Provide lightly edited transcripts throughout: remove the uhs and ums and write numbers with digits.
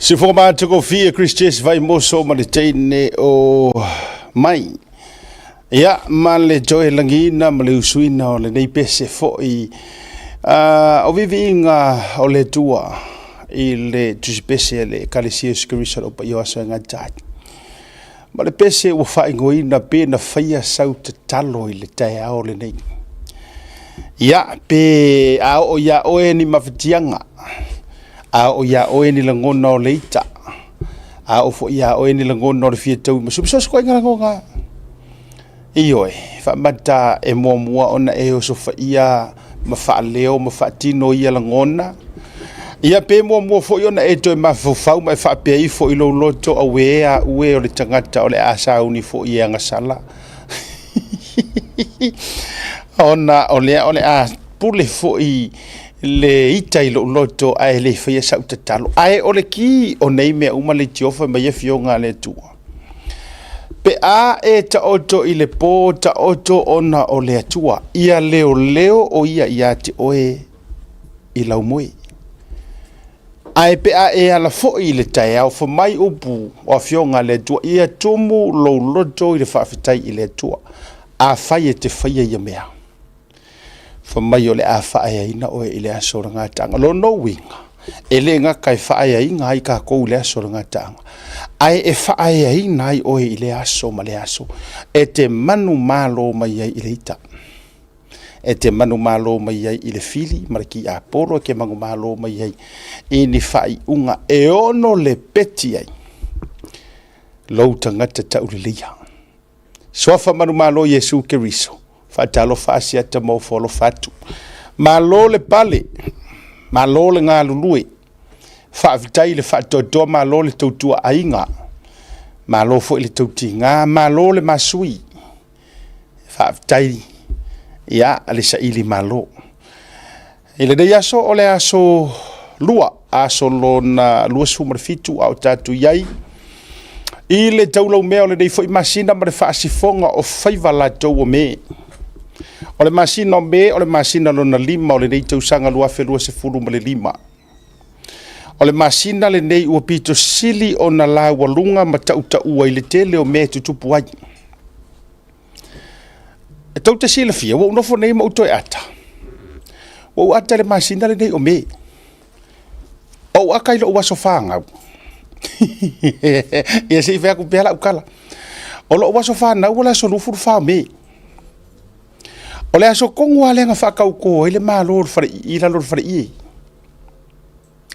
Siufoga matagofie Chris Jess Vaimoso ma le teine o mai. Ia, ma le toe lagiina ma le usuina o lenei pese foi o viviiga o le Atua i le tusipese a le Ekalesia Iesu Keriso o le Au Paia o Aso e Gata ai. Ma le pese ua faaigoaina pe na faia sau tatalo i le taeao lenei. Ia, pe a oo iā oe ni mafatiaga, a oo iā oe ni lagona o le ita, a oo foi iā oe ni lagona o le fia taui ma so o se ituaiga lagona lava. Ioe, faamata e muamua ona e osofaia ma faaleo ma faatino ia lagona. Ia pe muamua foi ona e toe mafaufau ma e faapea ifo i lou loto, auē au e o le tagata o le a sauni foi e agasala. Ona o lea o le a pule foi le ita i lou loto ae le faia sau tatalo. Ae o le ki o nei mea uma leitioa fai mai afioga a le Atua. Pe a e taoto i le po, taoto ona o le Atua, ia leoleo o ia ia te oe i lau moe. Ae pe a e ala foi i le taeao, fai mai upu o afioga a le Atua, ia tumu lou loto i le faafetai i le Atua. Afai e te faia ia mea, fai mai o le a faaeaina oe i le aso o le gataaga. Lona uiga, e le gata e faaeaina ai tatou i le aso o le gataaga, ae e faaeaina ai oe i lea aso ma lea aso, e te manumalo mai ai i le ita, e te manumalo mai ai i le fili ma le tiapolo, e te manumalo mai ai i ni faaiuga e ono lepeti ai lou tagata tauleleia. Suafa manumalo Iesu Keriso, faatalofa Asiata ma ofo alofa atu. Malo le pale, malo le galulue, faafetai le faatoatoa, malo le tautua aiga, malo foi le tautiga, malo le masui, faafetai ia le saili malo. I lenei aso, o le aso lua, aso lona 27 a o tatou i ai i le taulaumea o lenei foi masina ma le faasifoga o faiva latou o Me. O le masina o Me o le masina lona 5 o lenei tausaga 2025. O le masina lenei ua pito sili ona laualuga ma tautaua i le tele o mea e tutupu ai. E tou te silafia, ua ou nofo nei ma ou toe ata. Ua ou ata i le masina lenei o Me. Ou ata i lou aso fanau. Ia se i fai atu pea lau tala. O lou aso fanau o le aso 24 o Me. O le aso tonu lava lea na faatauto ai le Malo o le fale, i lalo o le faleie.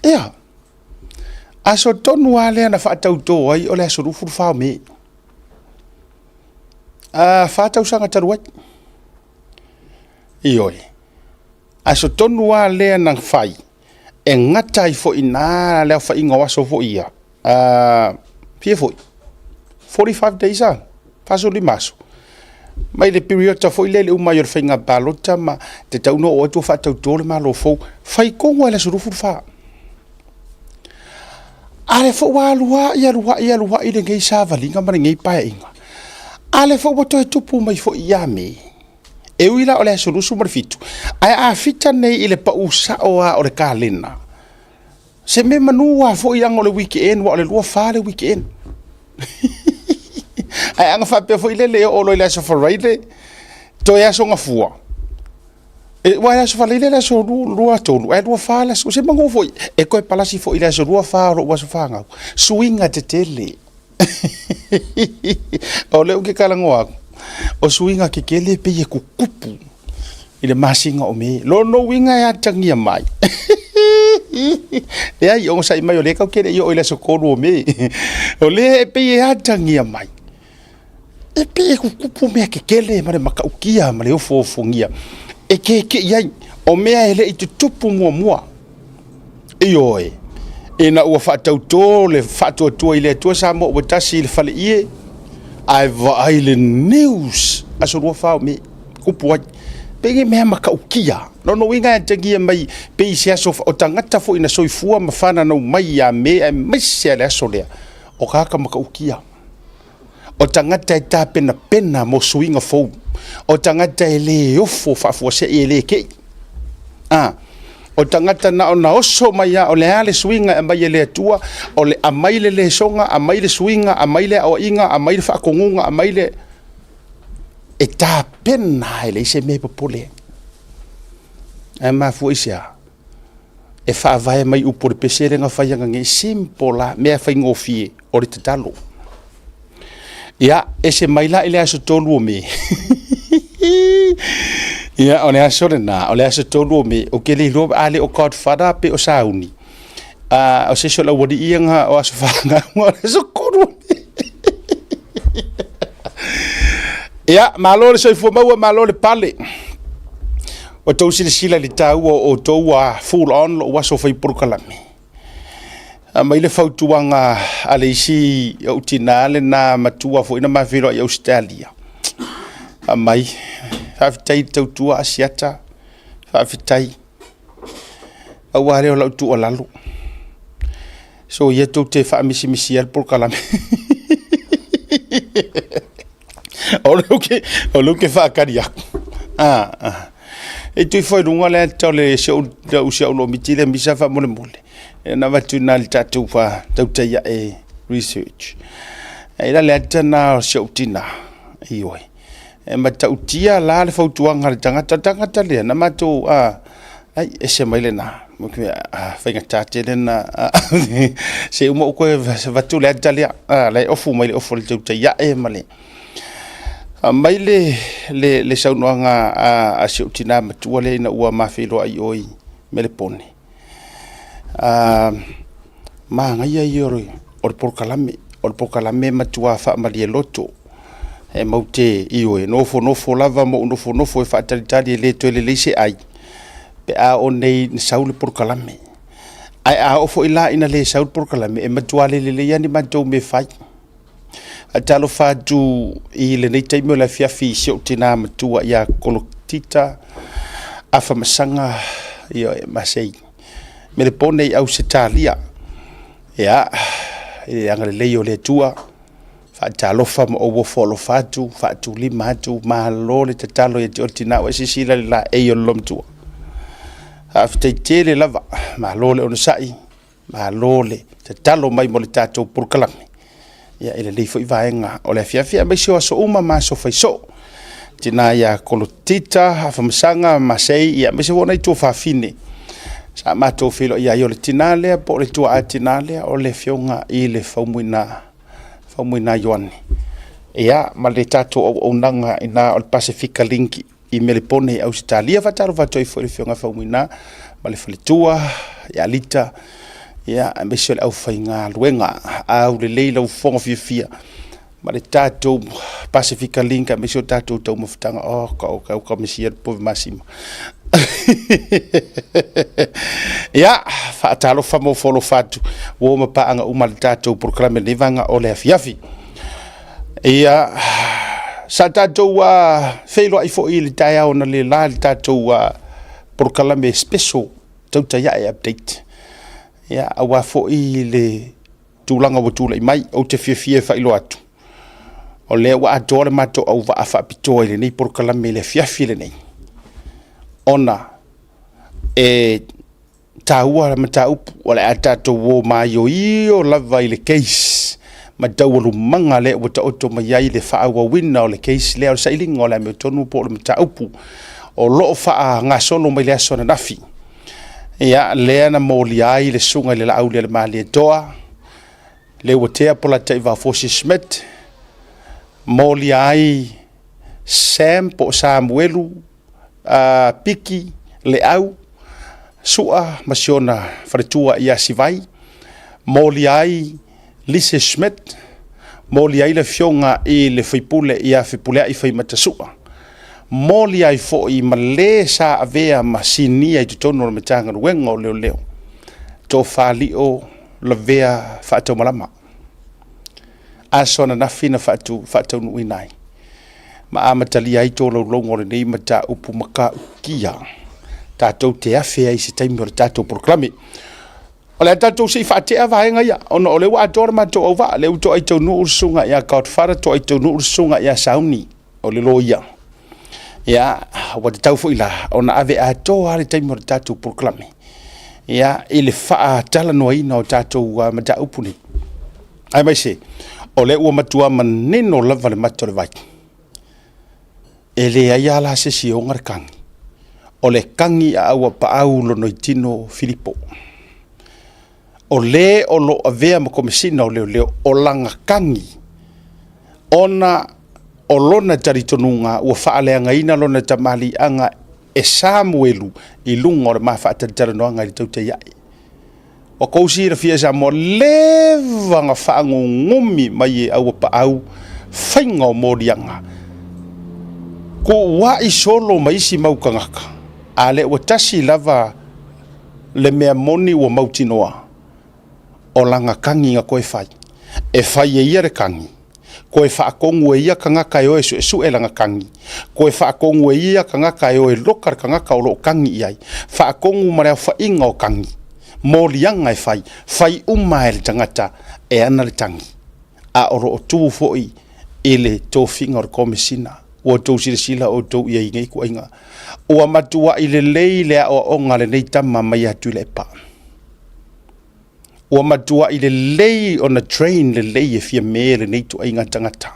Ia, aso tonu lava lea na faatauto ai o le aso 24 o Me. A, 4 tausaga talu ai. Ioe. Aso tonu lava lea na fai e gata ai foi i ina le aofaiga o aso foi ia. Fia foi? 45 days a, 45 aso. Mai le piriota foi lea i le uma ai o le faiga palota ma tatau ona oo atu o faatauto le Malo fou. Fai tonu lava i le aso 24. A lea foi ua alu ai, alu ai, alu ai lenei savaliga ma lenei paeaiga. A lea foi ua toe tupu mai foi ia Me. E ui la o le aso 27, ae a fita nei i le pau sao lava o le kalena, se mea manu lava foi leaga o le weekend, aua o le 24 le weekend. Ae ana faapea foi lele e oo loa i le aso Faraile, toe aso Gafua, E, ua e aso Faraile le aso 23, ae 24 le aso, se manu foi, e toe palasi foi i le aso 24 o lou aso fanau. Suiga tetele. O lea ou te talanoa atu, o suiga tetele e pei e tutupu i le masina o Me. Lona uiga e atagia mai. Leai, onosai mai o lea tatou te le i oo i le aso 3 o Me. O lea e pei e atagia mai. E pei e tutupu mea tetele ma le matautia ma le ofoofogia e keke'i ai, o mea e le i tutupu muamua. Ioe, ina ua faatautō le faatuatua i le Atua Samoa ua tasi i le faleie, ae vaai le news aso 24 o Me, tupu ai. Pei ni mea matautia. Lona uiga e atagia mai pei se aso o tagata foi na soifua ma fananau mai ia Me aemaise lava le aso lea, o tagata matautia. O tagata e tapenapena mo suiga fou. O tagata e le ofo faafuasei e le kei. A, O tagata na ona oso mai lava, o le a le suiga e aumai e le Atua, o le aumai le lesona, aumai le suiga, aumai le aoaiga, aumai le faatonuga, aumai le... E tapena lava e leai se mea e popole ai. Ae mafua i se a? E faavae mai upu o le pese lea na fai ananei, simple lava, mea faigofie, o le tatalo. Ia, ese mai la i le aso 3 o Me, ia o le aso lena, o le aso 3 o Me, ou te le iloa a le o Godfather pe o Sauni, o se isi o le aualii ia na o aso fanau, o le aso 3 o Me. Ia, malo le soifua maua, malo le pale. Ua outou silasila i le taua o outou ua full on lou aso fai polokalame. Aumai le fautuaga a le isi ou tina lena matua foi na ma feiloai i Ausetalia. Aumai, faafetai i le tautua Asiata, faafetai. Pau lava lea o lau tuualalo, soia tou te faamisimisia le polokalame. O lea ou te faatali atu. E tu ifo i luga le ata o le si au lomiti lea misa faamolemole, na avatu i ina i le tatou faatautai ae research. E i ai le ata lena o si ou tina, ioe, e matautia la le fautuaga a le tagata. O le tagata lea na matou, ai, ese mai lena, faigata tele na, se uma ou toe avatu le ata lea, la e ofu mai le ofu a le tautai ae ma le... Aumai le saunoaga a si ou tina matua lea ina ua ma feiloai i o i Melepone, manaia ia o le polokalame, o le polokalame e matua faamalie loto. E matou te, ioe, nofonofo lava ma ou nofonofo e faatalitali e le toe lelei se ai pe a oo nei ina sau le polokalame. Ae a oo foi la ina le sau le polokalame, e matua le lelei lava ni matou mea e fai. Faatalofa atu i lenei taimi o le afiafi i si ou tina matua ia Kolotita Afamasaga ioe, Masei Melepone i Ausetalia. Ia, i le agalelei o le Atua, faatalofa ma ou ofo alofa atu, faatulima atu, malo le tatalo ia te oe le tina, ua e silasila i le laei o le loomatua. Faafetai tele lava, malo le onosai, malo le tatalo mai mo le tatou polokalame. Ia, i lenei foi vaega o le afiafi, aemaise o aso uma ma aso fai soo. Tina ia Kolotita Afamasaga Masei, ia aemaise foi o nai tuafafine sa matou feiloai ai. O le tina lea po o le tuaa tina lea, o le afioga i le Faumuina, Faumuina Ioane, ia, ma le tatou auaunaga i ina o le Pasefika Link i Melepone i Ausetalia. Faatalofa atu ai foi i le afioga Faumuina ma le faletua ia Lita, ia, aemaise o le aufaigaluega. Aulelei lau fofoga fiafia ma le tatou Pasefika Link, aemaise o tatou taumafataga. Oh, ka o ka misia le povi masima. Ia, faatalofa ma ofo alofa atu, ua ma paaga uma le tatou polokalame lenei vaega o le afiafi. Ia, sa tatou feiloai foi i le taeao na le la le tatou polokalame special tautai ae update. Ia, aua foi le tulaga ua tulai mai, ou te fiafia e faailoa atu, o lea ua atoa le matou auvaa faapitoa i lenei polokalame i le afiafi lenei, ona e taua le mataupu, o le a tatou o maioio lava i le case ma taualumaga lea ua taoto mai ai le faaauauina o le case lea, o le sailiga o le amiotonu po o le mataupu o lo o faagasolo mai le aso ananafi. Ia, lea na molia ai le susuga i le Laaulialemalietoa, Leuatea Polataivao Fosi Smith, molia ai Sam po o Samuelu Piki Leau Sua ma si ona faletua ia Sivai, molia ai Lise Schmidt, molia ai le afioga i le faipule ia Fepuleai Faimata Sua, molia ai foi ma le sa avea ma sinia i totonu o le Matagaluega o Leoleo, Tofa Lio Lavea Faataumalama. Aso ananafi na faataunuuina ai ma amatalia ai tolaulauga o lenei mataupu matautia tatou te afe ai i se taimi o le tatou polokalame. O le a tatou se i faatea vaega ia, ona o lea ua atoa le matou auvaa, lea ua toai taunuu le susuga ia Godfather, toai taunuu le susuga ia Sauni, o le loia. Ia, ua tatau foi la ona ave atoa le taimi o le tatou polokalame. Ia, i le faatalanoaina o tatou mataupu nei. Aemaise, o lea ua matua manino lava le mata o le vai. E leai lava la se isi e ona le tagi. O le tagi a Auapaau Lonoitino Filipo. O le o lo o avea ma Komesina o Leoleo, o lana tagi ona o lona talitonuga ua faaleagaina lona tamaliiaga e Samuelu i luga o le ma faatalatalanoaga i le tautai ae. Ua tou silafia e Samoa, leva na faanunumi mai e Auapaau faiga o moliaga, tuuai solo ma isi mau tagata, a lea ua tasi lava le mea moni ua mautinoa, o lana tagi na toe fai. E fai e ia le tagi, toe faatonu e ia tagata e o e suesue lana tagi, toe faatonu e ia tagata e o e loka le tagata o lo o tagi i ai, faatonu ma le aofaiga o tagi, moliaga e fai, fai uma e le tagata e ana le tagi, a o lo o tu foi i le tofiga o le Komesina. Ua outou silasila outou i ai i nei ituaiga. Ua matuai lelei le aoaoga a lenei tama mai ia Tuilaepa. Ua matuai lelei ona train lelei e Fiame lenei ituaiga tagata.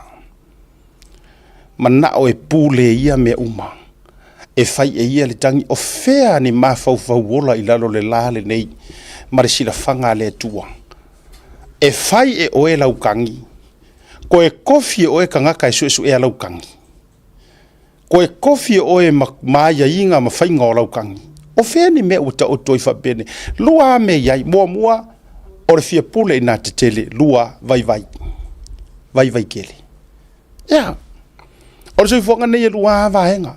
Manao e pule ia mea uma. E fai e ia le tagi o fea ni mafaufau ola i lalo le la lenei ma le silafaga a le Atua. E fai e oe lau tagi, koe kofi e oe tagata e suesuea lau tagi. Koe kofi e oe ma aiaiga ma faiga o lau tagi. O fea ni mea ua taoto ai faapea nei? Lua a mea i ai. Muamua, o le fia pule i nā tetele. Lua, vaivai. Vaivai tele. Ia, o le soifuaga nei e lua a vaega.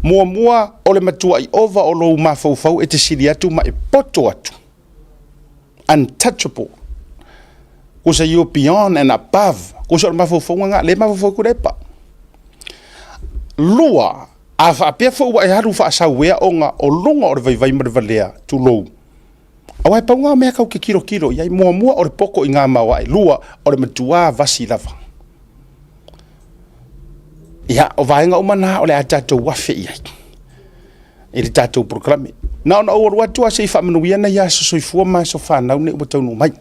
Muamua, o le matuai ova o lou mafaufau e te sili atu ma e poto atu. Untouchable. Kusa you beyond and above. Kusa o le mafaufauga na, le mafaufau Tuilaepa. Lua, a faapea foi ua e alu faasauea ona o luga o le vaivai ma le valea, tulou. Aua e pau na o mea tau te tilotilo i ai. Muamua o le poto i ngā maoae. Lua, o le matua vasi lava. Ia, o vaega uma na o le a tatou afe i ai i le tatou polokalame. Na ona ou alu atu lava se i faamanuia nai aso soifua ma aso fanau nei ua taunuu mai.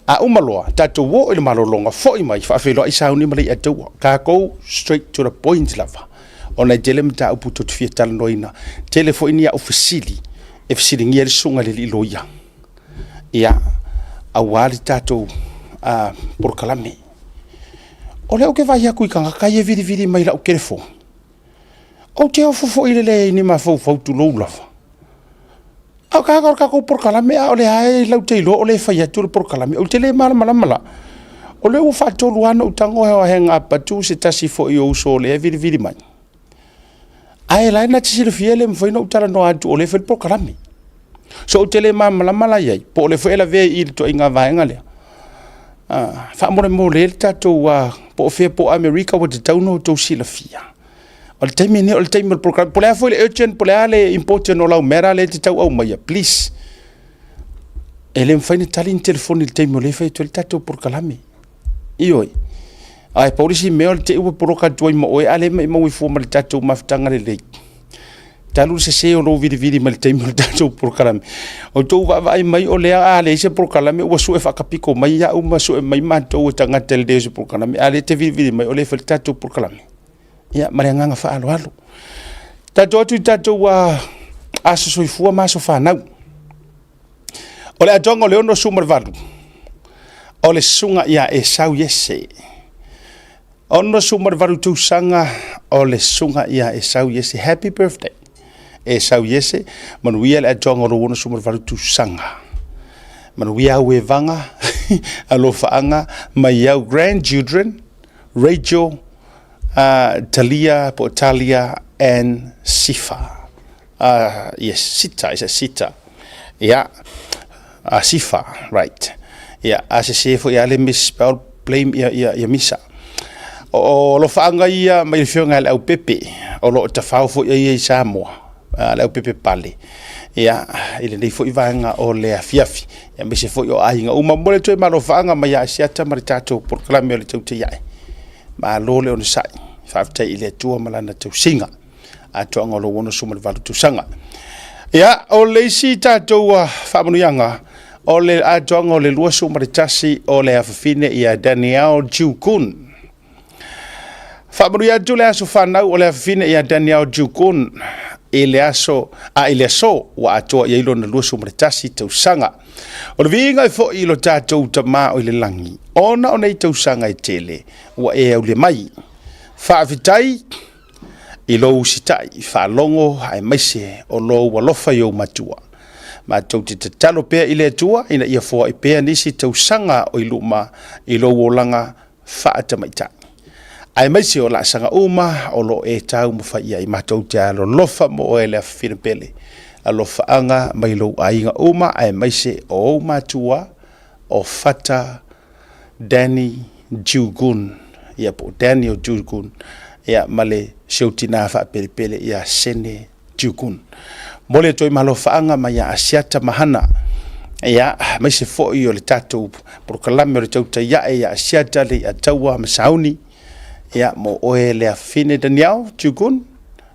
A uma loa, tatou oo i le malologa, foi mai, faafeiloai sauni ma Leiataua. Tatou straight to the point lava. Ona e tele mataupu tou te fia talanoaina. Tele foi ni au fesili e fesiligia ai le susuga i le alii loia. Ia, aua le tatou polokalame. O lea ou te vaai atu i tagata ia e vilivili mai i lau telefoni. Ou te ofo foi i le leai ni mafaufau tulou lava. A o le tatou polokalame, a o lea lava latou te iloa o lea e fai atu le polokalame. Ou te le malamalama la. O lea ua faatolu lava ona ou tago e hang up atu se tasi foi o uso o lea e vilivili mai. Ae la e na te silafia e le mafai ona ou talanoa atu o lea e fai le polokalame. So ou te le malamalama la i ai, po o lea foi e lavea i i le ituaiga vaega lea. Faamolemole le tatou, po o fea po o Amerika ua tatau ona outou silafia. O le taimi lenei o le taimi o le polokalame. Po o le a foi le urgent, po o le a le important o lau matter lea e te tau aumaia, please. E le mafai ona tali ni telefoni i le taimi o lea e fai atu ai le tatou polokalame. Ioe. Ae pau le isi mea o le te i ua poloka atu ai ma oe, a lea e maumau ai fua ma le tatou mafutaga lelei. Talu le sese o lou vilivili mai le taimi o le tatou polokalame. O tou vaavaai mai o lea a leai se polokalame ua sue faakapiko mai au ma sue mai matou e tagata i le leai o se polokalame, a lea e te vilivili mai o lea e fai le tatou polokalame. Ia, ma le agaga faaaloalo. Tatou atu i tatou aso soifua ma aso fanau. O le atoaga o le 68, o le susuga ia Esau Iese. 68 tausaga o le susuga ia Esau Iese. Happy birthday. Esau Iese, manuia le atoaga o lou 68 tausaga. Manuia au evaga, alofaaga, mai au grandchildren, Rachel, Talia, po o Talia and Sifa. Yes, Sita, is it Sita? Yeah, Sifa, right. Yeah, a sese foi a le misspell, blame ia, ia, ia misa. O alofaaga ia mai le afioga i le Aupepe, o lo o tafao foi ia i Samoa, le Aupepe Pale. Ia, i lenei foi vaega o le afiafi, ia aemaise foi o aiga uma. Momoli atu ai ma alofaaga mai ia Asiata ma le tatou polokalame o le Tautai Ae. Malo le onosai, faafetai i le Atua ma lana tausiga. Atoaga o lou 68 tausaga. Ia, o le isi tatou faamanuiaga, o le atoaga o le 21 o le afafine ia Daniel Jiukun. Faamanuia atu le aso fanau o le afafine ia Daniel Jiukun i le aso, a i le aso ua atoa i ai lona 21 tausaga. O le viiga e foi i lo tatou Tama o i le lagi, ona o nei tausaga e tele ua e aulia mai. Faafetai i lou usitai, faalogo aemaise o lou alofa i ou matua. Matou te tatalo pea i le Atua ina ia foai pea nisi tausaga o i luma i lou olaga faatamaitai, aemaise o laasaga uma o lo o e taumafai i ai. Matou te alolofa mo oe le afafine pele, alofaaga mai lou aiga uma aemaise o ou matua o Fata Danny Jugun, ia po o Daniel Jugun, ia ma le si ou tinā faapelepele ia Sene Jugun. Momoli atu ai malofaaga mai ia Asiata Mahana, ia aemaise foi o le tatou polokalame o le tautai ae ia Asiata Leiataua ma Sauni, ia mo oe le afafine Daniel Jugun,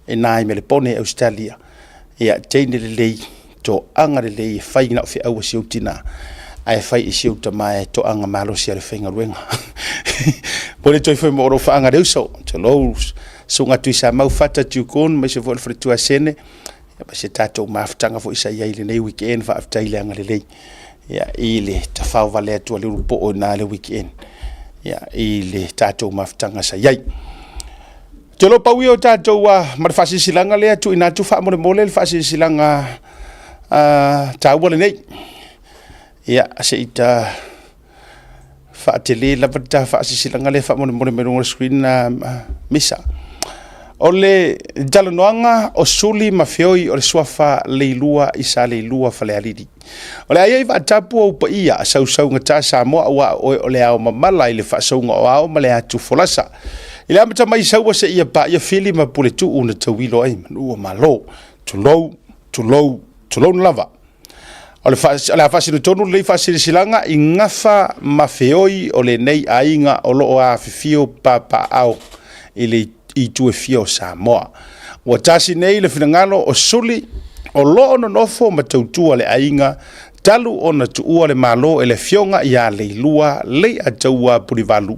ina i Melepone, Ausetalia. Ia, teine lelei, toaga lelei e fai na o feau a si ou tina, ae fai i si ou tama e toaga malosi a le faigaluega. Pole toi foi mo lou faaga le uso, tulou susuga Tuisamau Fata Tiukun, aemaise foi le faletua Sene, ia ma se tatou mafutaga foi sa i ai i lenei weekend, faafetai le agalelei ia, i le tafao vale atu a le ulupo i na le weekend, ia, i le tatou mafutaga sa i ai. Ou te iloa pau ia o tatou ma le faasilasilaga lea e tuuina atu faamolemole le faasilasilaga taua lenei. Ia, se i ta faatele lava le ta faasilasilaga lea faamolemole mai luga o le screen Misa. O le talanoaga o Suli ma Feoi o le suafa Leilua i Saleilua Falealili. O le a i ai vaatapu ou paia a sausaugata Samoa aua o oe o le ao mamala i le faasauga o ao ma le atu folasa. I le amata mai Saua seia paia Fili ma Puletuu na tauilo ai manu o Malo. Tulou, tulou, tulouna lava. O le, fa, o le a faasino tonu lenei faasilasilaga i gafa ma feoi o lenei aiga o lo o afifio papaaao i le itu e fia o Samoa. Ua tasi nei le finagalo o Suli o lo o nonofo ma tautua le aiga talu ona tuua le Malo e le Afioga ia Leilua Leiataua Pulivalu.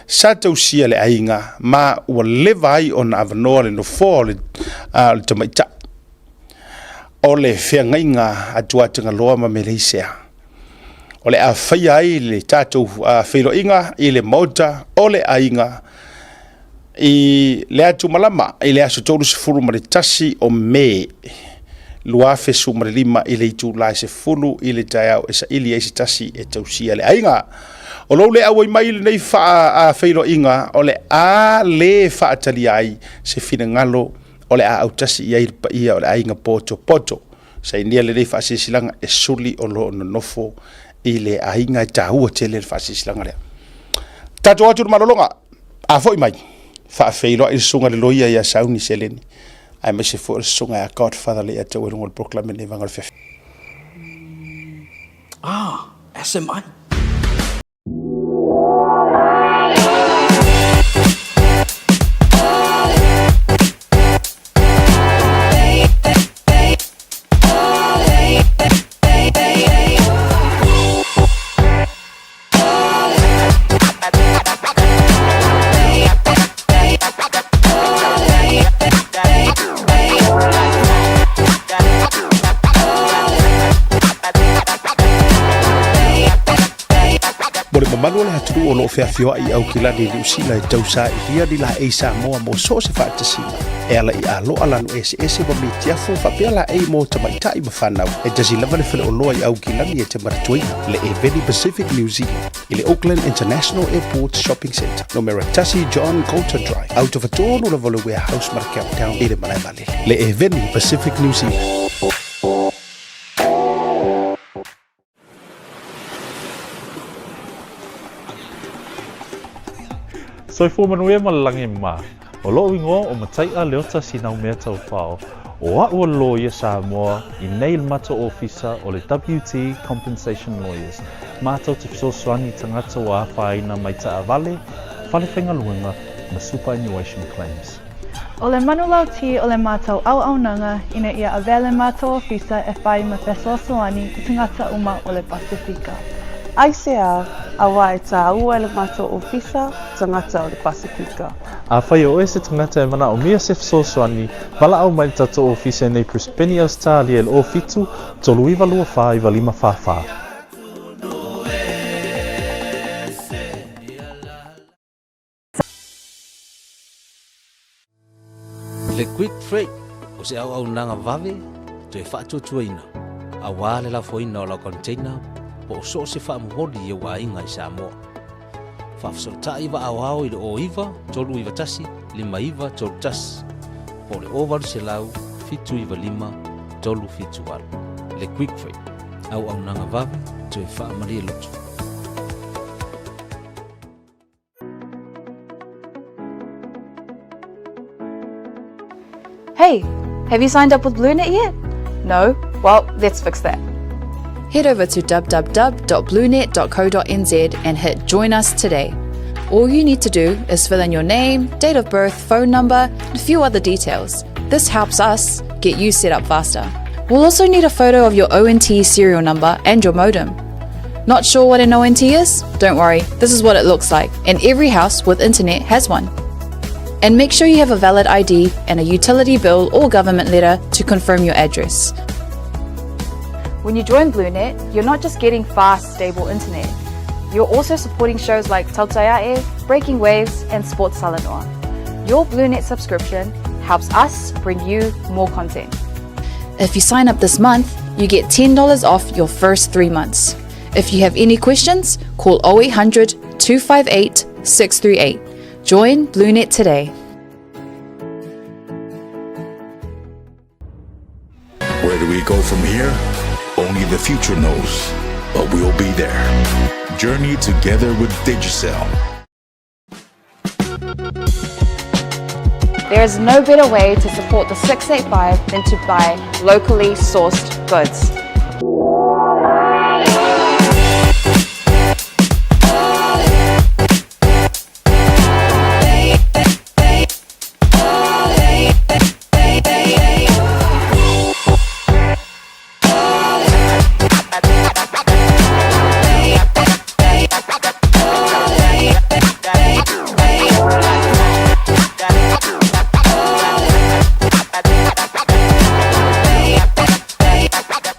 Sa tausia le aiga ma ua leva ai ona avanoa le nofoa o le, a, o le tamaitai o le feagaiga a Tuatagaloa ma Meleisea. O le a faia ai le tatou feiloaiga i le maota o le aiga i le atumalama i le aso 31 o Me 2015 i le itula e 10 i le taeao e saili ai se tasi e tausia le aiga. O lou le auai mai i lenei feiloaiga o le a le faatalia ai se finagalo o le a autasi i ai le paia o le aiga potopoto. Sainia lenei faasilasilaga e suli o lo o nonofo i le aiga e taua tele le faasilasilaga lea. Tatou atu le malologa, a foi mai, faafeiloai le susuga i le loia ia Sauni Seleni, aemaise foi o le susuga ia Godfather Leiataua i luga o le polokalame lenei vaega o le afiafi. Ah, SMI. Mo le mamalu o le atunuu o lo o feafioai i Aukilani i Niu Sila e tausailia ni laei Samoa mo so o se faatasiga e ala i aloa lanu eseese ma mitiafu faapea laei mo tamaitai ma fanau. E tasi lava le faleoloa i Aukilani e te manatuaina, le Eveni Pacific New Zealand i le Auckland International Airport Shopping Centre, numera 1 John Coulter Drive, autofatonu lava o le Warehouse ma le Countdown i le malae vaalele. Le Eveni Pacific New Zealand. Soifua manuia ma le lagi ma. O loʻu igoa o Mataiʻa Leota Sinaumea Taufao, o aʻu o le loia Samoa i nei le matou ofisa o le WT Compensation Lawyers, matou te fesoasoani i tagata ua afaina mai taavale, fale faigaluega ma superannuation claims. O le manulauti o le matou auaunaga ina ia avea le matou ofisa e fai ma fesoasoani i tagata uma o le Pasefika. Aisea, auā e tāua e le matou ofisa tagata o le Pasefika. Afai o oe se tagata e manaomia se fesoasoani, valaau mai i le tatou ofisa i nei Brisbane, Ausetalia i le 07 39 24 95 44. Le Quick Freight o se auaunaga vave toe faatuatuaina aua le lafoina o lau container po o so o se faamomoli i ou aiga i Samoa. Faafesootai vaa aoao i le 09 391 5931 po o le 0800 795 378. Le Quick Freight, auaunaga vave toe faamalie loto. Hey, have you signed up with BlueNet yet? No? Well, let's fix that. Head over to www.bluenet.co.nz and hit Join Us Today. All you need to do is fill in your name, date of birth, phone number, and a few other details. This helps us get you set up faster. We'll also need a photo of your ONT serial number and your modem. Not sure what an ONT is? Don't worry, this is what it looks like, and every house with internet has one. And make sure you have a valid ID and a utility bill or government letter to confirm your address. When you join BlueNet, you're not just getting fast, stable internet. You're also supporting shows like Tautaiae, Breaking Waves, and Sports Salanoa. Your BlueNet subscription helps us bring you more content. If you sign up this month, you get $10 off your first three months. If you have any questions, call 0800 258 638. Join BlueNet today. Where do we go from here? Only the future knows, but we'll be there. Journey together with Digicel. There is no better way to support the 685 than to buy locally sourced goods.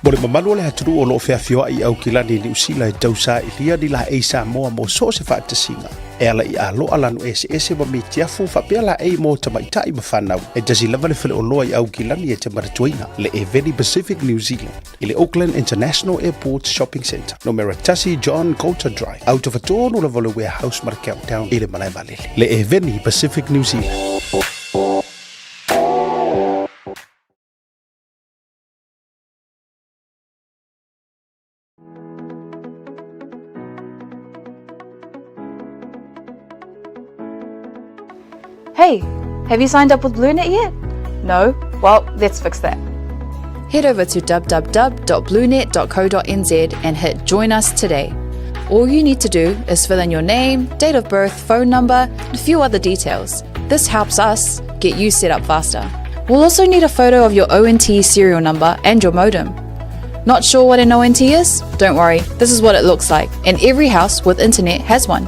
Mo le mamalu o le atunuu o lo o feafioai i Aukilani i Niu Sila e tausailia ni laei Samoa mo so o se faatasiga e ala i aloa lanu eseese ma mitiafu faapea laei mo tamaitai ma fanau. E tasi lava le faleoloa i Aukilani e te manatuaina, le Eveni Pacific New Zealand i le Auckland International Airport Shopping Centre, numera 1 John Coulter Drive, autafatonu lava o le Warehouse ma le Countdown i le malae vaalele. Le Eveni Pacific New Zealand. Hey, have you signed up with BlueNet yet? No? Well, let's fix that. Head over to www.bluenet.co.nz and hit Join Us Today. All you need to do is fill in your name, date of birth, phone number, and a few other details. This helps us get you set up faster. We'll also need a photo of your ONT serial number and your modem. Not sure what an ONT is? Don't worry, this is what it looks like, and every house with internet has one.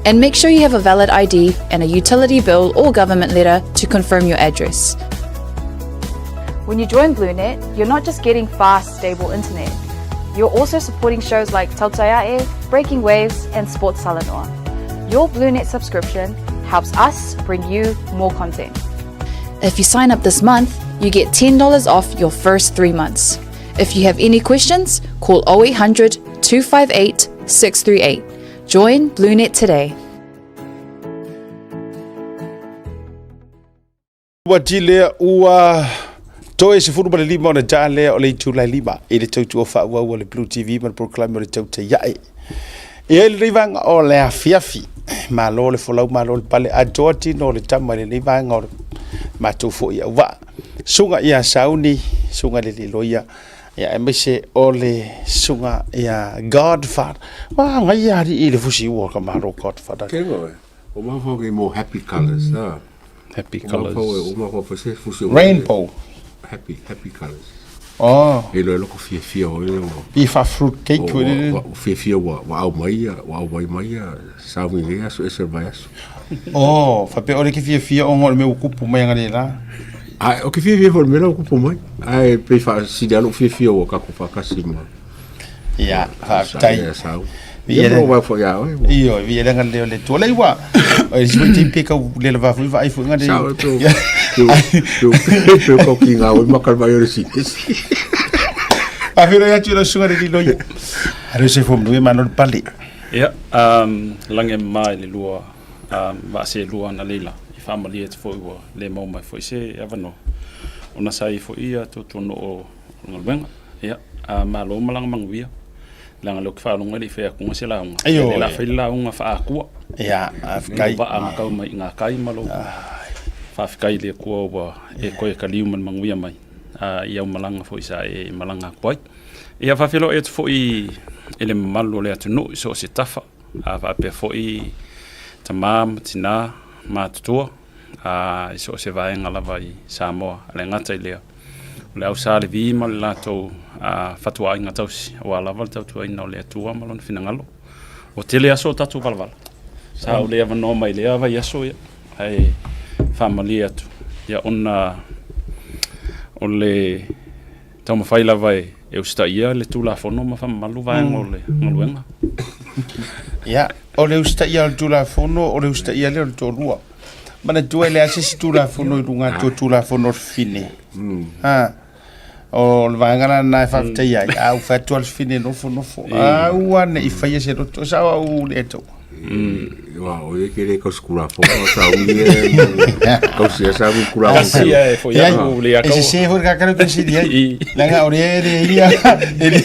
And make sure you have a valid ID and a utility bill or government letter to confirm your address. When you join BlueNet, you're not just getting fast, stable internet. You're also supporting shows like Tautaiae, Breaking Waves, and Sports Salanoa. Your BlueNet subscription helps us bring you more content. If you sign up this month, you get $10 off your first three months. If you have any questions, call 0800 258 638. Join BlueNet today. Ua ti lea ua toe 15 ona ta lea o le itula e lima i le tautua faaauau a le Blue TV ma le polokalame o le Tautai Ae. E ai lenei vaega o le afiafi. Malo le folau, malo le pale, atoa tino o le tama i lenei vaega o le matou foi auvaa. Susuga ia Sauni, susuga i le alii loia, ia aemaise o le susuga ia Godfather. Ua agaia alii i le fusi ua ka malo Godfather. Kei roa, o mafaufau kei more happy colours, ah. Happy colours. Rainbow. Happy, happy colours. Oh. E loe loko fiafia o ia ua. I fa fruit cake foi lele. Ua fiafia ua ua au mai ia, ua au mai mai ia sauni i lenei aso ese le vaiaso. Oh, faapea o le ke fiafia ona o le mea ua kupu mai analeila. Ae o ke fiafia foi o le mea la ua kupu mai. Ae pei faasili lava lou fiafia ua tatou faatasi ma. Ia, faafetai. Ia, sau. Ia, ma lou foi ia oe. Ioe, viia le agalelei o le Atua. Lea ua, o le isi foi taimi pe tau le lava foi vaai foi ngale. Sao, e peu, peu, peu, peu kau ki ngā oi maka mai o le sisi. Faafeiloai atu i lau susuga le Liloia. Alo se fo manu e malo le pale. Ia, um, lagi e mama i le lua um, vaa selua analeila i faamalie atu foi ua le maua mai foi se avanoa ona sa i ai foi ia tuatuanoo o le galuega. Ia, a malo malaga manuia. Leaga lea ou te faalogo e le i fai atuga se lauga. Ioe. Lea la fai le lauga faa-Atua. Ia, faafetai. Lou vaa na tau mai i gakai ma lou faafetai i le Atua ua e toe taliu ma le manuia mai i au malaga foi sa e malaga atu ai. Ia, faafeiloai atu foi i le mamalu o le atunuu i so o se tafa, a faapea foi tama ma tina matutua i so o se vaega lava i Samoa. E le gata i lea, o le au Sa Levi ma le latou fatuaiga tausi, aua lava le tautuaina o le Atua ma Lona finagalo. Ua tele aso o tatou valavala, sa ou le avanoa mai lea vaiaso, ia, ae faamalie atu, ia, ona o le taumafai lava e usitaia le Tulafono ma faamamalu vaega o le galuega. Ia, o le usitaia o le Tulafono, o le usitaia lea o le toalua. Manatua e leai se isi Tulafono i luga atu o Tulafono o le fafine. Ha. O le vaega la lena e faafetaia ai, a ua fai atu lava le fafine e nofonofo, aua ne i faia se loto, e sao au le taua. Aua o ia ke le kausi Tulafono, sa ui e kausi e sa ui Tulafono. Kasi ia e foi atu le E akau. sese foi le kakale o sili ai. Leaga o lea e le ia, e le,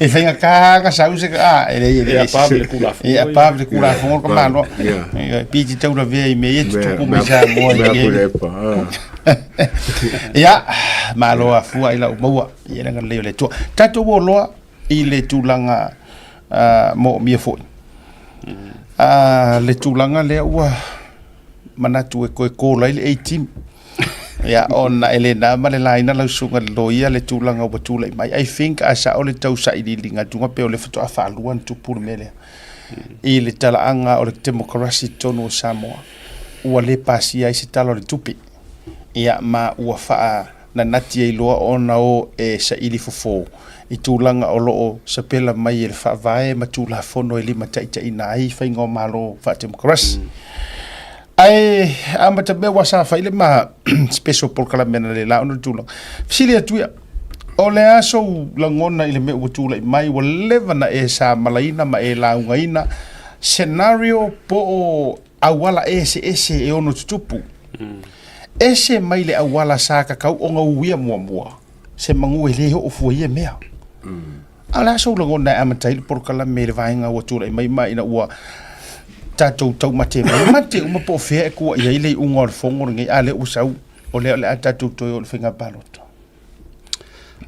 e faigata ona sau se, a, e leai, e E above le Tulafono. E above le Tulafono ka malo. Ia. Pi te taulavea i mea ia tutupu mai Samoa i Mea mea ko ia. le pa. Ia, malo afua i lau maua, i le agalelei o le Atua. Tatou o loa i le tulaga moomia foi. Le tulaga lea ua manatu e toe call ai le A-team. Ia, ona e le na ma le laina lau susuga i le loia le tulaga ua tulai mai. I think a sao le tau sailiiliga atuga pei o le faatoa faalua ona tupu le mea lea. I le talaaga o le temokarasi i totonu o Samoa, ua le pasia ai se tala o le tupe. Ia, ma ua faananati ai loa ona o e saili fofo i tulaga o lo o sapela mai e le Faavae ma Tulafono e limataitaiina ai faiga o Malo faatemokarasi. Ae amata mea ua sa fai le ma special polokalame na le la ona le tulaga. Fesili atu ia, o le a sou lagona i le mea ua tulai mai, ua leva na e sa malaina ma e laugaina scenario po o auala eseese e ono tutupu. Ese mai le auala sa tatau ona uia muamua, se manu e le oo fua i ia mea. A o le a sou lagona e amata ai le polokalame i le vaega ua tulai mai ma ina ua tatou taumate mai, mate uma po o fea e kuaʻi ai le iuga o le fono lenei, a lea ua sau, o lea o le a tatou toe o i le faiga palota.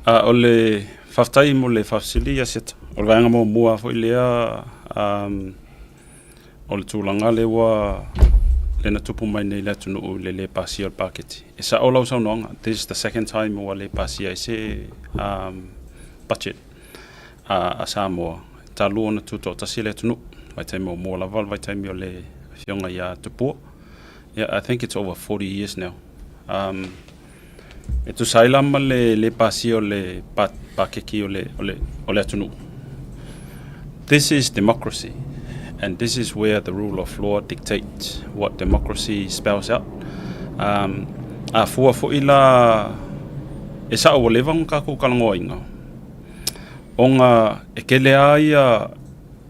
A o le faafetai mo le faafesili ia Seta. O le vaega muamua foi lea um, o le tulaga lea ua lea na tupu mai nei i le atunuu i le lē pasia o le paketi. E sa'o lau saunoaga, this is the second time ua lē pasia ai se um, budget a, a Samoa talu ona tutoatasi le atunuu. Vaitaimi muamua lava o le vaitaimi o le afioga ia Tupua. Yeah, I think it's over 40 years now. Um, e tusa ai la ma le lē pasia o le pakeki o le, o le, o le atunuu. This is democracy, and this is where the rule of law dictates what democracy spells out. Um, a fua foi la e sa'o ua leva ona tatou talanoaina, ona e tele lava ia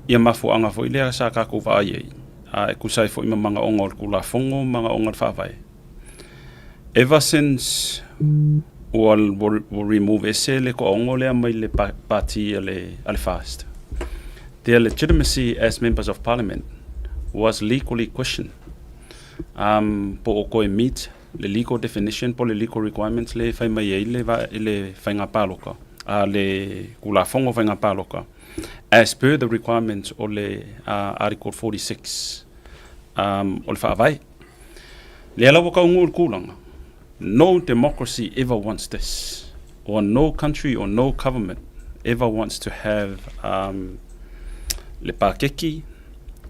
ia mafuaaga foi lea sa tatou vaai ai, a e tusa ai foi ma manaoga o le Tulafono ma manaoga o le Faavae. Ever since ua, ua, ua remove ese le toaono lea mai le party a le, a le FAST, their legitimacy as members of parliament was legally questioned. Um, po o toe meet le legal definition po le legal requirements le fai mai ai le, le faiga palota, a le Tulafono Faiga Palota, as per the requirements o le uh, Article 46 um, o le Faavae. Lea la ua taunuu le tulaga, no democracy ever wants this or no country or no government ever wants to have um, le pakeki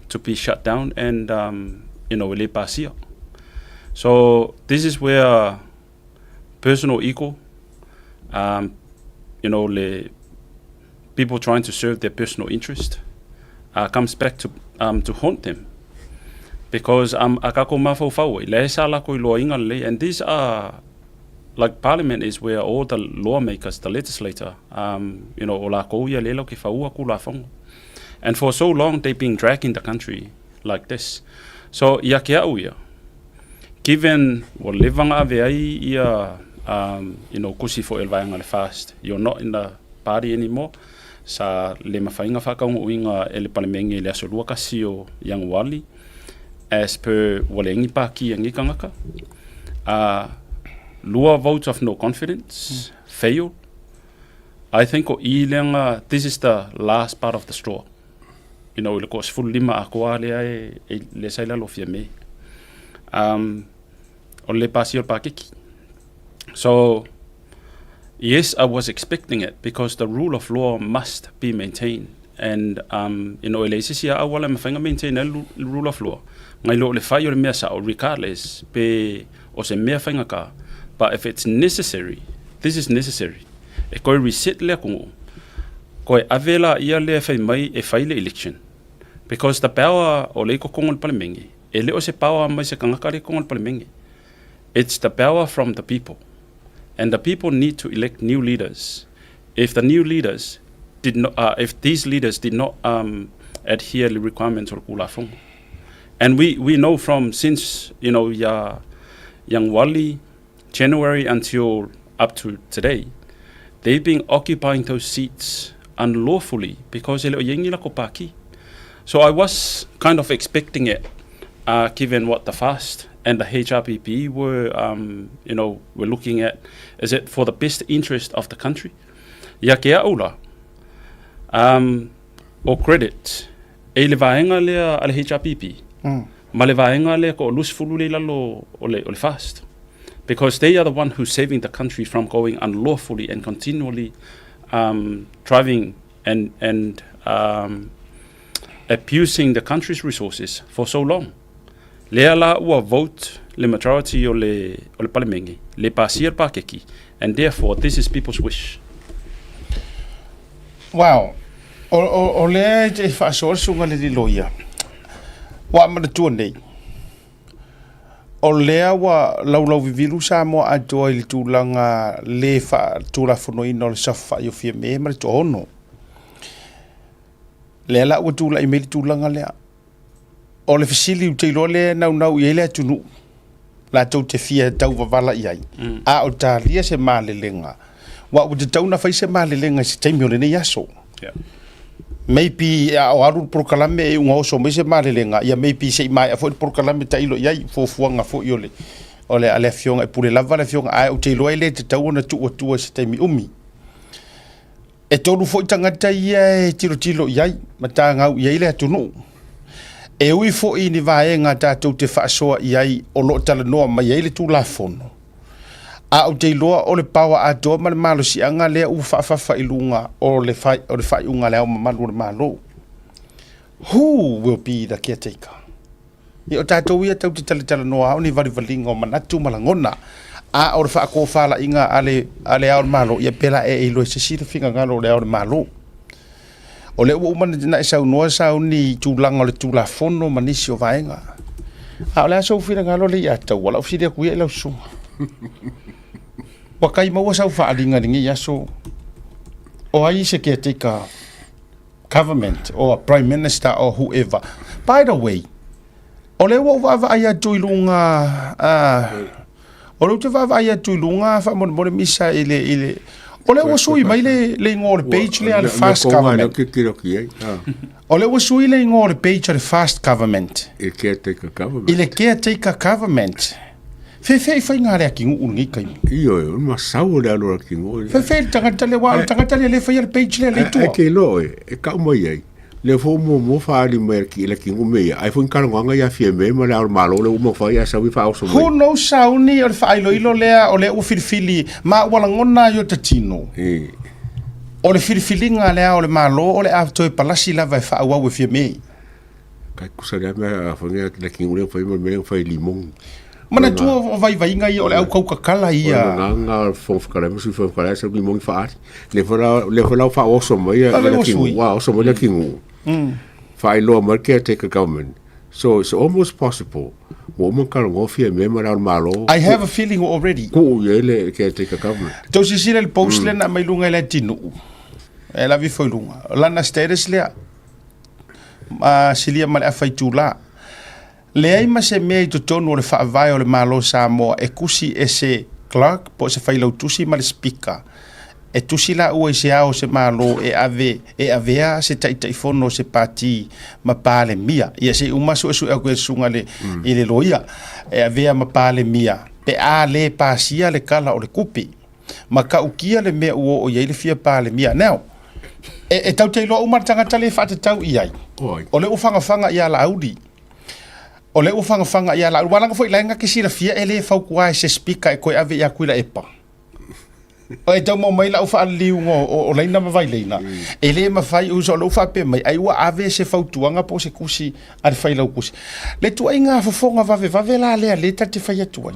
to be shut down and um, you know, e le pasia. So this is where personal ego, um, you know, le people trying to serve their personal interest uh, comes back to, um, to haunt them. Because um, a kako mafaufau ai, le sa lako i loainga lelei, and these are, like parliament is where all the lawmakers, the legislator, um, you know, o lākou ia le lau ke whaua ku lafongo. And for so long they've been dragging the country like this. So ia ke au ia, given ua leva na ave ai ia um, you know, kusi foi o le vaega le FAST, you're not in the party anymore, sa le mafai ona faataunuuina e le Palemene i le aso 21 o Ianuali, as per ua leai ni pāki a nei tagata. Lua votes of no confidence, failed. I think o i lea na, this is the last part of the straw. You know, i le 15 atoa lea e, e lea sa i lalo o Fiame. Um, o le pasia o le pakeki. So, yes, I was expecting it because the rule of law must be maintained. And, um, you know, e leai se isi auala e mafai ona maintain ai le rule of law. Ngai lo le fai o le mea sao, regardless, pe o se mea faigata. But if it's necessary, this is necessary. E koe reset le atunuu, koe ave la ia lea e fai mai e fai le election. Because the power o le i totonu o le Palemene, e le o se power mai se tagata le i totonu o le Palemene. It's the power from the people. And the people need to elect new leaders. If the new leaders did not, if these leaders did not um, adhere the requirements o le Tulafono. And we know from since, you know, ia Ianuali, January until up to today, they've been occupying those seats unlawfully because e le o i ai ni lako pākī. So I was kind of expecting it, given what the FAST and the HRPP were, um, you know, were looking at. Is it for the best interest of the country? Ia ke au la, um, o credit, e le vaega lea a le HRPP, ma le vaega lea ko o 20 le i lalo o le, o le FAST. Because they are the one who's saving the country from going unlawfully and continually um, driving and, and um, abusing the country's resources for so long. Lea la ua vote le majority o le, o le Palemene, le pasia le pakeki, and therefore this is people's wish. Wow. O, o, o lea e faasoa le susuga le loia. Ua manatua nei. O lea ua laulauvivilu Samoa atoa i le tulaga le faatulafonoina o le saofai o Fiame ma le Toaono. Lea la ua tulai mai le tulaga lea. O le fesili ou te iloa lea e naunau i ai le atunuu, latou te fia tauvavala i ai, a o talia se malelega, aua ua tatau ona fai se malelega i se taimi o lenei aso. Yeah. Maybe a o alu le polokalame e iuga oso mai se malelega, ia maybe se i maea foi le polokalame tailo i ai, fuafuaga foi o le, o le, a le afioga, e pule lava le afioga, ae ou te iloa e le tatau ona tuu atua i se taimi umi. E tolu foi tagata ia e tilotilo i ai ma tāgau i ai le atunuu. E ui foi i ni vaega tatou te faasoa i ai o lo o talanoa mai ai le Tulafono, a ou te iloa o le paoa atoa ma le malosiaga lea ua faafafa i luga o le o le faaiuga a Le Ao Mamalu o le Malo. Who will be the caretaker? Ia o tatou ia tatou te talatalanoa o ni valivaliga o manatu ma lagona, a o le faatofalaiga a le, a le Ao o le Malo, ia pēlā e iloa e se isi le finagalo o le Ao o le Malo. O lea ua uma ona e saunoa sauni i tulaga o le Tulafono ma nisi o vaega. A o le a sou finagalo lea ia te au, o lau fesili atu ia i lau susuga. Ua kai maua sau faaaliga i lenei aso, o ai se caretaker government or a prime minister or whoever. By the way, o lea ua ou vaavaai atu i luga, o lea ou te vaavaai atu i luga faamolemole Misa i le, i le, o lea ua sui mai le, le igoa o le page lea a le Fast Government. O lea ua sui le igoa o le page a le Fast Government. I le Caretaker Government. I le Caretaker Government. Fefe i faiga a le atinuu lenei taimi. Ioe, o le masau o le alo o le atinuu. Fefe le tagata lea, aua o le tagata lea lea e faia le page lea le i tua. Ae te iloa oe, e tau mai ai. Lea foi ua muamua faaali mai e Leatinuu mea ia, ai foi ni talanoaga ia Fiame ma Le Ao o le Malo lea ua uma ona fai ae sau ia faaoso mai. Who knows sauni o le faailoilo lea o lea ua filifili ma ua lagona ai o ta tino. O le filifiliga a Le Ao o le Malo o le a toe palasi lava e faaauau e Fiame. Kai kusa lea mea a foi lea Leatinuu lea na fai ma le mea lea na fai i Limoni. Manatua o vaivaiga ia o le au kaukakala ia. O le lagaga o le Fofoga Fetalai ma Sui Fofoga Fetalai sau Limoni faaali. Lea foi la, lea foi la ua faaoso mai ia Leatinuu, ua oso mai Leatinuu. Faailoa mai le caretaker government. So it's almost possible ua uma ona talanoa Fiame ma Le Ao o le Malo. I have a feeling already. Tuu i ai le caretaker government. Tou silasila i le post lea na aumai i luga i Leatinuu. E lave ifo i luga. O lana status lea, silia ma le afa itula. Leai ma se mea i totonu o le Faavae o le Malo o Samoa e tusi e se Clerk po o se Failautusi ma le Speaker e tusi laua i se ao o se Malo e ave e avea se Taitaifono o se Pati ma Palemia. Ia se i uma suesue atu e le susuga i le, i le loia e avea ma Palemia pe a le pasia le Tala o le Tupe. Matautia le mea ua oo i ai le fia Palemia. Now, e, e tau te iloa uma le tagata le faatatau i ai. O le ua fagafaga ia Laauli. O le ua fagafaga ia Laauli. Ua laga foi lae ke silafia e le fautua e se speaker e koe ave ia Tuilaepa. O e tau mau mai lau faaliliuga o Laina ma Vaileina. E le mafai uso o lou faapea mai, ai ua ave se fautuaga po o se tusi a le failautusi. Le tuaiga fofoga vavevave la lea lea ta te fai atu ai.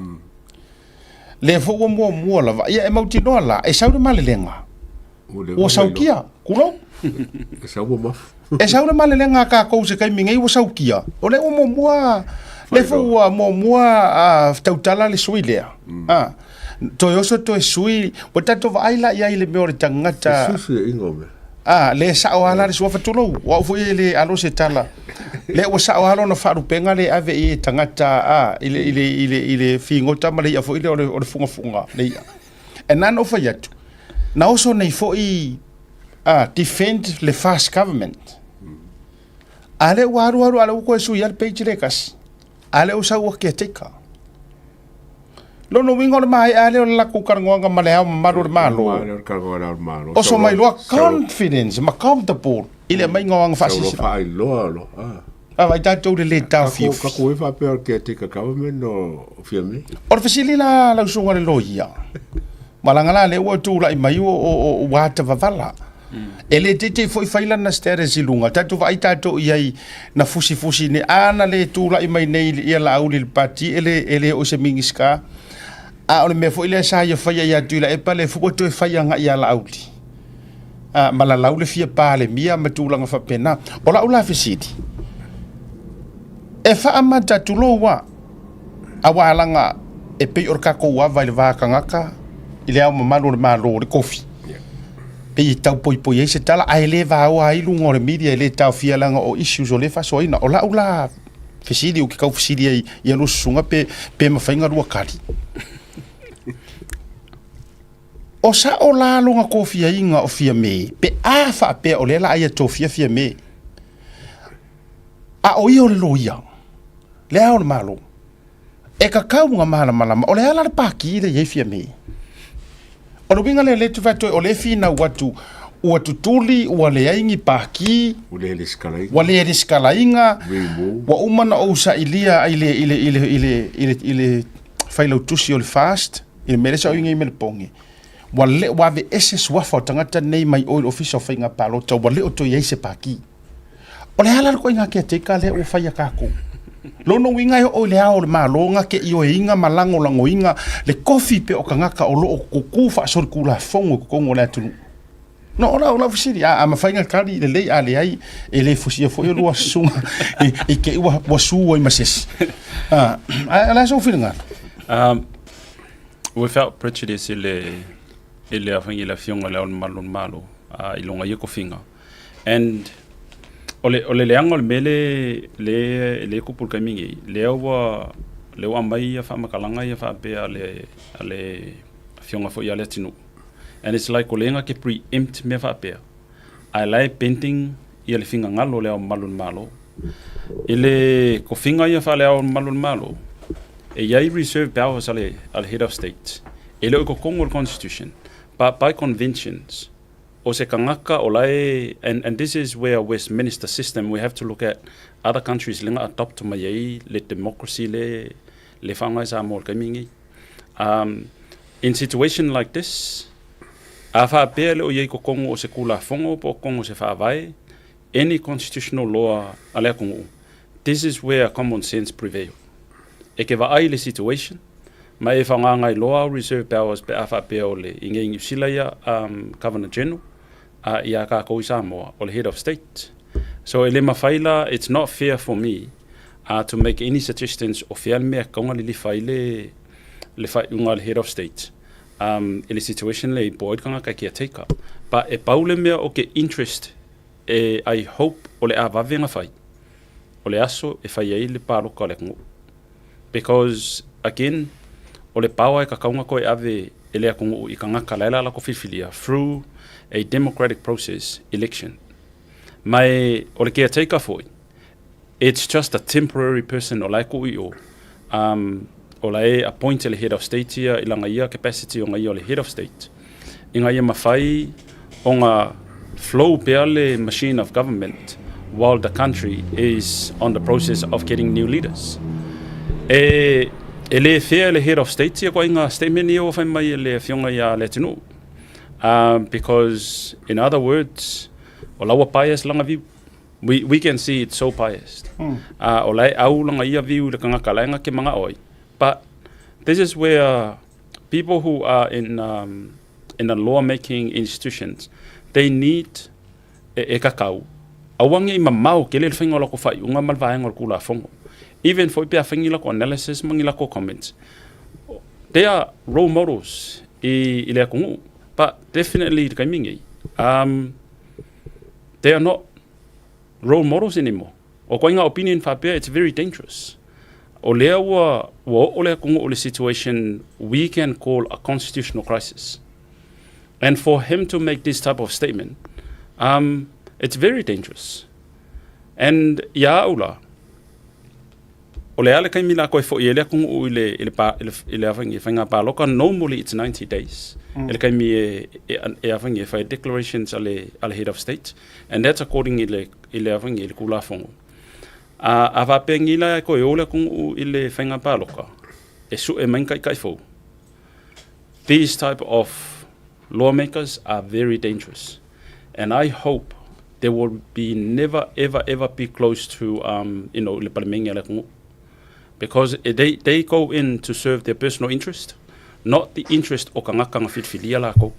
Lea foi ua muamua lava. Ia e mautinoa la, e sau le malelega. Ua saukia, tulou. E sau mamafu. E sau le malelega a tatou se taimi nei ua saukia. O lea ua muamua, lea foi ua muamua tautala le sui lea. Toe oso toe sui, ua tatou vaai la i ai i le mea o le tagata. Se suisuiaiga o mea. A, le sao lava la le suafa, tulou, o au foi e le alo se tala. Le ua sao lava lona faalupega le ave i e tagata a, i le, i le, i le, i le figota ma le i'a foi lea o le, o le fugafuga, le i'a. E na ona ou fai atu, na oso nei foi a, defend le fast government. A lea ua alu alu, a lea ua toe sui lava le page lea e tasi. A lea ua sau ua caretaker. Lona uiga o le maea lea o le latou talanoaga ma le Ao Mamalu o le Malo. Oso mai loa confidence ma comfortable i le aumaiga o ana faasilasilaga. Faailoa loa. A vai tatou le le taofiofi. Tatou e faapea o le caretaker government o Fiame. O le fesili la lau susuga i le loia, ma leaga la lea ua tulai mai ua atavavala. E le teitei foi fai lana status i luga. Tatou vaai tatou i ai na fusifusi nei. A na le tulai mai nei ia Laauli i le pati, e le, e le oo i se Minisita. A o le mea foi lea sa ia faia ia Tuilaepa, lea foi ua toe fai agai ia Laauli. A, ma lalau le fia Palemia ma tulaga faapena. O lau la fesili, e faamata tulou a, aua leaga e pei o le tatou ava i le va tagata i le Ao Mamalu o le Malo, le kofi. Pei e tau poipoi ai se tala, ae le vaoa ai luga o le media, e le taofia leaga o issues o lea e faasoaina. O lau la fesili, ou te tau fesili ai ia lua susuga pe, pe mafai ona lua tali. O sao la lona tofiaina o Fiame, pe a faapea o lea la a ia tofia Fiame, a o ia o le loia, le Ao o le Malo, E tatau ona malamalama, o le a la le pati lea e i ai Fiame? O le uiga lea, lea e fai atu ai, o lea e finau atu, ua tutuli, ua leai ni pati, Ua le lesitalaina. Ua le lesitalaina, ua uma ona ou sailia i le, i le, i le, i le, i le, i le failautusi o le FAST, i le mea lea sa ou i ai nei ma le poge, ua le, ua aveese suafa o tagata nei mai o i le Ofisa o Faiga Palota, ua le o toe i ai se pati. O le a la le ituaiga caretaker lea ua fai a tatou? Lona uiga e oo i le Ao o le Malo na te ioeina ma lagolagoina le tofi pea o tagata o lo o tutu faasolitulafono i totonu o le atunuu. No, o lau, lau fesili, a, a mafai na tali lelei, a leai, e le fusia foi o lua susuga i, i te i ua, ua su ai ma se isi. A, a, o le a sou finagalo? Without prejudice i le, i le, i le Afioga i le Ao Mamalu o le Malo, i luga o ia tofiga. And o le, o le leaga o le mea le, le, le tupu i le taimi nei, lea ua, lea ua aumai ia faamatalaga ia faapea a le, a le afioga foi ia Leatinuu. And it's like o lea na te pre-empt mea faapea, ae la e pending ia le finagalo o le Ao Mamalu o le Malo. I le tofiga ia faale Ao Mamalu o le Malo, e i ai reserve powers a le, a le Head of State. E le o i totonu o le Constitution, but by conventions. o se tagata o la e, and this is where Westminster system, we have to look at other countries le na adopt mai ai le democracy le le faaaoga i Samoa i le taimi lenei. In situation like this, a faapea e le o i ai i totonu o se Tulafono po o totonu o se Faavae, any constitutional law a le atunuu, this is where common sense prevail. E ke vaai i le situation, ma e faaaoga ai loa au reserve powers pe a faapea o le, i nei Niu Sila ia Governor General, a ia kākou i Samoa, o le Head of State. So e le mafai la, it's not fair for me to make any suggestions o fea le mea e tatau ona lilifa ai le, le faaiuga a le Head of State i le situation lea i po o ai le tagata e caretaker. But e pau le mea o ke interest e I hope o le a vave ona fai, o le aso e fai ai le paloka o le atunuu. Because again, o le power e tatau ona toe ave e le atunuu i tagata la e la latou filifilia through a democratic process election. Ma e o le caretaker foi, it's just a temporary person o la e tuu i o, um, o la e appoint e le head of state ia i lana ia capacity ona ia o le head of state, ina ia mafai ona flow pea le machine of government while the country is on the process of getting new leaders. E, e le fair le head of state ia koaiga statement ia ua fai mai e le afioga ia Leatinuu. Because in other words, o la ua bias lana view. We can see it's so biased. O la e au lana ia view i le tagata la e na ke mana'o ai. But this is where people who are in in the law making institutions, they need e, e kakau, aua ne i mamao tele le faiga o latou faaiuga ma le vaega o le Tulafono. Even foi pe a fai ni latou analysis ma ni latou comments, they are role models i, i le atunuu. But definitely i le taimi nei, they are not role models anymore. O ituaiga opinion faapea, it's very dangerous. O lea ua, ua oo le atunuu i le situation we can call a constitutional crisis. And for him to make this type of statement, it's very dangerous. And ia au la, o le a le taimi la koe fo'i ai le atunuu i le, i le, pa, i le, i le afangi, faiga paloka, normally it's 90 days. I le taimi e, e, e afangi, e fai declarations a le, a le head of state. And that's according i le, i le afangi, i le Tulafono. A, a faapea la e koe o le atunuu i le faiga paloka, e su'e mai ni taitai fou. These type of lawmakers are very dangerous. And I hope they will be never, ever, ever be close to, le Palemene a le atunuu. Because they go in to serve their personal interest, not the interest o tagata na filifilia lakou.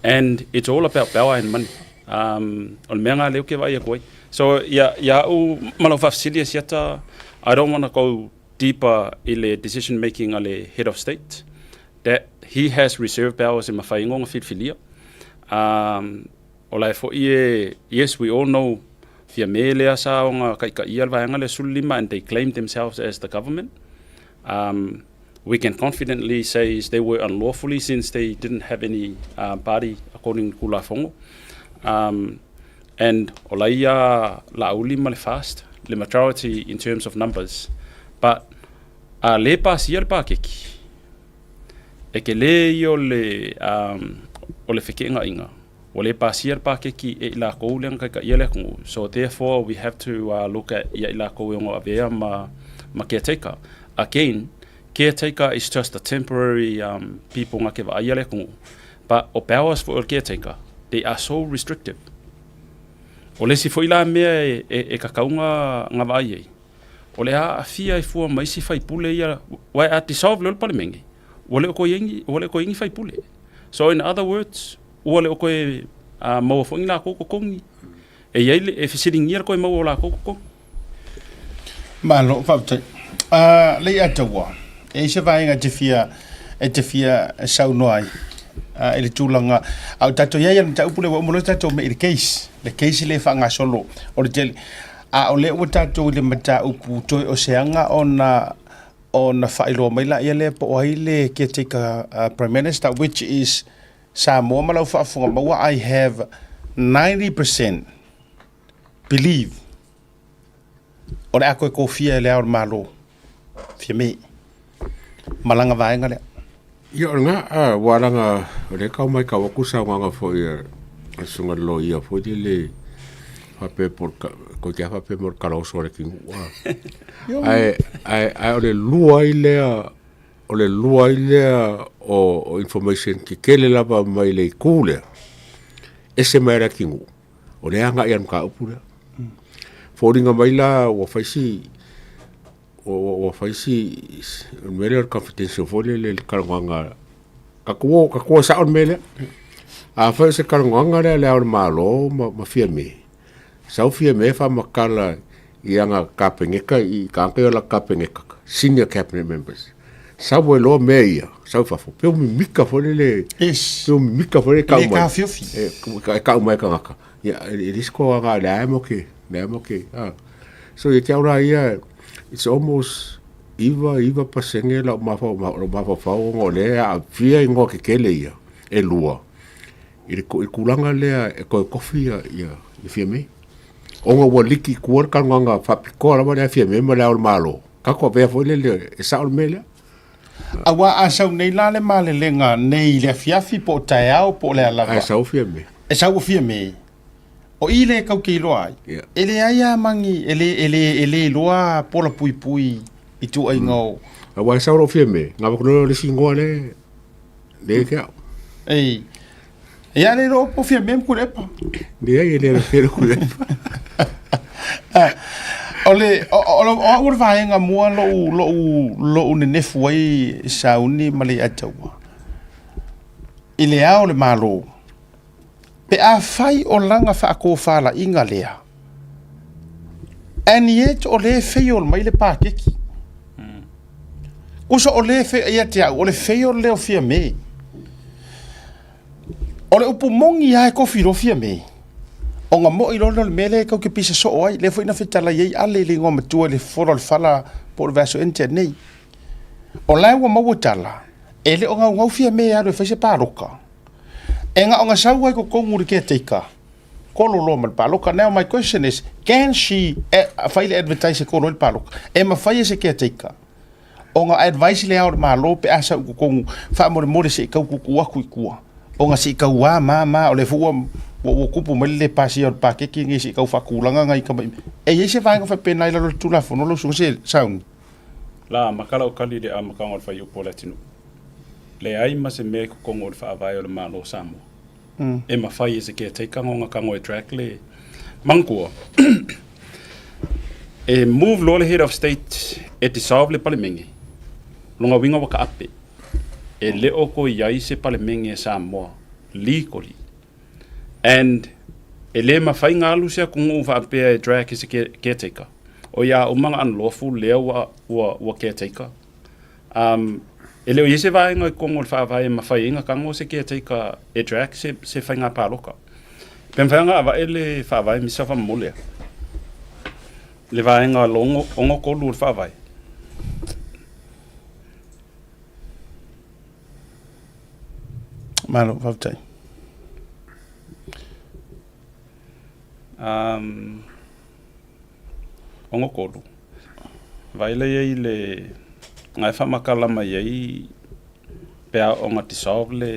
And it's all about power and money. O le mea lena lea ou te vaai atu ai. So, ia, ia au ma lau faafesili e Siata, I don't want to go deeper i le decision making a le head of state, that he has reserve powers e mafai ai ona filifilia. O la e foi e, yes, we all know Fiame lea sa ona taitaia le vaega lea 15 and they claim themselves as the government. We can confidently say is they were unlawfully since they didn't have any party according to Tulafono. And o la ia Laauli ma le FAST, le majority in terms of numbers. But a le pasia le pakeki, e tele ia o le, o le fekeegaiga, ua le pasia le pakeki e i lakou lea na taitaia le atunuu. So therefore we have to look at ia i lakou e ono avea ma, ma caretaker. Again, caretaker is just a temporary people na ke vaaia le atunuu. But o powers foi o le caretaker, they are so restrictive. O le isi foi la mea e, e, e tatau ona, ona vaai ai, o le aafia ai fua ma isi faipule ia, aua a dissolve loa le Palemene, ua le o toe i ai ni, ua le o toe i ai ni faipule. So in other words, ua le o toe maua foi ni lakou totogi. E i ai le, e fesiligia le toe maua o lakou totogi. Malo, faafetai. Leiataua, e i ai se vaega e te fia, e te fia saunoa ai i le tulaga, a o tatou i ai i le mataupu lea ua uma loa tatou me i le case, le case lea e faagasolo o le tele. A o lea ua tatou i le mataupu toe o se aga ona ona faailoa mai laia lea po o ai le caretaker Prime Minister, which is Samoa ma lau faafofoga maua, I have 90% believe o le a toe tofia e Le Ao o le Malo Fiame ma lana vaega lea. Ia, o lena, ua laga, o lea e tau matau atu saunoaga foi a O le susuga i le loia foi lele faapea po o le toeitiiti lava faapea mai o le kalaoso a Leatinuu a. Ae, ae, ae o le lua ai lea, o le lua ai lea o, o information tetele lava mai le itu lea, ese mai a Leatinuu, o lea e agai i le mataupu lea. Foliga mai la ua fai si, ua fai si, o le mea lea o le confidential foi lele i le talanoaga, tatou o, tatou o e sao le mea lea. Afai o se talanoaga lea a Le Ao o le Malo ma Fiame, sau Fiame faamatala i ana Kapeneta i tagata ia o lana Kapeneta, senior cabinet members, sau ai loa mea ia, sau i fafo, pei ua mimita foi lele, pei ua mimita foi lele tau mai. E tau mai e tagata. Ia, e le isi koaga o lea mo ke, lea mo ke, ah. So ia te au la ia, it's almost iva, 9% lau mafaufau ona o lea e aafia igoa tetele ia e lua i le tulaga lea e toe tofi ia, ia, ia Fiame. Ona ua liki i tua le talanoaga faapitoa lava lea a Fiame ma Le Ao o le Malo. Tatou avea foi lele e sao le mea lea. Aua a sau nei la le malelega nei i le afiafi po o taeao po o le a lava. Ae sau Fiame. E sau o Fiame. O i lea kau ke iloa ai. Yeah. E leai a mangi, e le, e le, e le iloa pola puipui i tuaiga o... Aua e sau lou Fiame, ngā wako le isi ingoa le, le ke au. Ei, ia le iloa po Fiame ma Kulepa. Leai, e le ala Fiame Kulepa. O le, o, o, o, o au o le vaega mua lou, lou, lou nenefu ai sauni ma le ataua. I le ao o le Malo, Pe afai o lana faatofalaiga lea, and yet o lea e fail mai le pakeki. Kusa o lea e fail, ia te au, o le fail lea o Fiame. O le upu moni lava e kofi loa Fiame, ona moi loa lea o le mea lea e tau te pisa soo ai, lea foi na fetalai ai Ale i le igoa matua i le fola o le fala po o le vaiaso ea na tea nei. O la e ua maua tala, e le o naunau Fiame e alu e fai se paloka. E na ona sau ai totonu le caretaker, kolo loa ma le paloka. Now my question is, can she eh, fai le advertise e kolo ai le paloka? E mafai e se caretaker ona advice le ao o le Malo pe a sau i totonu, faamolemole se i tau tuutuu atu i tua, ona se i tauā ma ma, o lea foi ua ua ua tupu mai le le pasia o le paketi lenei se i tau faatulaga nai tama i E i ai se vaega faapena i lalo o le Tulafono lau Susuga se sauni? La, makala o kali i le amataga o le fuaiupu o le atunuu. Leai ma se mea i totonu o le Faavae o le Malo o Samoa e mafai e se caretaker ona tago e drag le manatua. E move loa le Head of State e dissolve le Palemene, lona uiga ua taape. E le o toe i ai se Palemene a Samoa legally. And e le mafai ona alu se atunuu faapea e drag e se caretaker. O ia uma ona unlawful lea ua, ua, ua caretaker. Um, e le o i ai se vaega i totonu o le faavae e mafai ai ona tago se caretaker e drag se, se faiga paloka. Pe mafai ona avae le faavae misa faamolemole. Le vaega logo 63 o le faavae. Malo, faafetai. Um, 63. Vaai lea i le nga e faamatala mai ai pe a ona dissolve le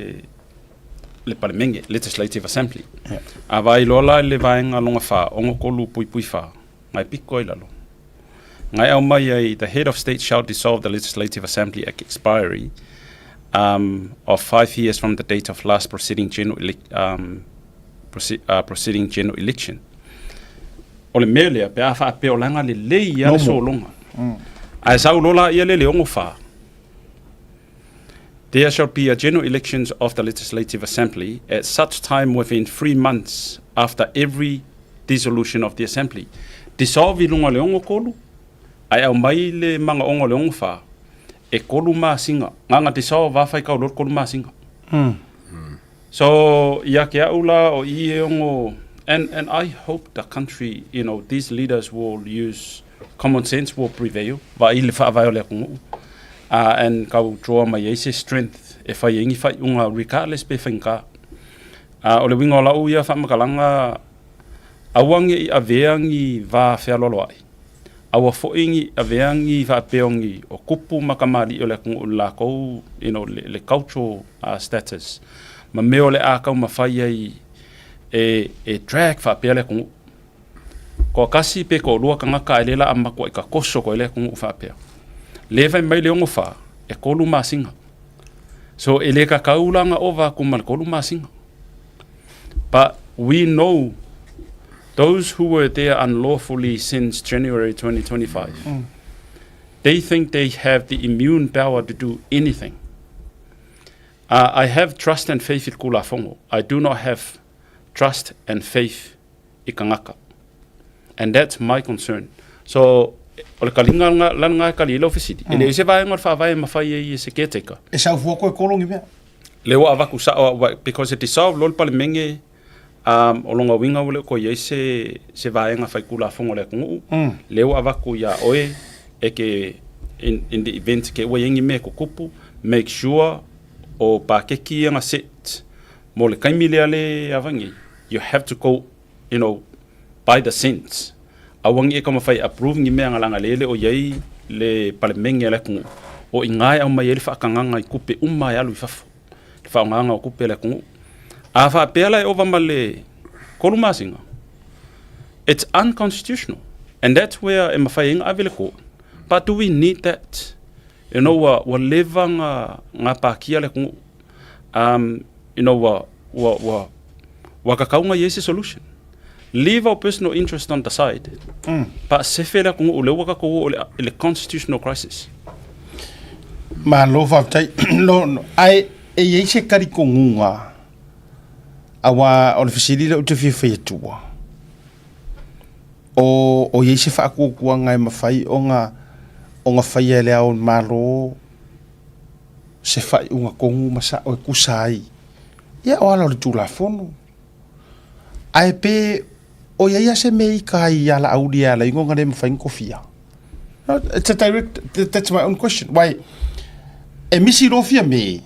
le Palemene, Legislative Assembly. Yeah. A vaai loa la i le vaega lona 4, 63.4, nga e piko ai lalo. Nga e aumai ai, the head of state shall dissolve the Legislative Assembly at expiry um, of 5 years from the date of last proceeding general, um, proceeding general election. O le mea lea, pe a faapea o laga lelei lava le sologa. Ae sau loa laia le le 64. There shall be a general elections of the Legislative Assembly at such time within 3 months after every dissolution of the Assembly. Dissolve i luga o le 63, ae aumai le magaoga o le 64, e 3 masina. Gaga dissolve lava faitau loa le 3 masina. So, ia te au la o i e ono, and I hope the country, you know, these leaders will use common sense will prevail, vaai le faavae o le atunuu, and kau draw mai ai se strength e fai ai ni faaiuga regardless pe faigata. O le uiga o lau ia faamatalaga, aua ne i avea ni va fealoaloai, aua foi ni avea ni faapea o ni o kupu ma kamali'i o le atunuu i le latou, you know, le cultural status ma mea o le a taumafai ai. E, e drag faapea le atunuu. Toatasi pe toalua tagata ae lea la a matuai tatoso koe le atunuu faapea. Le fai mai le 64, e tolu masina. So e le tatau la ona ova atu ma le tolu masina. But we know those who were there unlawfully since January 2025, they think they have the immune power to do anything. I have trust and faith i le Tulafono. I do not have trust and faith i tagata. And that's my concern. So, o le kaliga la lena e kali ai lau fesili. E leai se vaega o le Faavae e mafai ai e se caretaker. E sau fua koe kolo ngi mea. Lea ua avatu sao au aua because e dissolve loa le Palemene, um, o lona uiga ua le o toe i ai se, se vaega faitulafono a le atunuu, lea ua avatu iā oe e ke, in, in the event ke ua i ai ni mea e tutupu, make sure o pakeki ia na set mo le taimi lea le ava nei, you have to go, you know, by the cents. Aua ne i e taumafai e approve ni mea na leaga lea e le o i ai le Palemene a le atunuu, o i ina e aumai ai le faatagaga i tupe uma e alu i fafo, le faaaogaga o tupe a le atunuu. A faapea la e ova ma le tolu masina, it's unconstitutional and that's where e mafai ai ona ave le court. But do we need that? You know, ua, ua leva na, na pakia le atunuu. You know, ua, ua, ua, ua tatau ona i ai se solution. Leave our personal interest on the side, but sefe le atunuu lea ua tatou oo i le constitutional crisis. Malo faafetai. No, no, ae e i ai se talitonuga aua o le fesili lea ou te fia fai atua, o, o i ai se faatuatuaga e mafai ona, ona faia e le Ao o le Malo se faaiuga tonu ma sa'o e tusa ai ia o ala o le Tulafono. Ae pe o i ai a se mea ika ai ia Laauli e ala ai ona le mafai ona tofia? No, it's a direct, that's my own question. Wai, e misi loa Fiame,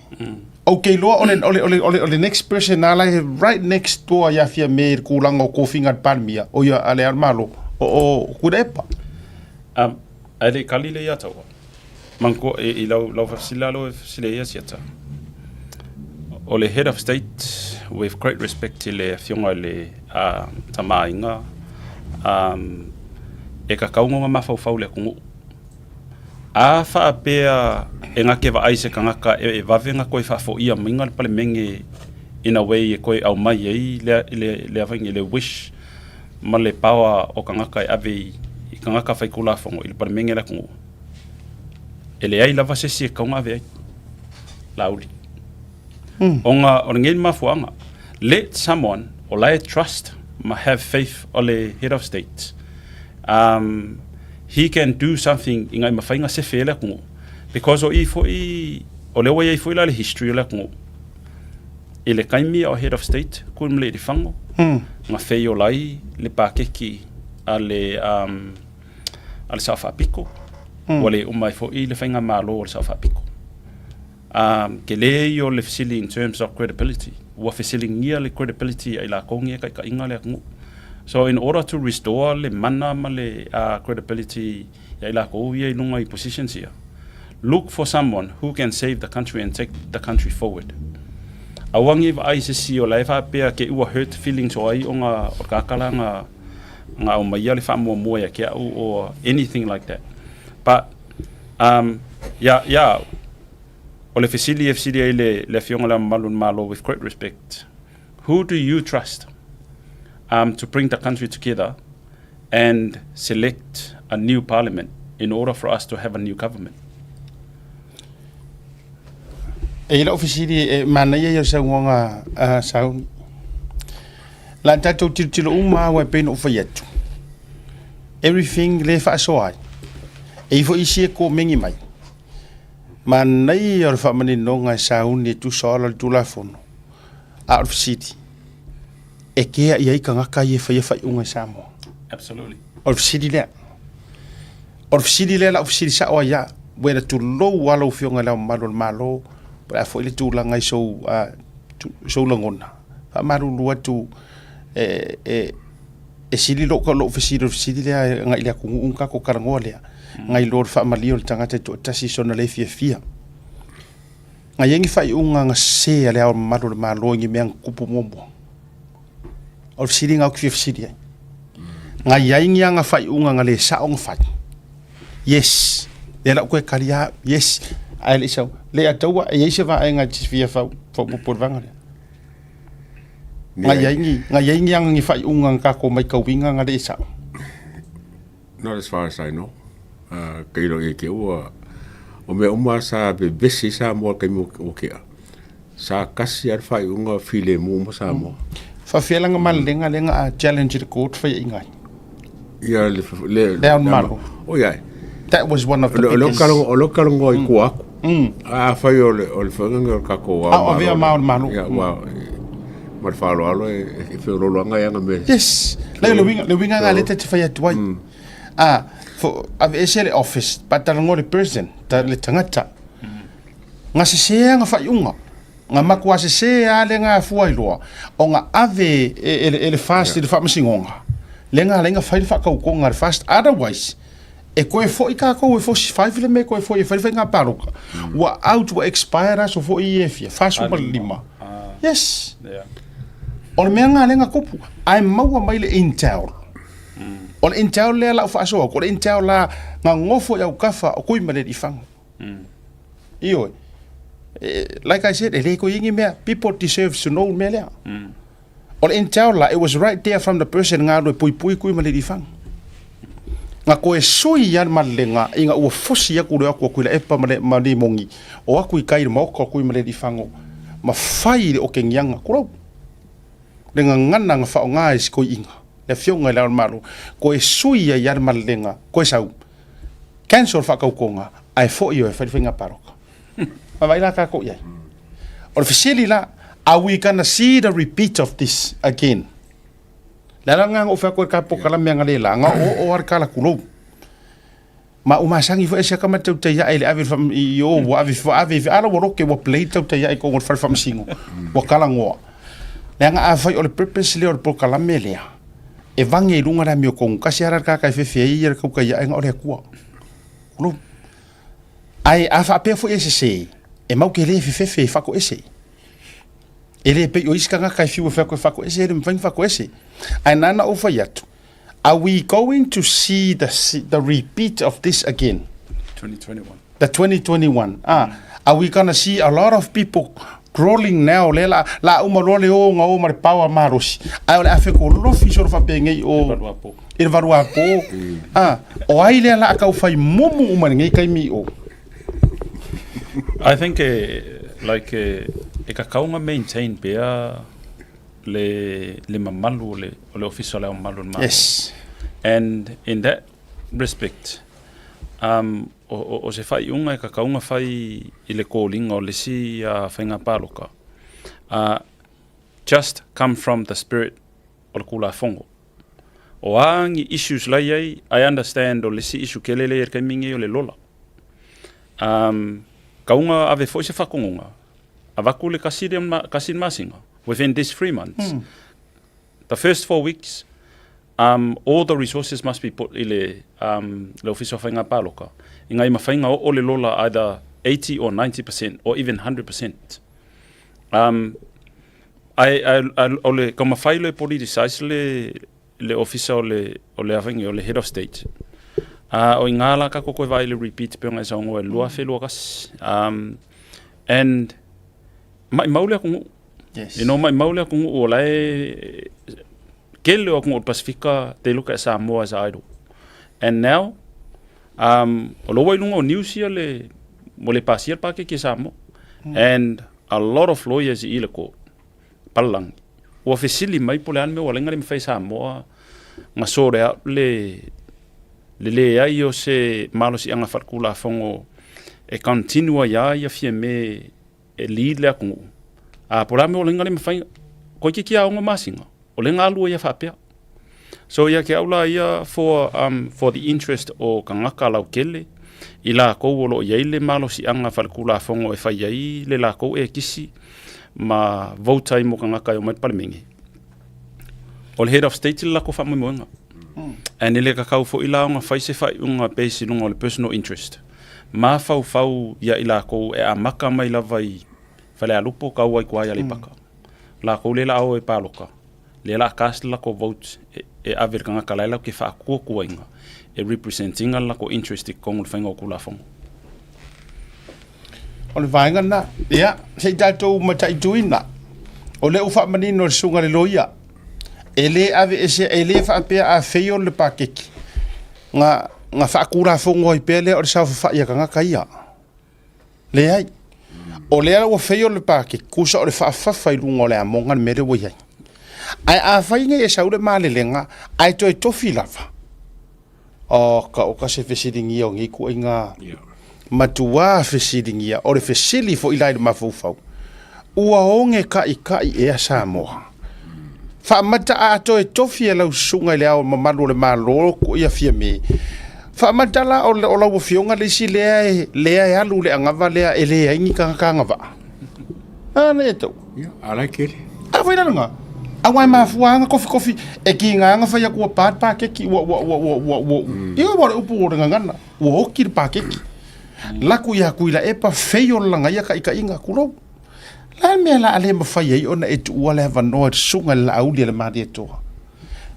okay loa o le, o le, o le, o le, o le next person na la e right next door ia Fiame i le tulaga o tofiga a le Palemia, o ia a le Ao o le Malo, o, o Tuilaepa. Ae le i kali le ia taua. Manatua e i lau lau faafesili la ua e fesili ai ia Siata. O le Head of State with great respect i le afioga i le Tama a Aiga, e kakau ona mafaufau i le atunuu. A faapea e na te vaai se tagata e vave ona toe faafoia maiga le Palemene in a way e toe aumai ai le le le wish ma le power o tagata e ave i tagata faitulafono i le Palemene a le atunuu. E leai lava se isi e tatau ona ave ai. Laauli. Ona o lenei mafuaaga, let someone o la e trust ma have faith o le head of state, um, he can do something ina ia mafai ona sefe ai le atunuu. Because o i foi, o lea ua i ai foi la le history o le atunuu. I le taimi a o head of state, Tuimalealiifano, na fail ai le pakeki a le, um, a le Sao Faapito, ua le uma ai foi le faigamalo a le Sao Faapito. Um, tele ia o le fesili in terms of credibility. Ua fesiligia le credibility a i latou nei e taitaiga le atunuu. So in order to restore le mana ma le credibility ia i latou ia i luga i positions ia, look for someone who can save the country and take the country forward. Aua nei vaai i se isi o la e faapea ke ua hurt feelings o ai ona o le kakala na na aumaia le faamuamua ia te au or anything like that. But um, ia, ia au, o le fesili e fesili ai le, le Afioga i Le Ao Mamalu o le Malo with great respect, who do you trust um, to bring the country together and select a new parliament in order for us to have a new government? E i lau fesili e manaia ia o le saunoaga a Sauni. La tatou tilotilo uma lava e pei ona ou fai atu. Everything le faasoa ai. E i foi isi e komeni mai. Manaia o le faamaninoga e sauni e tusa o ala o le Tulafono. A o le fesili, e kea i ai tagata ia e faia faaiuga i Samoa? Absolutely. O le fesili lea. O le fesili lea la ou fesili sao ai ia, wena tulou lava lau Afioga i Le Ao Mamalu o le Malo, po o le a foi le tulaga i sou, sou lagona, faamalulu atu e, e, e sili lou, lou fesili, o le fesili lea e agai i le atunuu na tatou talanoa lea, nai lo le faamalie o le tagata e toatasi i sona le fiafia. Na i ai ni faaiuga na sese a Le Ao Mamalu o le Malo i ni mea na tutupu muamua? O le fesiliga ou te fia fesili ai. Nga i ai ni aga faaiuga na le sao na fai? Yes. Lea la ou toe tali lava au, yes. Ae le i sau. Le ataua, e i ai se vaega e te fia faaopoopo i le vaega lea? Nga i ai ni, nga i ai ni aga ni faaiuga na tatou matauina na le sao? Not as far as I know. Uh, kei lo e ke ua o mea uma sa vevesi Samoa i le taimi o kea. Sa kasi lava le faaiuga filemu uma Samoa. Faafia la nga malelega lea na a challenge i le court faiaiga ai? Ia le le Le ao malo. O ia. That was one of the biggest. O leo talanoa i tua atu. A fai o le o le faiga o le tatou ao. A o avea ma o le Malo. Ia ua ma le faaaloalo e feoloolo ai ana mea. Yes. Le le uiga le uiga nga lea ta te fai atu ai. A fo aveese le office pa talanoa le person ta le tagata. Nga sese aga faaiuga, nga matua sese a le nga fua iloa, o nga ave e, e, e le FAST i le faamasinoga, le nga ala ai nga fai le faatautoga a le FAST, otherwise, e toe foi tatou e fosi fai le mea e toe foi e fai le faiga palota, ua out, ua expire aso foi ia e fia, 45. Yes. O le mea nga lea na tupu, ae maua mai le intel. O le intel lea la u faasoa atu, o le intel la nga nofo i autafa o Tuimalealiifano. Ioe. Like I said, e le toe i ai ni mea, people deserves to know le mea lea. O le intel la, it was right there from the person nga alu e puipui Tuimalealiifano. Nga toe sui lava le malelega ina ua fosi atu le o atu a Tuilaepa ma le ma Limoni, o atu i tai i le maota o Tuimalealiifano ma fai le otegiaga, tulou, le gagana na faaaoga e si toeaina, le afioga i Le Ao o le Malo, toe sui ai lava le malelega, toe sau. Cancel le faatautoga ae foi oe e fai le faiga palota. Vaavaai la tatou i ai. O le fesili la, are we gonna see the repeat of this again? Le ala lena na ou fai atu ai i le ta polokalame analeila, na oo lava le tala tulou. Ma ua masani foi e si ata matautai ae i le ave i o, ua ave, ua ave, a la ua lote ua play tautai ae i totonu o le fale faamasino, ua talanoa. Leaga afai o le purpose lea o le polokalame lea, e vage i luga le amiotonu, tasi lava la le tagata e fefe ai le tautai aega o le Atua. Tulou. Ae a faapea foi e sese, e mau te le fefefe e faatoese. E le pei o isi tagata e fiu e fai atu e faatoese, e le mafai ona faatoese. Ae na ona ou fai atu, are we going to see the, the repeat of this again? 2021. The 2021. Ah, are we gonna see a lot of people crawling now lea la la uma loa le o ga o ma le power malosi ae o le a fekolofi solo faapenei o i le valuapo ah o ai lea la a tau fai mumu uma i lenei taimi o I think eh, like eh, e kakau ga maintain pea le le mamalu o le o le ofisa o le Ao Mamalu o le Malo. Yes. And in that respect, um, o, o, o se faaiuga e kakauga fai i le koliga o le isi uh, faiga paloka, uh, just come from the spirit o le Tulafono. O a ni issues la i ai, I understand o le isi issue kele lea i le taimi nei o le lola. Um, kauga ave foi se faatonuga, avatu le kasi le kasi le masina, within this 3 months. The first 4 weeks, all the resources must be put i le, le Ofisa o Faiga Paloka. Ina ia mafai ona oo le lola either 80 or 90% or even 100%. Ae, ae, ae o le taumafai loa e politicize le, le Ofisa o le, o le o le Head of State. O i ngā la ka koe vaai le repeat pe ona e saunoa i le 2021. And maimau le atunuu. Yes. You know, maimau le atunuu o la e kele o atunuu o le Pasifika, they look at Samoa as a idol. And now, o lo ua i luga o news ia le, mo le pasia le pakeke i Samoa. And a lot of lawyers i le court, palalagi, ua fesili mai po o le a le mea ua ala ai ona le mafai e Samoa na sort out le, le leai o se malosiaga faaletulafono e continue ai lava ia Fiame e lead le atunuu. A po o le a le mea ua ala ai ona le mafai, toeitiiti lava 6 masina, o lea na alu ai ia faapea. So ia te au la ia for the interest o tagata lautele, i latou o lo o i ai le malosiaga faaletulafono e fai ai le latou ekisi ma vote ai mo tagata e omai i le Palemene. O le Head of State le latou faamoemoega. And e le kakau foi la ona fai se faaiuga base i luga o le personal interest. Mafaufau ia i latou e amata mai lava i Falealupo tau ai i tua i Aleipata. Latou lea la o e paloka. Lea la cast le lakou vote e ave i le tagata la e latou te faatuatuaina e represent ina le latou interest i totonu o le faiga o Tulafono. O le vaega lena. Ia, se i tatou mataituina. O lea ua faamanino e le susuga i le loia, e le aveesea, e le faapea a fail le paketi, na, na faatulafono ai pea lea o le saofafai a tagata ia. Leai. O lea ua fail le paketi, tusa o le faafafa i luga o le amoga le mea lea ua i ai. Ae afai nei e sau le malelega ae toe tofi lava, Oka oka se fesiligia o nei ituaiga matuā fesiligia. O le fesili foi la i le mafaufau, ua ogekaʻikaʻi ea Samoa? Faamata a toe tofi e lau susuga i le Ao Mamalu o le Malo ia Fiame, faamata la o lau Afioga le isi lea e, lea e alu i le anava lea e leai ni tagata agavaa? A na ia tau. Ia, a la e tele. A foi la lena. Aua e mafua lava ona kofikofi, e kiga lava ona fai atu ua pa le paketi, ua, ua, ua, ua, ua, ua, ia ua o le upu o le gagana, ua oti le paketi. Laku ia Tuilaepa, feio le lagaia taitaiga, tulou. O le a le mea o le a le mafai ai ona e tuua le avanoa i le susuga i le Laauli a le Malietoa?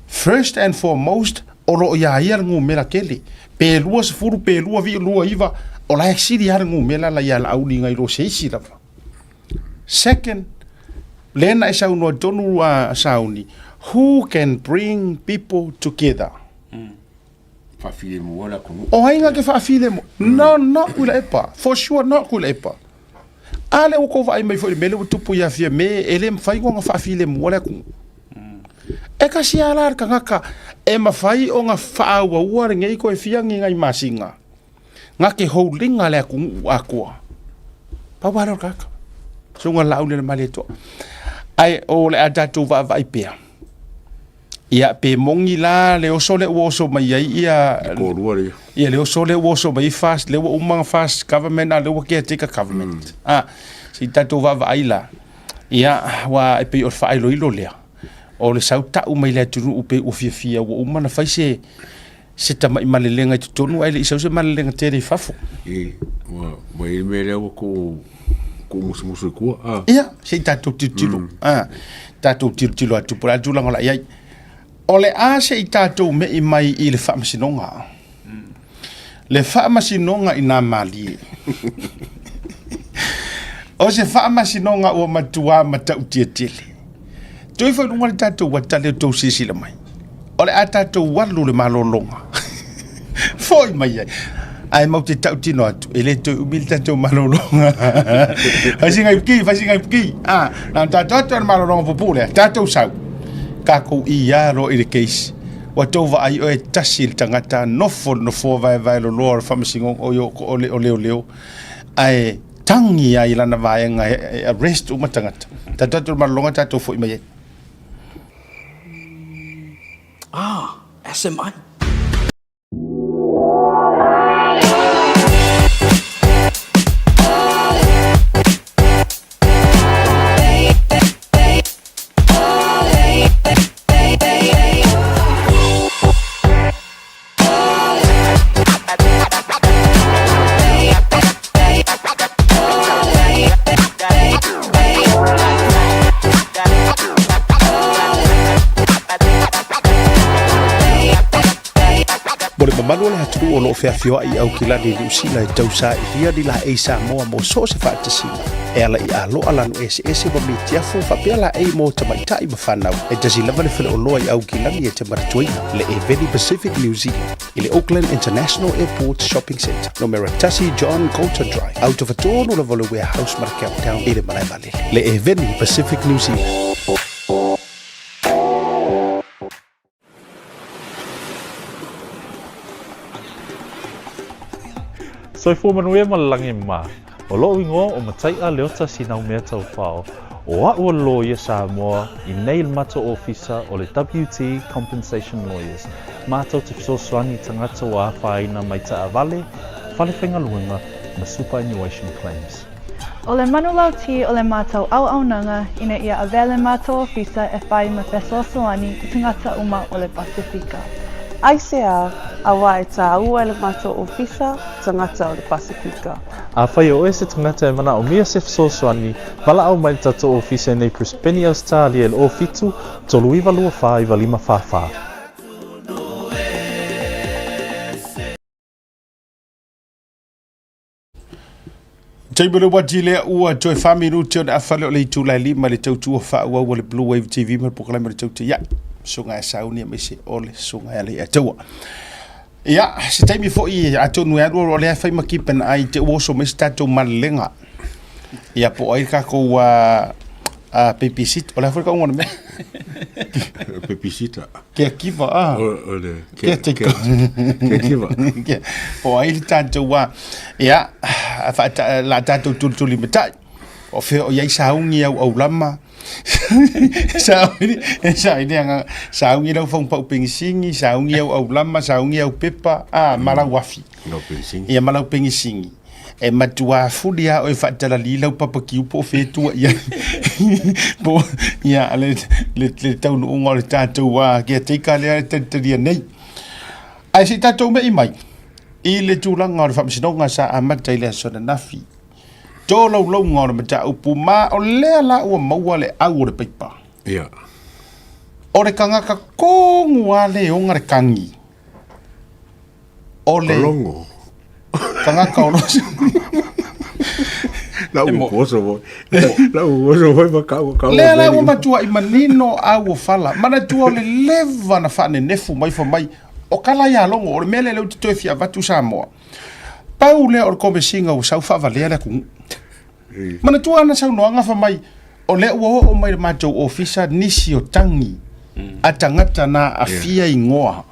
First and foremost, o lo o iā ia le numera tele. Pe 20, pe 29, o la e sili lava le numera la ia Laauli nai lo se isi lava. Second, lea na e saunoa tonu a Sauni, who can bring people together? Faafilemu le atunuu. O ai na te faafilemu? No, not Tuilaepa. For sure not Tuilaepa. A lea ua tou vaai mai foi i le mea lea ua tupu ia Fiame, e le mafai ona faafilemua le atunuu. E tasi lava la le tagata e mafai ona faaauaua lenei toe fia ni nai masina, na te hold-ina le atunuu atoa. Pau lava lea o le tagata. Susuga Laaulialemalietoa. Ae o le a tatou vaavaai pea. Ia, pe moni la le oso lea ua oso mai ai ia... Toalua lea. Ia, le oso lea ua oso mai ai first, lea ua uma ona first government, a lea ua caretaker government. A, se i tatou vaavaai la. Ia, aua e pei o le faailoilo lea, o le sau tau mai le atunuu pei ua fiafia ua uma ona fai se, se tamai malelega i totonu ae le i sau se malelega tele i fafo. I, ua, ua i ai le mea lea ua tuu, tuu musumusu i tua. Ah. Ia, se i tatou tilotilo. Ah, tatou tilotilo atu po o le a le tulaga o le a i ai. O le a se i tatou me'i mai i le faamasinoga? Le faamasinoga i nā mālie. O se faamasinoga ua matuā matautia tele. Tuu ifo i luga le tatou ata lea tou silasila mai. O le a tatou alu le malologa. Foi mai ai. Ae matou te tautino atu, e le toe umi le tatou malologa. Fai sina ipuki, fai sina ipuki. Ah, na ona tatou atu le malologa pupuu lea, tatou sau. Tatou ia loa i le case. Ua tou vaai oe tasi le tagata nofo le nofoa vaevae loloa o le faamasinoga o, o, o leoleo ae tagi ai i lana vaega e arrest uma tagata. Tatou atu i le malologa tatou foi mai ai. Ah, SMI. Mo le mamalu o le atunuu o lo o feafioai i Aukilani i Niu Sila e tausailia ni laei Samoa mo so o se faatasiga e ala i aloa lanu eseese ma mitiafu faapea laei mo tamaitai ma fanau. E tasi lava le faleoloa i Aukilani e te manatuaina, le Eveni Pacific New Zealand i le Auckland International Airport Shopping Centre, numera 1 John Coulter Drive, autofatonu lava o le Warehouse ma le Countdown i le malae vaalele. Le Eveni Pacific New Zealand. Soifua manuia ma le lagi mā. O loʻu igoa o Mataiʻa Leota Sinaumea Taufao, o aʻu o le loia Samoa i nei le matou ofisa o le WT Compensation Lawyers, matou te fesoasoani i tagata ua afaina mai taavale, fale faigaluega ma superannuation claims. O le manulauti o le matou auaunaga ina ia avea le matou ofisa e fai ma fesoasoani i tagata uma o le Pasefika. Aisea, auā e tāua e le matou ofisa tagata o le Pasefika. Afai o oe se tagata e manaomia se fesoasoani, valaau mai le tatou ofisa i nei Brisbane, Ausetalia i le 07 3 3924 9544. Taimi o le uati lea ua toe fa minuti ona afa lea o le itula e lima le tautua faaauau a le Blue Wave TV ma le polokalame o le Tautai Ae, Susuga ia Sauni aemaise o le Susuga ia Leiataua. Ia, se taimi foi atonu e alu o lea e fai ma keep an eye te ua oso mai se tatou malelega. Ia po o ai le tatou uh, babysit, o le a foi le tauga o le mea? Babysitter. Caregiver, ah. O le caretaker. Caregiver. Po o ai le tatou a, ia, la tatou tulituli matai. O fea o i ai sauni au aulama. Sauni, sauni anga, sauni lau faupau pegisini, sauni au aulama, sauni au pepa, ah, ma lau afi. Lau pegisini. Ia ma lau pegisini. E matua fuli lava oe faatalali lau papakiu po o fea e tua i ai. Po o, ia, le, le, le taunuuga o le tatou uh, caretaker lea e talitalia nei. Ae se i tatou me'i mai i le tulaga o le faamasinoga sa amata i le aso ananafi. Tolaulauga o le mataupu ma o lea la ua maua le au o le paipa. Ia. O le tagata tonu lava lea e ona le tagi. O le Logo. tagata o lo La u koso mo. La u koso mo ma kau kau. Lea la ua matuai manino au o fala. Manatua o le leva na faanenefu mai fai mai o kala ia logo o le mea lea lea ou te toe fia avatu Samoa. Pau lea o le komesiga ua sau faavalea le atunuu. Manatua ana saunoaga fai mai o lea ua oo mai le matou ofisa nisi o tagi a tagata na aafia igoa.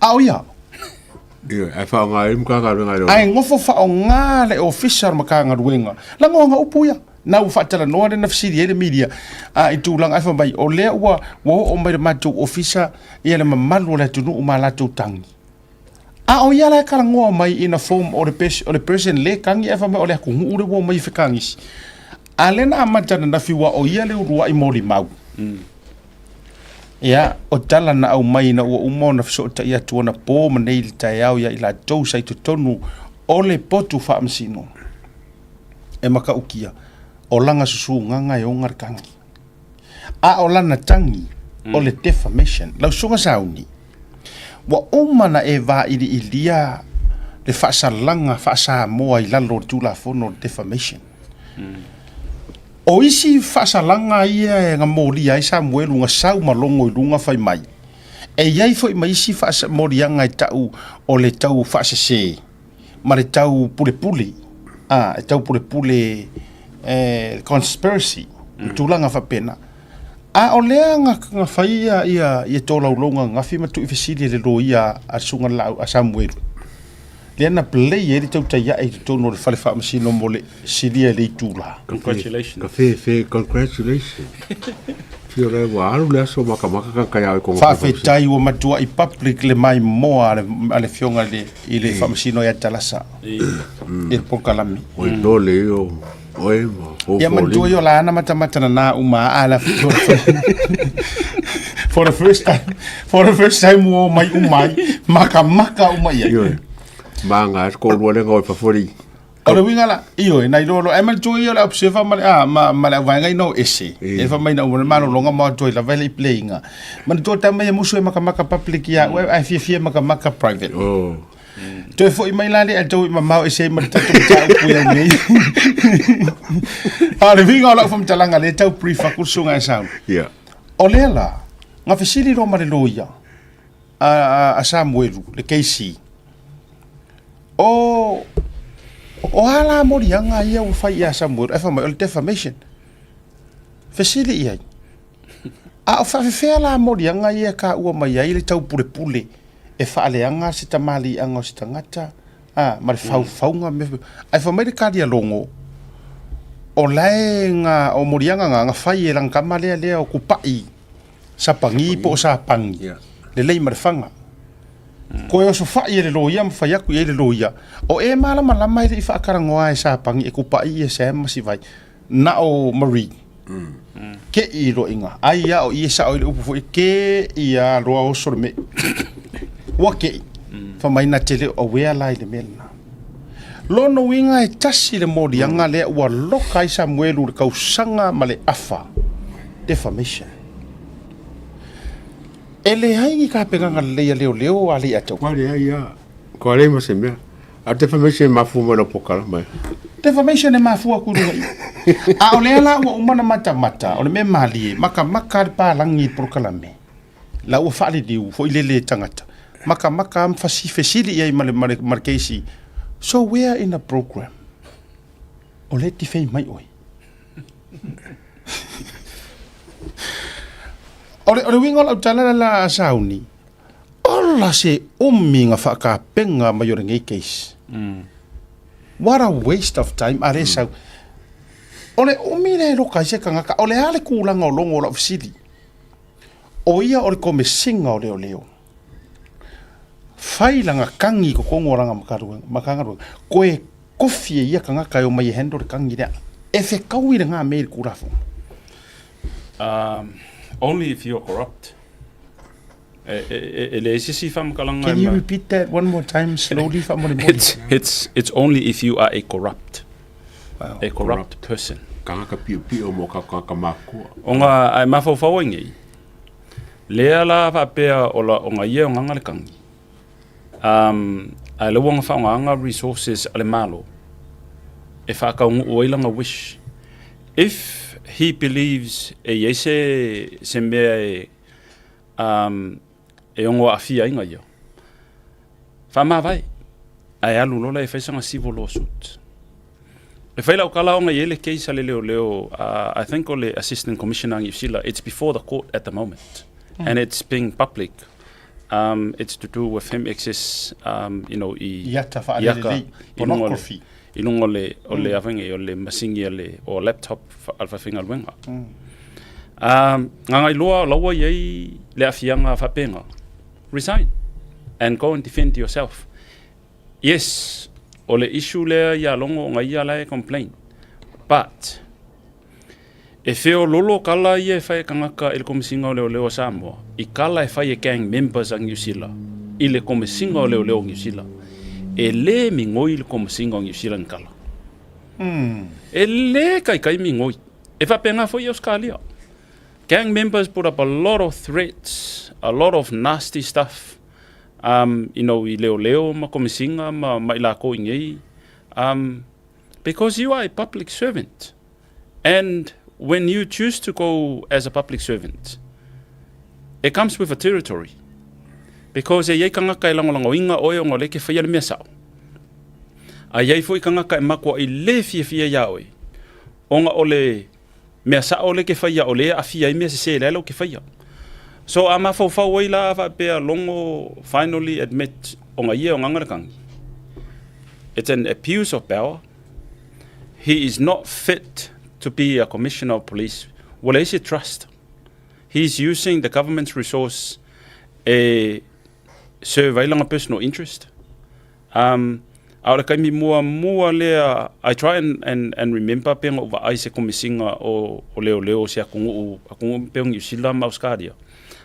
A o ia? Ioe, ae faaaoga ai le Matagaluega e Ae nofo faaaoga le Ofisa o le Matagaluega. Lagoaga upu ia. Na ua faatalanoa lea na fesili ai le media a i tulaga ae fai mai o lea ua ua oo mai le matou ofisa ia le mamalu o le atunuu ma latou tagi. A o ia la e talanoa mai in a form o le o le person le tagi ae fai mai o le atunuu lea ua omai e fekagisi. A lea na amata ananafi ua o ia le uluai molimau. Ia, o tala na aumai ina ua uma ona fesootai atu anapo ma nei i le taeao ia i latou sa i totonu o le potu faamasino e matautia, o lana susugaga e ona le tagi. A o lana tagi, o le defamation. Lau Susuga Sauni, ua uma ona e vailiilia le faasalaga faa-Samoa i lalo o le Tulafono o le Defamation. O isi faasalaga ia e gamolia ai Samuelu na sau ma logo i luga fai mai, e i ai foi ma isi moliaga e tau o le tau faasese ma le tau pulepule, a, e tau pulepule e, conspiracy, mm. tulaga faapena. A o lea na, na fai ia, ia, ia tolaulauga ananafi ma tuuifesili e le loia a le susuga i le laau a Samuelu. Lea na play ai le tautai ae i totonu o le fale faamasino mo le silia i le itula. Congratulations. Ka fe fe congratulations. Fio le ua alu le aso makamaka ka kai au kongo. Faafetai ua matuai public le maimoa a le, a le afioga i le, i le faamasino ia Talasa i le polokalame. Oi no le io oe ma o Ia manatua ia o la ana matamata na nā uma a la for the first time for the first time ua omai uma ai makamaka uma i ai. Ioe. Manga ko lua le ngoi fafori. O le uiga la, ioe, na iloa loa, e manatua ia o le observer ma le, a, ma, ma le auvaega ina o ese. E fai mai na uma le malologa ma o atu ai lava e le i play inga. Manatua tama ia musu e makamaka public ia au, ae fiafia e makamaka private. Oh. Toe foi mai la le ae tau i mamao ese ai ma le tatou mataupu i au nei. A o le uiga o lau faamatalaga lea e tau brief atu le susuga ia Saul. Yeah. O lea la, na fesili loa ma le loia a, a, a Samuelu, le KC, o, o a la moliaga ia ua fai ia Samuelu? Ae fai mai, o le defamation. Fesili i ai. A o faafefea la moliaga ia e taua mai ai le taupulepule e faaleaga se tamaliiaga o se tagata, a, ma le faufauga mea faapena. Ae fai mai le tali a Logo, o la e na, o moliaga na, na fai e lana tama lea lea o Kupa'i, Sapagi po o Sapagi, lelei ma le faga. Koe osofai e le loia ma fai atu i ai le loia, o e malamalama e le i faatalanoa e Sapagi e Kupa'i ia Sam ma Sivai, na o Marie. Ke i loiga, ai a o i e sao i le upu foi, ke i a loa oso le mea. Ua ke i. Fai mai na te le o aware la i le mea lena. Lona uiga e tasi le moliaga lea ua loka ai Samuelu i le kausaga ma le afa, defamation. E leai ni tapenaga lelei a leoleo a Lei'ataua. Ua leai a. Ua leai ma se mea. A o le defamation e mafua mai lau polokalama e. Defamation e mafua atu i luga i i. A o lea la ua uma ona matamata, o le mea malie, matamata le palagi i le polokalame, la ua faaliliu foi lele e tagata, matamata lava ma fasi, fesili i ai ma le, ma le, ma le KC, so where in the program o lea e defame mai oe? O le, o le uiga o lau tala la a Sauni, ola se umi na faatapenaga mai o lenei case. What a waste of time, a le sau. O le umi lea e loka ai se tagata, o le a le tulaga o logo o lau fesili? O ia o le Komesina o Leoleo. Fai lana kagi i totonu o lana Matagaluega, koe kofi e ia tagata e omai e handle le kagi lea. E fetaui lena mea i le Tulafono. Um, only if you're corrupt. E, e, e, e leai se isi faamatalaga Can you repeat that one more time slowly faamolemole? It's, it's, it's only if you are a corrupt. Wow. A corrupt, corrupt. person. Kangaka piopio mo ka kangaka makua. O ngā, ai mafaufau ai nei. Lea la faapea o la o nga ia o nganga le kangi. Um, ae le ua whaonga resources a le Malo e whakaunu'u ai lana wish. If he believes e iai se, se mea e, um, e ono aafia ai nga ia, whaamavae, ae alu loa la e fai sana civil lawsuit. E fai lau kala ona i ai le case a le leoleo, I think o le Assistant Commissioner a Niu Sila, it's before the court at the moment, and it's being public. Um, it's to do with him access, um, you know, i, I ata whaalelelei, pornography. I lunga o le, o le mm. o le masingi a le, o laptop a le whawhengaluenga. Mm. Um, ngā ngai loa, laua i ai le afianga whapenga. Resign and go and defend yourself. Yes, o le issue lea ia Logo ona ia la e complain. But, e feololo kala ia e fai e kangaka i le Komisiga o Leoleo a Samoa, i kala e fai e gang members a Niu Sila i le Komisiga o Leoleo o Niu Sila. E le migoi le Komisiga o Niu Sila ni kala. E le kaikai migoi. E faapena foi i Ausekalia. Gang members put up a lot of threats, a lot of nasty stuff um, you know, i leoleo ma komisiga ma, ma i lakou i nei, um, because you are a public servant. And when you choose to go as a public servant, it comes with a territory. Because e iai kangaka e lagolagoina oe ona o lea e ke faia le mea sao. A iai foi kangaka e makuaʻi le fiafia iā oe, ona o le Mea sao le ke faia o le aafia ai mea sesē lea lau ke faia. So a mafaufau ai la faapea Logo finally admit ona ia o gaga le kagi. It's an abuse of power. He is not fit to be a commissioner of police. Ua leai se trust. He is using the government's resource e serve ai lana personal interest. Um, a o le kaimi muamua lea, I try and, and, and remember pe na ou vaai i se komisiga o, o leoleo o se atunuu, atunuu pei o Niu Sila ma Ausekalia.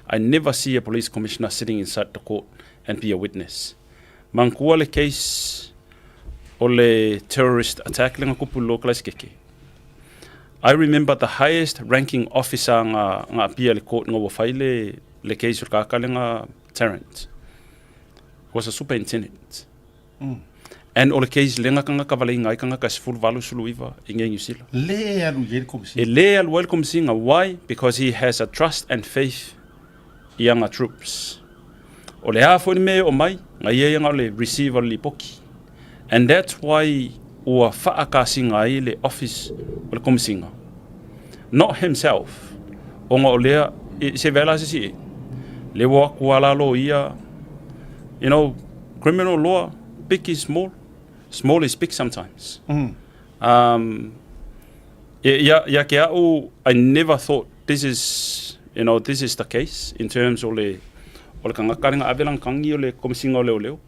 I never see a police commissioner sitting inside the court and be a witness. Manatua le case o le terrorist attack lea na tupu i le Kalaesekeke. I remember the highest ranking officer nga, nga appear i le court nga ua fai le, le case o le kaka lea na Tarrant. was a superintendent. Mm. And o le case le nga ka vale inga ka 18 19 i nge New Zealand. Le alu i le komisiga. E le alu ai le komisiga. Why? Because he has a trust and faith i anga troops. O le a foi le mea e oo mai, nga ia ia nga o le receive o le lipoki. And that's why ua faakasiga ai le office o le komisiga. Not himself, ona o lea, i se vela se si e, le ua aku a lalo ia, you know, criminal law, big is small, small is big sometimes. Mm. Um, ia, ia ke au, I never thought this is, you know, this is the case in terms o le, o le kangaka lenga ave langa kangi o le komisiga o leoleo.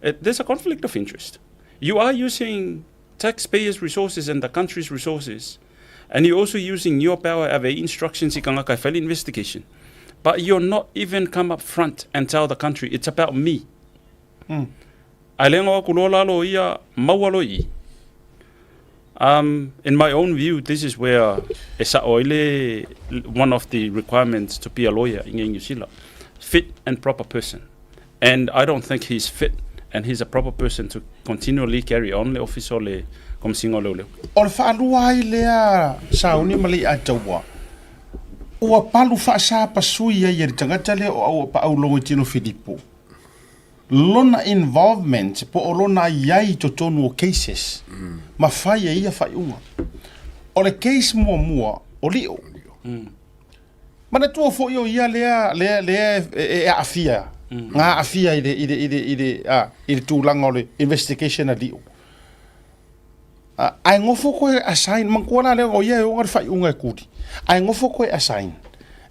It, there's a conflict of interest. You are using taxpayers' resources and the country's resources and you're also using your power ave instructions i kangaka e fai le investigation. But you're not even come up front and tell the country it's about me. Mm. Ae le ngo aku loa lalo ia maua loa i. Um, in my own view, this is where e sa'o ai le one of the requirements to be a lawyer i New Zealand. fit and proper person. And I don't think he's fit and he's a proper person to continually carry on le office o le Komisiga o Leoleo. O le faalua ai lea sauni ma Leiataua, ua palu faasapasui ai e le tagata lea o Auapaau Logoitino Filipo lona involvement po o lona i ai i totonu o cases ma fai e ia faaiuga. O le case muamua o Lio. Manatua foi o ia lea, lea, lea e, e aafia, mm. na aafia i le, i le, i le, i le, a, i le tulaga o le investigation a Lio. A, ae gofo koe assign, manatua la lea o ia e ona le faaiuga e kuli. Ae gofo koe assign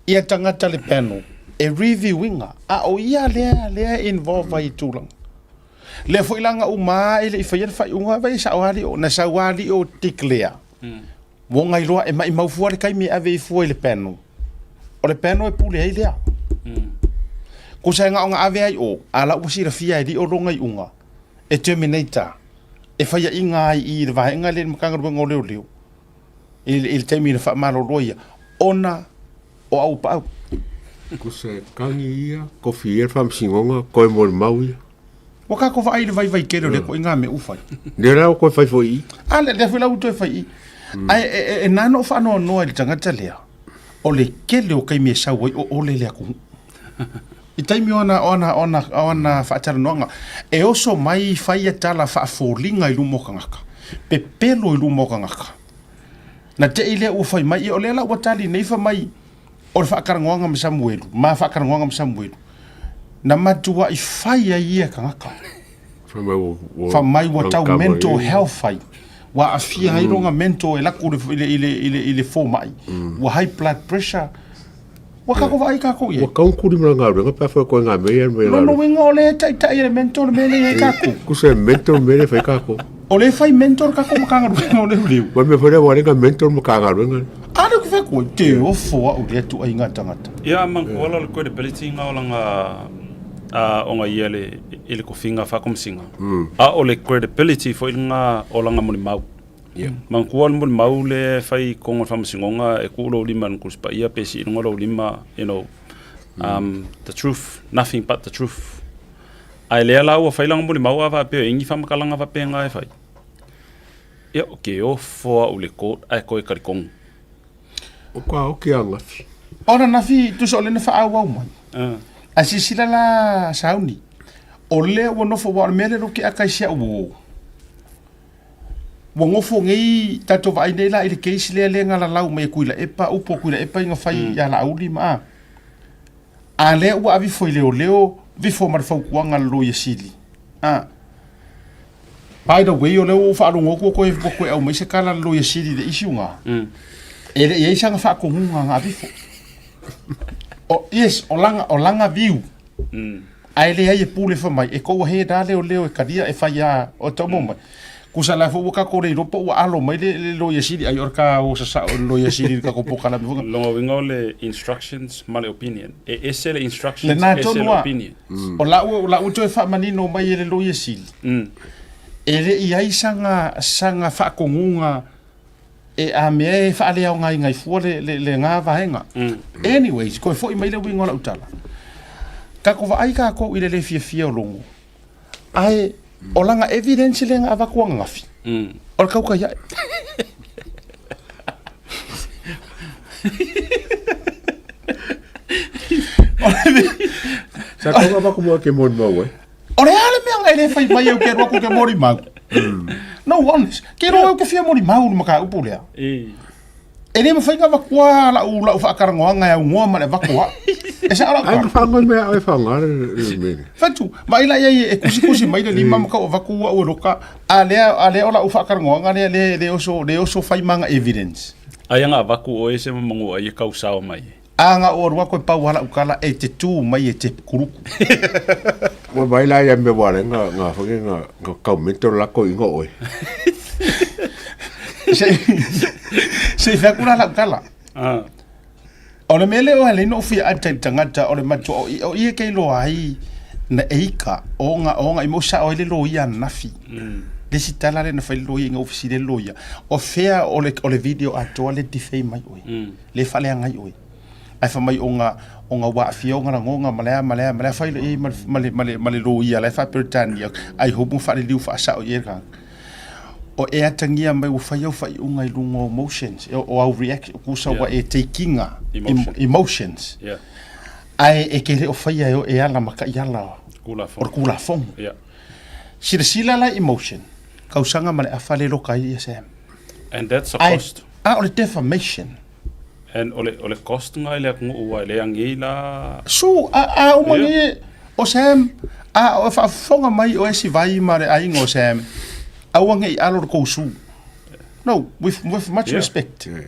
ia tagata le panel e review ina, a o ia lea, lea e involve ai i tulaga. Lea foi la na uma e le i faia le faaiuga, vai sao lava Lio, na sau lava Lio declare. Mm. Ua ona iloa e maimau fua le taimi e ave ai fua i le panel. O le panel e pule ai lea. Kusa e na ona ave ai o, a la ua silafia e lio lona iuga, e terminate a, e faiaʻiga ai i le vaega lea i le Matagaluega o Leoleo, i le taimi na faamalolo ai ia, ona o aupaau. Kusa e kagi ia, kofi ia le faamasinoga, koe molimau ia. Ua kākou vaai i le vaivai tele o lea koʻiga mea ua fai. Lea la ua koe fai foi i i. A lea, lea foi la ua toe fai i i. Ae e, e, e nā na ou faanoanoa i le tagata lea, o le tele o taimi e sau ai o ole le atunuu. I taimi o ana, o ana, o ana, o ana faatalanoaga, e oso mai fai ia tala faafoliga i luma o tagata, pepelo i luma o tagata. Na te i lea ua fai mai, ia o lea la ua tali nei fai mai, o le faatalanoaga ma Samuelu, ma faatalanoaga ma Samuelu, na matuai fai ai ia tagata. Fai mai ua, ua, Fai mai ua tau mental health ai. Ua aafia ai lona mental e laku i le, i le, i le, i le fomai. Ua high blood pressure. Ua kako vaai kākou i ai. Ua kau kuli ma galuega pe afai koe ngā mea ia mai Lona uiga o lea e taitai e le mental le mea lea i ai kākou. Kusa e mental me le fai kākou. O lea e fai mental kākou Matagaluega o Leoleo. Ma le mea foi lea ua lenga mental Matagaluega. A lea ku fai koe, te ofo au lea tuaiga tagata. Ia mankuala o le credibility nga o langa a onga ia le i le kofiga faakomisiga. A o le credibility foi nga o langa molimau. Yeah. Manatua le molimau le fai i totonu o le faamasinoga e tuu lou lima i le Tusi Paia pe sii i luga lou lima, you know, the truth, nothing but the truth. Ae lea la ua fai lana molimau a faapea e i ai ni faamatalaga faapena e fai, ia, ou te ofo au i le court ae toe talitonu. O ka oki a Nafi. Ona Nafi, tusa o lea na faaauau mai. Ae silasila la Sauni, o lea ua nofo, aua o le mea lea o lea ou te ata i si au uo, Ua nofo nei tatou vaai nei la i le case lea lea na lalau mai e Tuilaepa, upu a Tuilaepa ina fai ia Laauli ma a. A lea ua ave ifo i leoleo, vifo ma le fautuaga a le Loia Sili. A. By the way, o lea ua ou faalogo atu ua toe, ua toe aumai se tala a le Loia Sili i le issue na. E le i ai sana faatonuga na ave ifo. O, yes, o lana, o lana view. Ae leai e pule fai mai, e kou ahe da leoleo e kalia e fai a o tau mau mai. Kusa la foi ua kako le iloa po ua alo mai le, le loia sili ai o le ka o sasao le loia sili le kako pokalame foi. Lona uiga o le instructions ma le opinion. E ese le instructions, Lena ese tonu le a. opinion. O lau, o lau toe faamanino mai e le loia sili. E le i ai saga, saga faatonuga e a mea e faaleaogaina ai fua le, le, lena vaega. Anyways, koe foi mai le uiga o lau tala. Tatou vaai tatou i le le fiafia o Logo, ae o lana evidence lea na avatu ananafi, o le tautai ae. Sa tau avatu mo ke molimau ai. O le a le mea na e le fai mai au ke alu atu ke molimau? No, honest. Ke iloa au ke fia molimau i le mataupu lea. E le mafai ona avatua lau, lau faatalanoaga e aunoa ma le avatu o au. E sao lau Ai tala. whangai mea au e whanga le le mele. Fatu, vaai la i ai e tusitusi mai le lima ma tau avatu au e loka, a lea, a lea o lau faatalanoaga lea, lea, le oso, le oso fai ma ana evidence. Aia na avatu oe se manu ai e kau sao mai. A na ou alu atu e pau lava lau tala e te tu mai e te kuluku. Ua mai la ia mea ua nga nga whange nga nga kaumento lako ingo oe. Se se fai atu la lau tala. O le mea lea o le no fia ata i tagata o le matua o i o ia ke iloa ai na eika o nga o nga i mo sa o le loia nafi. Le si tala le na fai loia nga ofisi le loia. O fea o le o le video atoa le defame mai oe. Le faaleaga ai oe. Ae fai mai ona ona ua aafia ona lagoga ma le a ma le a ma le a fai loa i ai ma le ma le ma le ma le loia la e faa-Peretania ai homu faaliliu faasao i ai le tagata. O e atagia mai ua fai au faaiuga i luga o emotions, o au reaction, kusa ua e take ina emotions. Ae e te le o faia e oe e ala ma taiala o le Tulafono. Silasila la i emotion, tausaga ma le afa le loka ai ia Sam. And that's a cost. A o le defamation. And o le, o le cost nga i le atunuu ua e le agi la... Su, a, a uma yeah. ni o Sam, a o faafofoga mai o esi vai ma le aiga o Sam, aua ne i alo le kou su. No, with, with much yeah. respect. Yeah.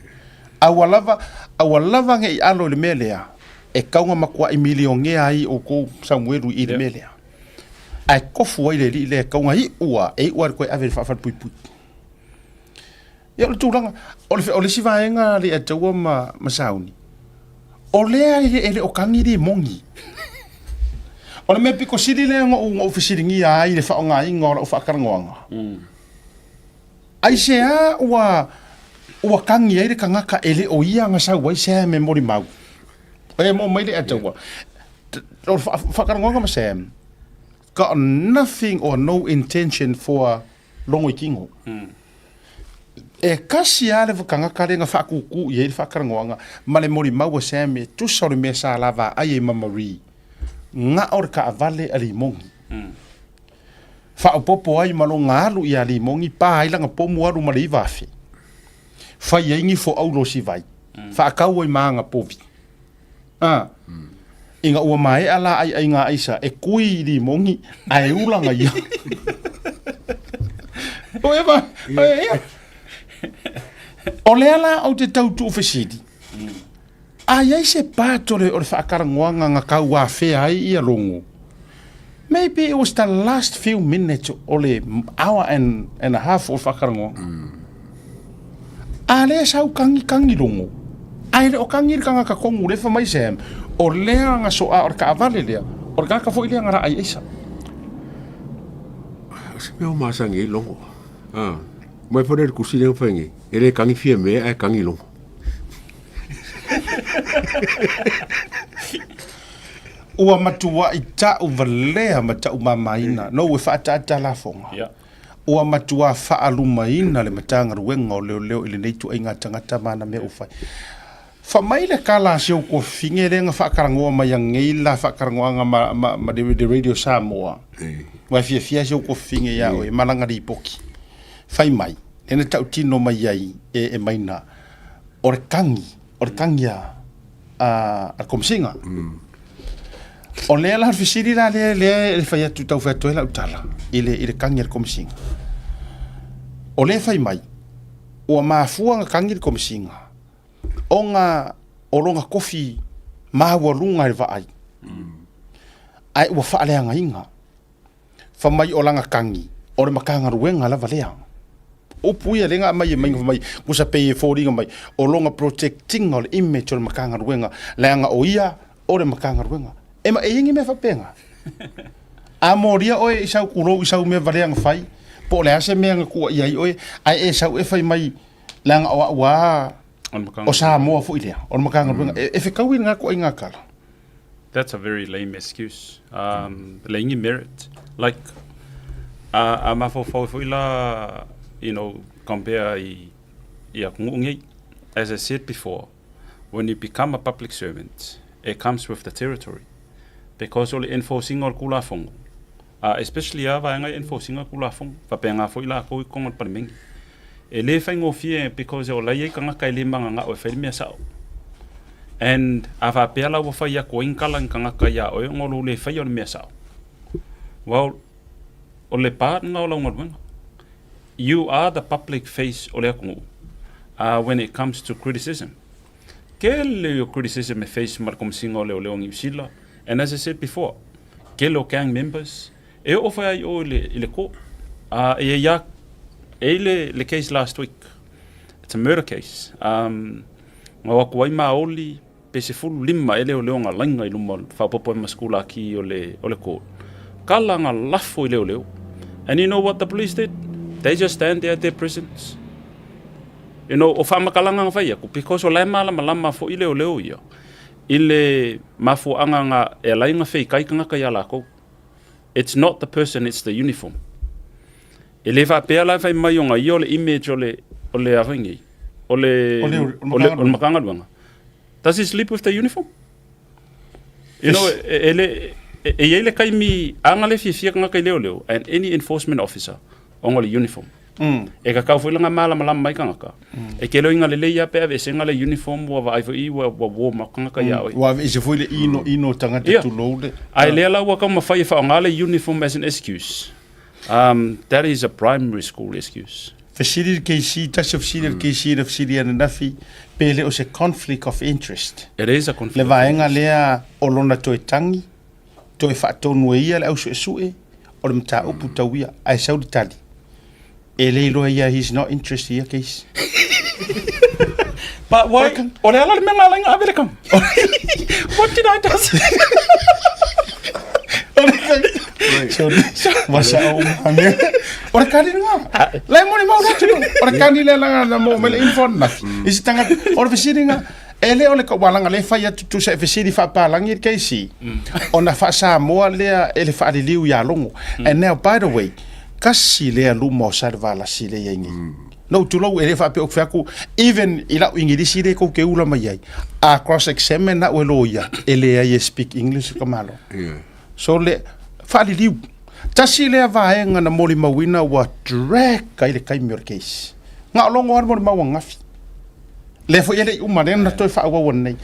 Aua lava, aua lava ne i alo i le mea lea, e tau na matuai milionea ai outou Samuelu i le mea lea. Ae tofu ai le alii lea e tau na iu a, e iu a le toe ave i le faafalepuipui. Ia o le tulaga, o le, o le isi vaega a Leiataua ma, ma Sauni, o lea e, e le o kagi limoni. O le mea pito sili lea na ou, na ou fesiligia ai le faaaogaina o lau faatalanoaga. Mm. Aisea ua, ua kagi ai le tagata e le o ia na sau ai Sam e molimau? E mo mai Leiataua. O le faatalanoaga ma Sam, got nothing or no intention for logo i kino. E kasi lava le tagata lea na faakūkū i ai le faatalanoaga ma le molimau a Sam e tusa o le mea sa lavaai ai ma Marie, na o le taavale a Limoni. Faaopoopo ai ma lona alu ia Limoni, pa ai lana pomu alu ma le 9,000. Fai ai ni foaulo o Sivai, faatau ai ma ana povi. A, ina ua maea la aiaiga aisa e kui i limoni ae ulaga ia. O Eva, ia. O lea la ou te tau tuufesili, a i ai se part o le, o le faatalanoaga na tau afea ai ia logo? Maybe it was the last few minutes o le hour and, and a half o le faatalanoaga. A lea sau kagikagi logo, ae le o kagi le tagata tonu lea fai mai Sam, o lea na soa o le taavale lea, o le tagata foi lea na laai aisa. O se mea o masani ai logo. Ah, mai foi le kusi lea fai nei, e le kagi fia mea ae kagi logo. Ua matuai ta'u valea ma ta'u mamaina, nou e faaataata lafoga. Yeah. Ua matua faalumaina le Matagaluega o Leoleo i lenei ituaiga tagata ma ana mea ua fai. Fa mai le kala a si ou tuafafine lea na faatalanoa mai anei la faatalanoaga ma, ma, ma le, le Radio Samoa. Ua e fiafia si ou tuafafine ia oe ma lana lipoti. Fai mai, lea na tautino mai ai e, e Maina, o le tagi, o le tagi a, a, a le Komesina. O lea la fesili la lea lea e fai atu tau fai atu ai lau tala i le i le kagi a le Komesina. O lea e fai mai ua mafua na kagi le Komesina ona o lona tofi maualuga i le vaai ae ua faaleagaina. Fai mai o lana kagi, o le Matagaluega lava lea. Upu ia lea na aumai e mai fai mai, kusa pei e foliga mai, o lona protect ina o le image o le Matagaluega, leaga o ia o le Matagaluega. E ma e i ai ni mea faapena? A molia oe i sau kulou i sau mea valea na fai, po o le a se mea na tuuaia ai oe, ae e sau e fai mai, leaga o au lava o Samoa foi lea, o le Matagaluega. E fetaui lena ituaiga tala. That's a very lame excuse. Um, leai ni merit. Like, a, a mafaufau foi la, you know, compare i, i atunuu nei. As I said before, when you become a public servant, it comes with the territory. Because o le enforcing o le Tulafono, uh, especially a vaega i enforcing o le Tulafono, faapena foi lakou i totonu o le Palemene. E le faigofie because o la e i ai tagata e le mananao e fai le mea sao. And a faapea la ua fai atu ai ni tala ni tagata iā oe ona o lou le faia o le mea sao, well, o le part lena o lau galuega. You are the public face o le atunuu when it comes to criticism. Tele o criticism e face ma le Komesina o Leoleo o Niu Sila, and as I said before, tele o gang members, E oo whai ai o i le, i le court. Uh, e ia, e i le, le case last week. It's a murder case. Um, ngā aku ai maoli, pe se fulu lima e leo leo ngā lainga i luma whapopo e maskula ki o le, o le court. Ka la ngā lafo i leo leo. And you know what the police did? They just stand there at their prisons. You know, o whaamakalanga ngā whai aku, because o lae malama lama fo i leo leo ia. I le mafuaaga na e ala ai ona feikai tagata ia lakou. It's not the person, it's the uniform. E le faapea la e fai mai ona ia o le image o le, o le a foi nei, o le, o le, o le, o le Matagaluega. Does he sleep with the uniform? You know, e, e, le, e, e i ai le taimi aga le fiafia tagata i leoleo and any enforcement officer ona o le uniform. Mm. E kakau foi langa malamalama mai tagata. Mm. E ke loinga lelei ia pe aveesega le uniform ua vaai foi ua ua warm up tagata ia oe. Ua aveese foi le ino ino tagata yeah. tulou le. Ai lea la ua taumafai e faaaoga le uniform as an excuse. Um, that is a primary school excuse. Fesili le KC, tasi o fesili le KC na fesili ananafi, pe le o se conflict of interest. It is a conflict. Le vaega lea o lona toe tangi, toe faatonu e ia le au suesue o le mataupu tau ia, ae sau le tali, e le iloa ia he is not interested i ia case. But why, o le ala le mea na ala ai na ave le kanga. What did I do? Sorry, masa o mea. O le kani nga. Le mo ni mau lotu. O le kani le langa na mo me le info na. Isi tanga o le fesili nga. E le o le kaualaga lea e fai atu tusa e fesili faapalagi le KC, ona faa-Samoa lea e le faaliliu iā Logo. And now, by the way, kasi lea luma o Salevalasi lea i ai nei. Na ou tulou, e le faapea ou te fai atu, even i lau Igilisi lea tou te ula mai ai, a cross-examine au e loia, e leai e speak English le tamaloa. So le faaliliu. Tasi lea vaega na molimauina ua drag ai le taimi o le case. Na o Logo lava le molimau ananafi. Lea foi e le i uma, lea na toe faaauau nei.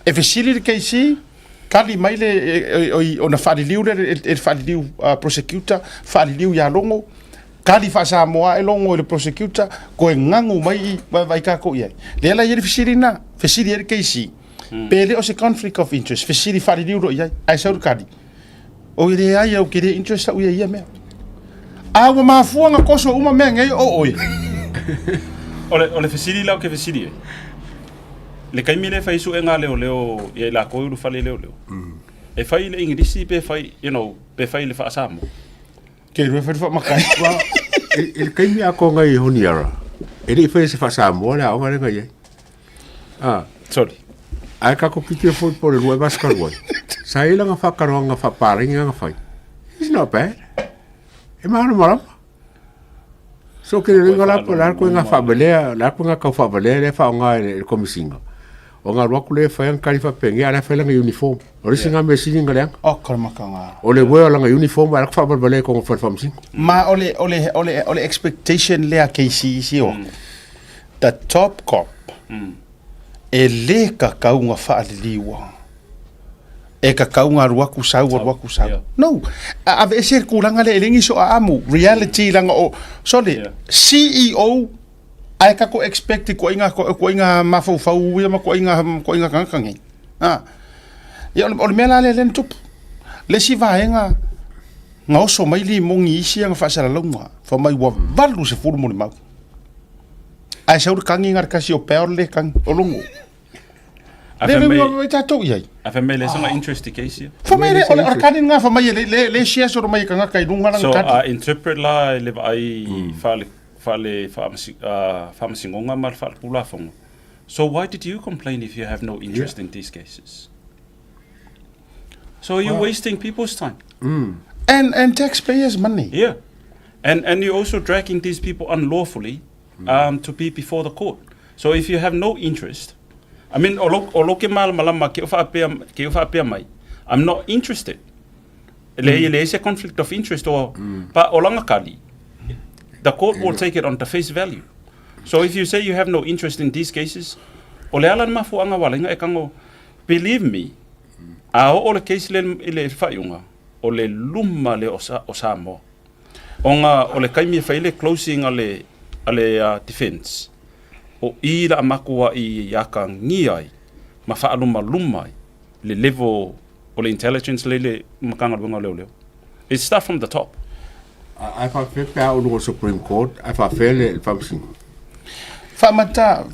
E fesili le KC, tali mai le, ona faaliliu lea e le faaliliu prosecutor, faaliliu ia Logo, tali faa-Samoa ae Logo i le prosecutor, toe gagu mai i, vaai tatou i ai. Lea la e i ai le fesili lena, fesili ai le KC, pe le o se conflict of interest, fesili faaliliu loa i ai, ae sau le tali, Oi leai au ke le interest au ia ia mea. A ua mafua na koso uma mea nei o oe. O le, o le fesili la o ke fesili e. Le taimi le fai suega leoleo ia i lakou i ulufale leoleo. E fai i le Ingilisi pe fai, you know, pe fai i le faa-Samoa. Ke rua fai le faamakai. Well, i le taimi a konga i Honiara, e le i faia se faa-Samoa le aoga lea na i ai. Ah. Sorry. Ae ka ko kite foi po le lua e vasika lua. Sa i langa whakaroanga whaparengi anga whai. It's not bad. E mahana marama. So ke le ringa la po la ko nga whabalea, la ko nga kau whabalea le whaonga e le komisinga. O ngā ruaku le whai ang kari whapenge, ala whai langa uniform. O le singa me sini nga leanga. O karamakanga. O le wea langa uniform, ala ko whabalea ko ngā whai Ma o le, o le, o le, o le expectation lea KC isi o. The top cop e le kakau nga faaliliua e kakau nga alu aku sau alu aku sau no aveese le kulaga lea e leai nisi o aamu reality leaga o sole CEO ae tatou expect i koaiga koaiga mafaufau ia ma koaiga koaiga tagata nei a ia o le mea la lea lea na tupu le isi vaega na oso mai limoni i isi ana faasalalauga fai mai ua 80 molimau. Ae sau le kagi na le kasi o pea o le kagi o logo. A Le fai mai mai tatou i ai. A fai mai le sanga interest i case ia. Fa mai le o le kani nga fa mai le le le share so mai kanga kai lunga So a interpret la i le vaai faale faale faamasinoga ma le faaletulafono. So why did you complain if you have no interest in these cases? So you're wasting people's time. And taxpayers money. Yeah. And and you're also dragging these people unlawfully um, to be before the court. So if you have no interest, I mean, o lo, o lo ke malamalama ke o whaapea, ke o whaapea mai, I'm not interested. Le mm. le ese conflict of interest or mm. pa o langa kali. The court will take it on the face value. So if you say you have no interest in these cases, o le ala ni mafuanga wala inga e kango, believe me, a o o le case le i le whaiunga, o le luma le o, sa, o Samoa. Ona o le taimi e fai ai le closing a le, a le defence, o i la makou aʻi i akagia ai ma faalumaluma ai le level o le intelligence le i le Matagaluega o Leoleo. It start from the top. Ae faapefea pe a oo i luga o le Supreme Court, ae faapefea le Faamasinoga? Faamata,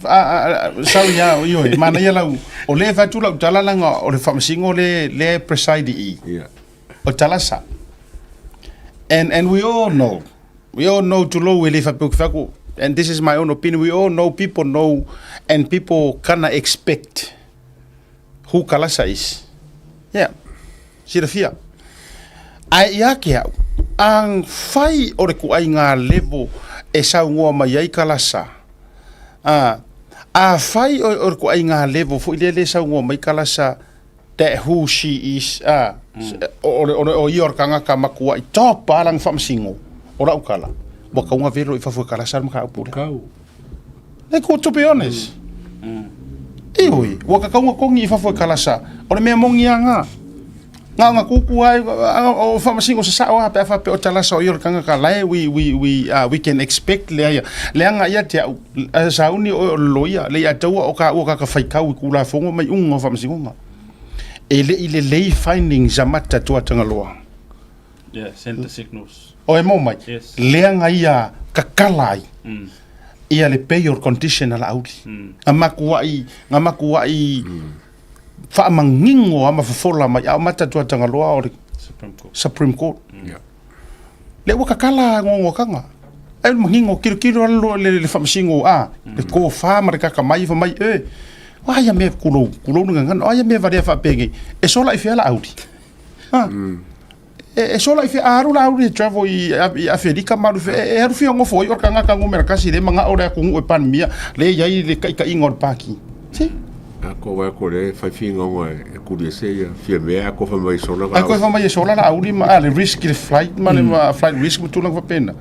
sorry a, ioe, manaia lau, o lea e fai atu lau tala leaga o le Faamasino lea e preside i i. O tala sa. And, and we all know, we all know tulou e le faapea ou te fai atu, and this is my own opinion, we all know, people know, and people kinda expect. who Kalasa is. Yeah. Silafia. Ae ia te au, afai o le kuaiga level e saunoa mai ai Kalasa, a, afai o le kuaiga level foi lea le saunoa mai Kalasa that who she is, a, o, o, o, o ia o le tagata matuai top a lana faamasino, o lau tala, ua tau velo i fafo e Kalasa le mataupu lea. Kau. Like, to be honest, Ioe, ua tatau ona togi i fafo e Kalasa, o le mea moni lava lena. Na ona tutu lava, o faamasino se sao lava pe a faapea o Talasa o ia o le tagata la e we, we, we, we can expect lea ia. Leaga ia te au, sauni oe o le loia, le i ataua o taua tagata faitau i Tulafono ma iuga o faamasinoga. E le i lelei findings a Mata Tuatagaloa. Yeah, send the signals. O e maua mai, Yes. leaga ia kakala ai ia le bail condition a Laauli. Na matuai, na matuai faamanino lava ma fofola mai, a o Mata Tuatagaloa o le Supreme Court. Supreme Court. Yeah. Lea ua kakala gogokaga. Ai o le manino, tilotilo lava le, le, le faamasino, a, le tofa ma le kakamai fai mai, e, o a ia mea tulou, tulou le gagana, o a ia mea valea faapenei, e sola i fea Laauli. Ha? E, e sola i fea, a alu Laauli e travel i, i Aferika ma alu i fea, e, e alu fia nofo ai o le tagata numera tasi lea e manao le atunuu e Palemia, lea e i ai le taitaiga o le Pati. Si? A ko wai ko le fai fingaunga e kuli ese ia fia mea a ko fai mai sola Ai koe fai mai e sola Laauli ma a le risk i le flight ma le ma flight risk ma tulaga faapena.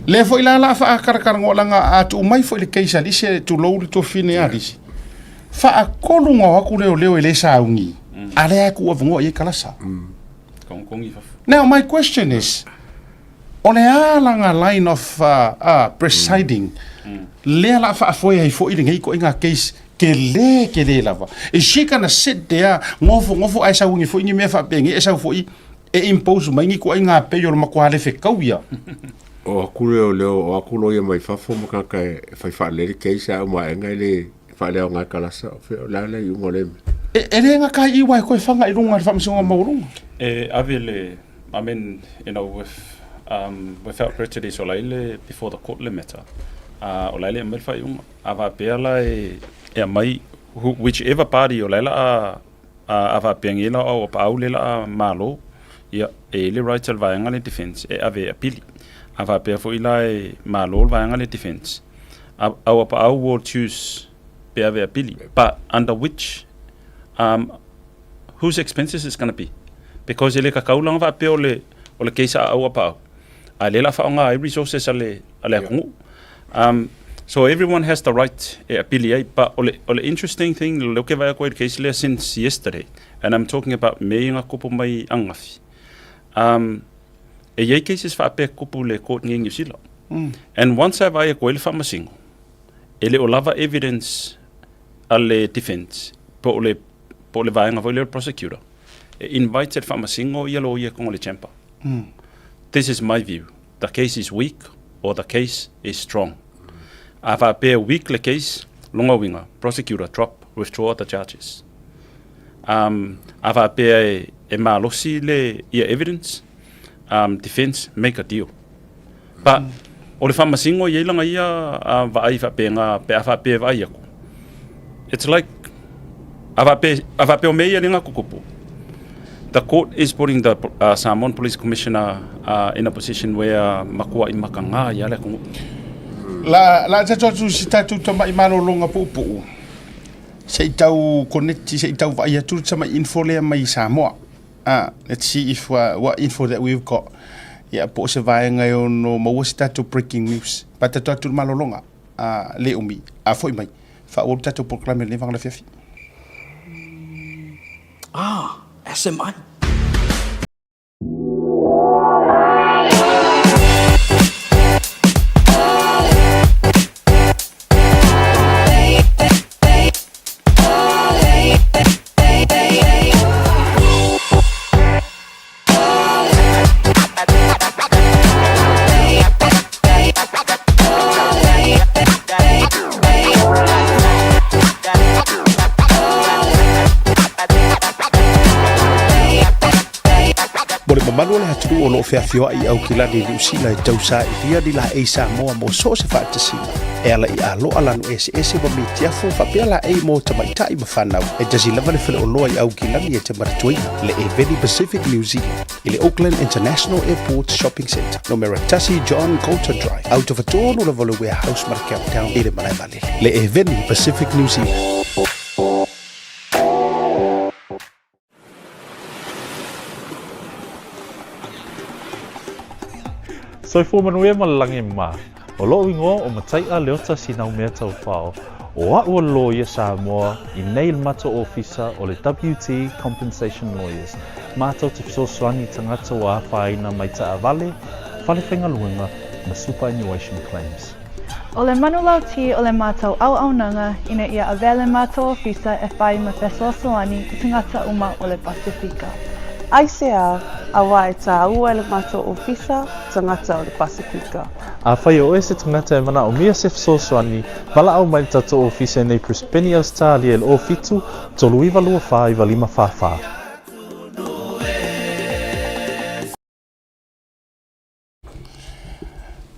Lea foi la la faakarakaranoa laga a tuu mai foi le case a Lisi tulou le tuafafine a Lisi. Faatolu ona o atu leoleo e le sauni a lea e tuu avanoa i ai Kalasa. Kongikongi fafo. Now my question is, o le a lana line of presiding lea la faafoe ai foi lenei ituaiga case tele tele lava? Is she gonna sit there nofonofo ae sauni foi ni mea faapenei e sau foi e impose mai ni ituaiga pei o le matua le fetau ia? O aku leoleo, o aku loia mai fafo ma tagata e fai faalelei le case a uma aega e le faaleaoga e Kalasa, o fea o le a le iuga o lea mea? E le gata i iwa e toe faga i luga i le Faamasinoga Maualuga. E ave le, I mean, you know, with, without prejudice o la e le before the court le matter, a o la e le aumai le faaiuga. A faapea la e aumai, whichever party o la e la a A faapea nei la o Apaau le la malo, ia, e i ai le right a le vaega le defence e ave e apili. A faapea foi la e malo le vaega le defence, our Apaau will choose pe ave e apili, but under which, whose expenses it's gonna be? Because e le kakau la ona faapea o le, o le case a au Apaau, a lea la faaaoga ai resources a le, a le atunuu. So everyone has the right e apili ai, but o le, o le interesting thing, lea ou te vaai atu ai i le case lea since yesterday, and I'm talking about mea ia na tupu mai ananafi. E i ai cases faapea tupu i le court nei i Niu Sila. And once a vaai atu ai le faamasino, e le o lava evidence a le defence, po o le, po o le vaega foi lea o le prosecutor, e invite e le faamasino ia loia i totonu o le chamber. This is my view. The case is weak or the case is strong. A faapea weak le case, lona uiga, prosecutor drop, withdraw the charges. Um, a faapea e, e malosi le ia evidence, defence make a deal. But o le faamasino e i ai lana ia vaai faapena pe a faapea e vaai atu. It's like a faapea, a faapea o mea ia lea na tutupu. The court is putting the Samoan Police Commissioner in a position where matua'i makaga ia le atunuu. La, la tatou atu si tatou tama'i malologa puupuu, se i tau connect, se i tau vaai atu le tama'i info lea mai Samoa. Ah, let's see if what info that we've got. Ia, po o se vaega e ono maua se tatou breaking news. Pa tatou atu le malologa, a le umi, a foi mai, faaauau le tatou polokalame i lenei vaega o le afiafi. Ah, SMI. Mo le mamalu o le atunuu o lo o feafioai i Aukilani i Niu Sila e tausailia ni laei Samoa mo so o se faatasiga e ala i aloa lanu eseese ma mitiafu faapea laei mo tamaitai ma fanau. E tasi lava le faleoloa i Aukilani e te manatuaina, le Eveni Pacific New Zealand i le Auckland International Airport Shopping Centre, numera 1 John Coulter Drive, autafatolu lava o le Warehouse ma le Countdown i le malae vaalele. Le Eveni Pacific New Zealand. Soifua manuia ma le lagi mā. O loʻu igoa o Mataiʻa Leota Sinaumea Taufao. O aʻu o le loia Samoa i nei le matou ofisa o le WT Compensation Lawyers. Matou te fesoasoani i tagata ua afaina mai taavale, fale faigaluega ma superannuation claims. O le manulauti o le matou auaunaga ina ia avea le matou ofisa e fai ma fesoasoani i tagata uma o le Pasefika. Aisea, auā e tāua e le matou ofisa tagata o le Pasefika. Afai o oe se tagata e manaomia se fesoasoani, valaau mai le tatou ofisa i nei Brisbane, Ausetalia i le 07 39 24 95 44.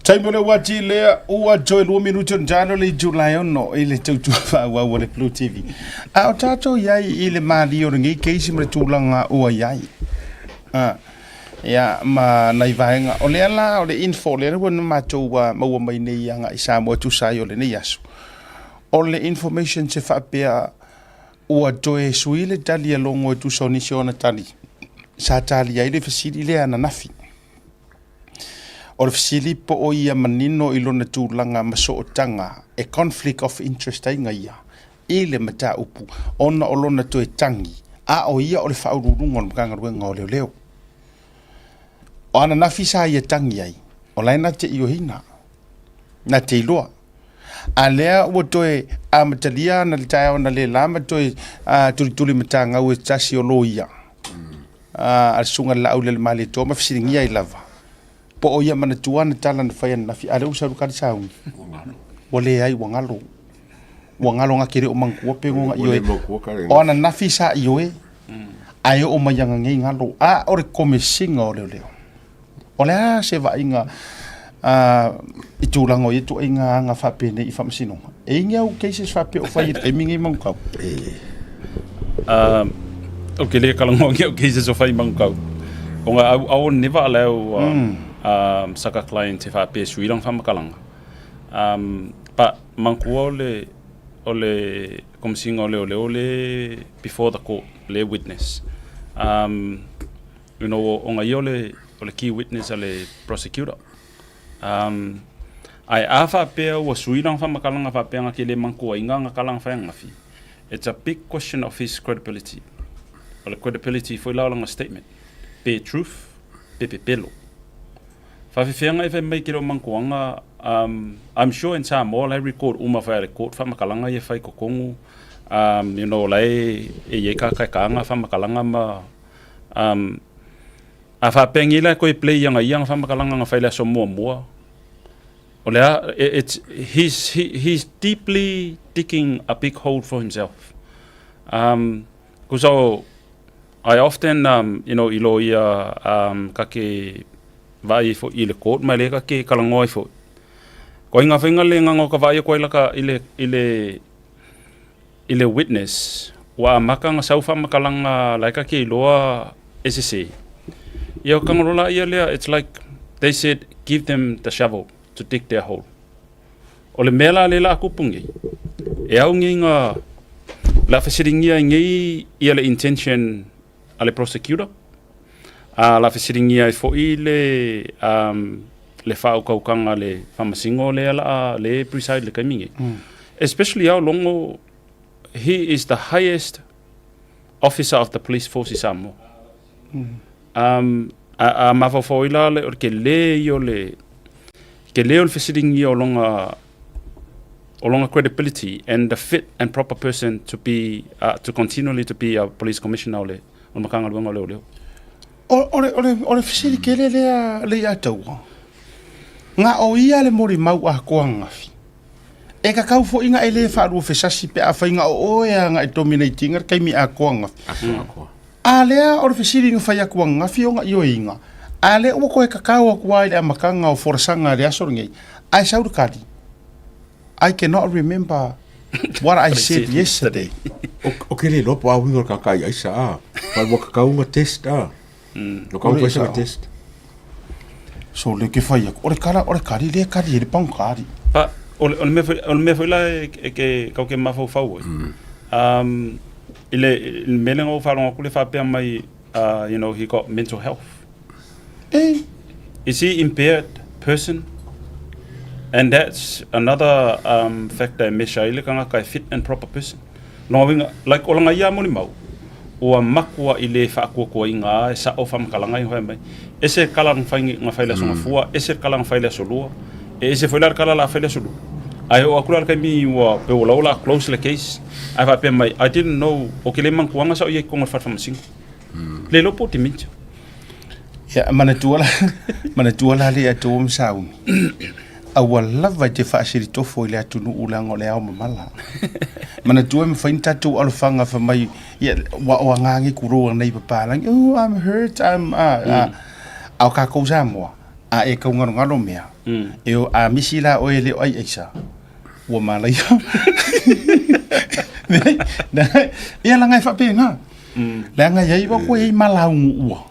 Taimi o le uati lea ua toe 2 minuti o jalo le July 6 i le tautua faaauau a le Blue TV. A o tatou i ai i le malie o lenei keisi ma le tulaga ua i ai. A, ia, ma nai vaega. O lea la, o le info lea ua na matou maua mai nei agai i Samoa e tusa ai o lenei aso. O le information se faapea ua toe sui le tali a Logo e tusa o nisi o ana tali sa talia ai le fesili lea ananafi. O le fesili po o ia manino i lona tulaga ma sootaga e conflict of interest ai ga ia i le mataupu ona o lona toe tagi a o ia o le Faauluuluga o le Matagaluega o Leoleo. O ananafi sa ia tagi ai, o la e na te ioeina, na te iloa. A lea ua toe amatalia ana le taeao analeila ma toe tulituli matagau e tasi o loia a le susuga i le Laaulialemalietoa ma fesiligia ai lava po o ia manatua ana tala na fai ananafi, a lea ua sau le sauni. Ua leai, ua galo. Ua galo ga ke le o manatua pe ngo ga ioe. O ananafi sa ioe, ae oo mai aga nei galo. A o le komesiga o leoleo. O le a se vaaiga i tulaga o ia ituaiga aga faapenei i faamasinoga? E i ai ni au cases faapea o fai i le taimi lenei i Manukau? Ou te le talanoa i au cases o fai i Manukau. Ona I will never allow saka client e faapea e sui lana faamatalaga. But manatua o le o le Komesina o Leoleo le before the court, le witness. You know, ona ia o le, o le key witness a le prosecutor. Um, ae a faapea ua sui lana faamatalaga faapea na te le manatuaina ana tala na fai ananafi, it's a big question of his credibility. O le credibility foi la o lana statement, pe truth, pe pepelo. Faafefeaga e fai mai ke le o manatuaga, um, I'm sure in Samoa la e record uma fai a le court faamatalaga ia fai totonu, um, you know, la e, e i ai kakakaga faamatalaga ma Um, a faapea nei la e toe play ana ia ana faamatalaga na fai i le aso muamua, o le a, it's, he's, he, he's deeply digging a big hole for himself. Um, kusa o, I often, um, you know, i lo ia um, ka ke vaai fo i le court mai le ka ke kalangoa ai fo. Ko inga whainga le nganga o ka vaai ko ai laka i le, i le, I le witness, ua amata ona sau faamatalaga laika ke iloa e sese. Ia o kagolo la ia lea, it's like they said give them the shovel to dig their hole. O le mea la lea la a tupu nei, e au nei nga la fesiligia ai nei ia le intention a le prosecutor, a la fesiligia ai foi le um, le faaukaukaga a le faamasino lea la a le preside le taimi nei. Especially ao Logo, he is the highest officer of the police force i Samoa. Um, a, a mafaufau ai la le, o le tele ia o le, tele o le fesiligia o lona, o lona credibility and the fit and proper person to be, uh, to continually to be a police commissioner o le, o le Matagaluega o Leoleo. O, o, le, o, le, o le fesili tele lea le ia taua. Nga o ia le molimau atoa ananafi. E kakau foi nga e le faaluafesasi pe afai nga o oe a nga e dominate ina le taimi atoa ananafi. A lea o le fesili na fai atu ananafi ona ioeina, a lea ua toe kakau atu lava i le amataga o folasaga i le aso lenei, ae sau le tali, I cannot remember what I said yesterday. O ke le iloa po o a uiga o le kaka i aisa a. But ua kakau nga test a. No kau fai sa test. So le ke fai aku, o le kala, o le kali le kali e le pang kali. Pa, o le, o le mea foi, o le mea foi la e, e ke, kau ke mafaufau ai. I le, i le mea lea na ou faalogo atu le faapea mai, you know, he got mental health. Eh. Is he impaired person? And that's another um, factor e measure ai le tagata e fit and proper person. Lona uiga, like o lana ia molimau, ua makua i le faakuakuaina a e sa'o faamatalaga ia fai mai, ese le kala na fai na fai i le Aso Gafua, ese le kala na fai i le Aso Lua, e ese foi la le kala o le a fai i le Aso Lua. Ae oo atu la i le taimi ua pei ua laua o le a close le case, ae faapea mai, I didn't know, ou te le manatuaga sa ou i ai i totonu o le fale faamasino. Le iloa po o dementia. Ia, manatua la, manatua la le atua ma sauni. Aua lava e te faasilitofo i le atunuu leaga o le ao mamala. Manatua e mafai ona tatou alofaga fai mai, ia, ua o agaga i kulou nei papalagi, oh, I'm hurt, I'm, ah, ah. A o kākou Samoa, a e taugalogalo mea, e o, a misi la oe e le o ai aisa, ua malaia. Ia laga e faapena. Leaga e i ai ua koe i ai malaugu ua.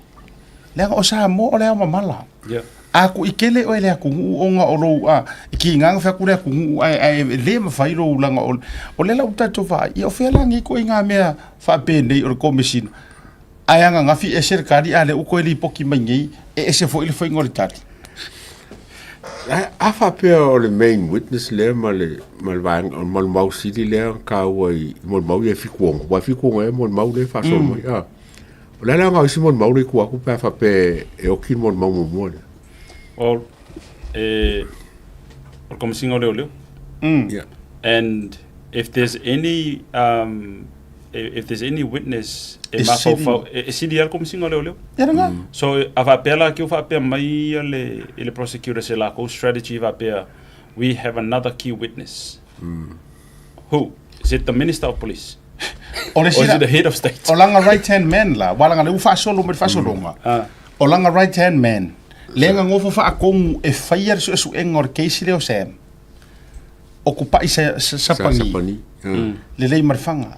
Leaga o Samoa o le ao mamala. Yeah. A kuʻikele ʻoe i le atunuu ona o lou a i kiga na fai atu le atunuu ae ae le mafai lou laga o o lea la ua tatou vaai ia o fea la nei ituaiga mea faapenei o le komesina ae ananafi ese le tali a lea ua toe lipoti mai nei e ese foi le faiga o le tali. A faapea o le main witness lea ma le ma le vaega ma le mau sili lea na taua i molimau ia e 76, aua e 76 ea molimau lea e faasolo mai a. O le a le aoga o isi molimau lea i tua atu pe a faapea e oti le molimau muamua lea? Well, e, o le Komesina o Leoleo. Yeah. And if there's any um, if there's any witness e E mafaufau, e, e sili lava le Komesina o Leoleo. Ia lena. So, a faapea la ke ua faapea mai ia le, i le prosecutor se lakou strategy faapea, we have another key witness. Who? Is it the Minister of Police? O le Or is it the head of state? O lana right hand man la, ua laga lea ua faasolo mai le faasologa. O lana right hand man, lea na nofo faatonu e faia le suesuega o le case lea o Sam, o Kupa'i Sapani, lelei ma le faga.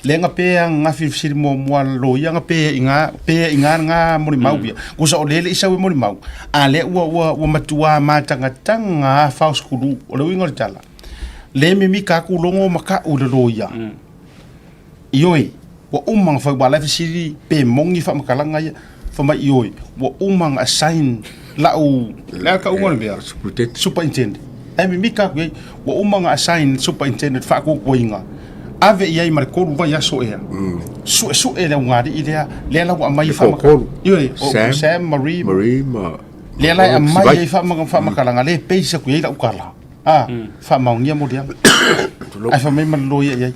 Lea na pe ananafi i le fesili muamua a le loia na pe i ga, pe i ga lena molimau ia. Kusa o lea e le i sau e molimau, a lea ua, ua, ua matua matagataga a faosikulu. O le uiga o le tala, le mimika atu logo ma ka'u i le loia. Ioe, ua uma ona fai, ua la e fesili pe moni faamatalaga ia, fai mai ioe, ua uma ona assign la'u, le a le tauga o le mea? Superintendent. Ae mimika atu i ai, ua uma ona assign superintendent faatuatuaina, ave i ai ma le 3 vaiaso ea, suesue le augali'i lea, lea la ua aumai Le toatolu. Ioe, o Sam, Sam, Marie, Marie ma lea la e aumai Sivai. ai faamatalaga, lea e base atu i ai lau tala, a, faamaonia moliaga. Ae fai mai ma le loia i ai,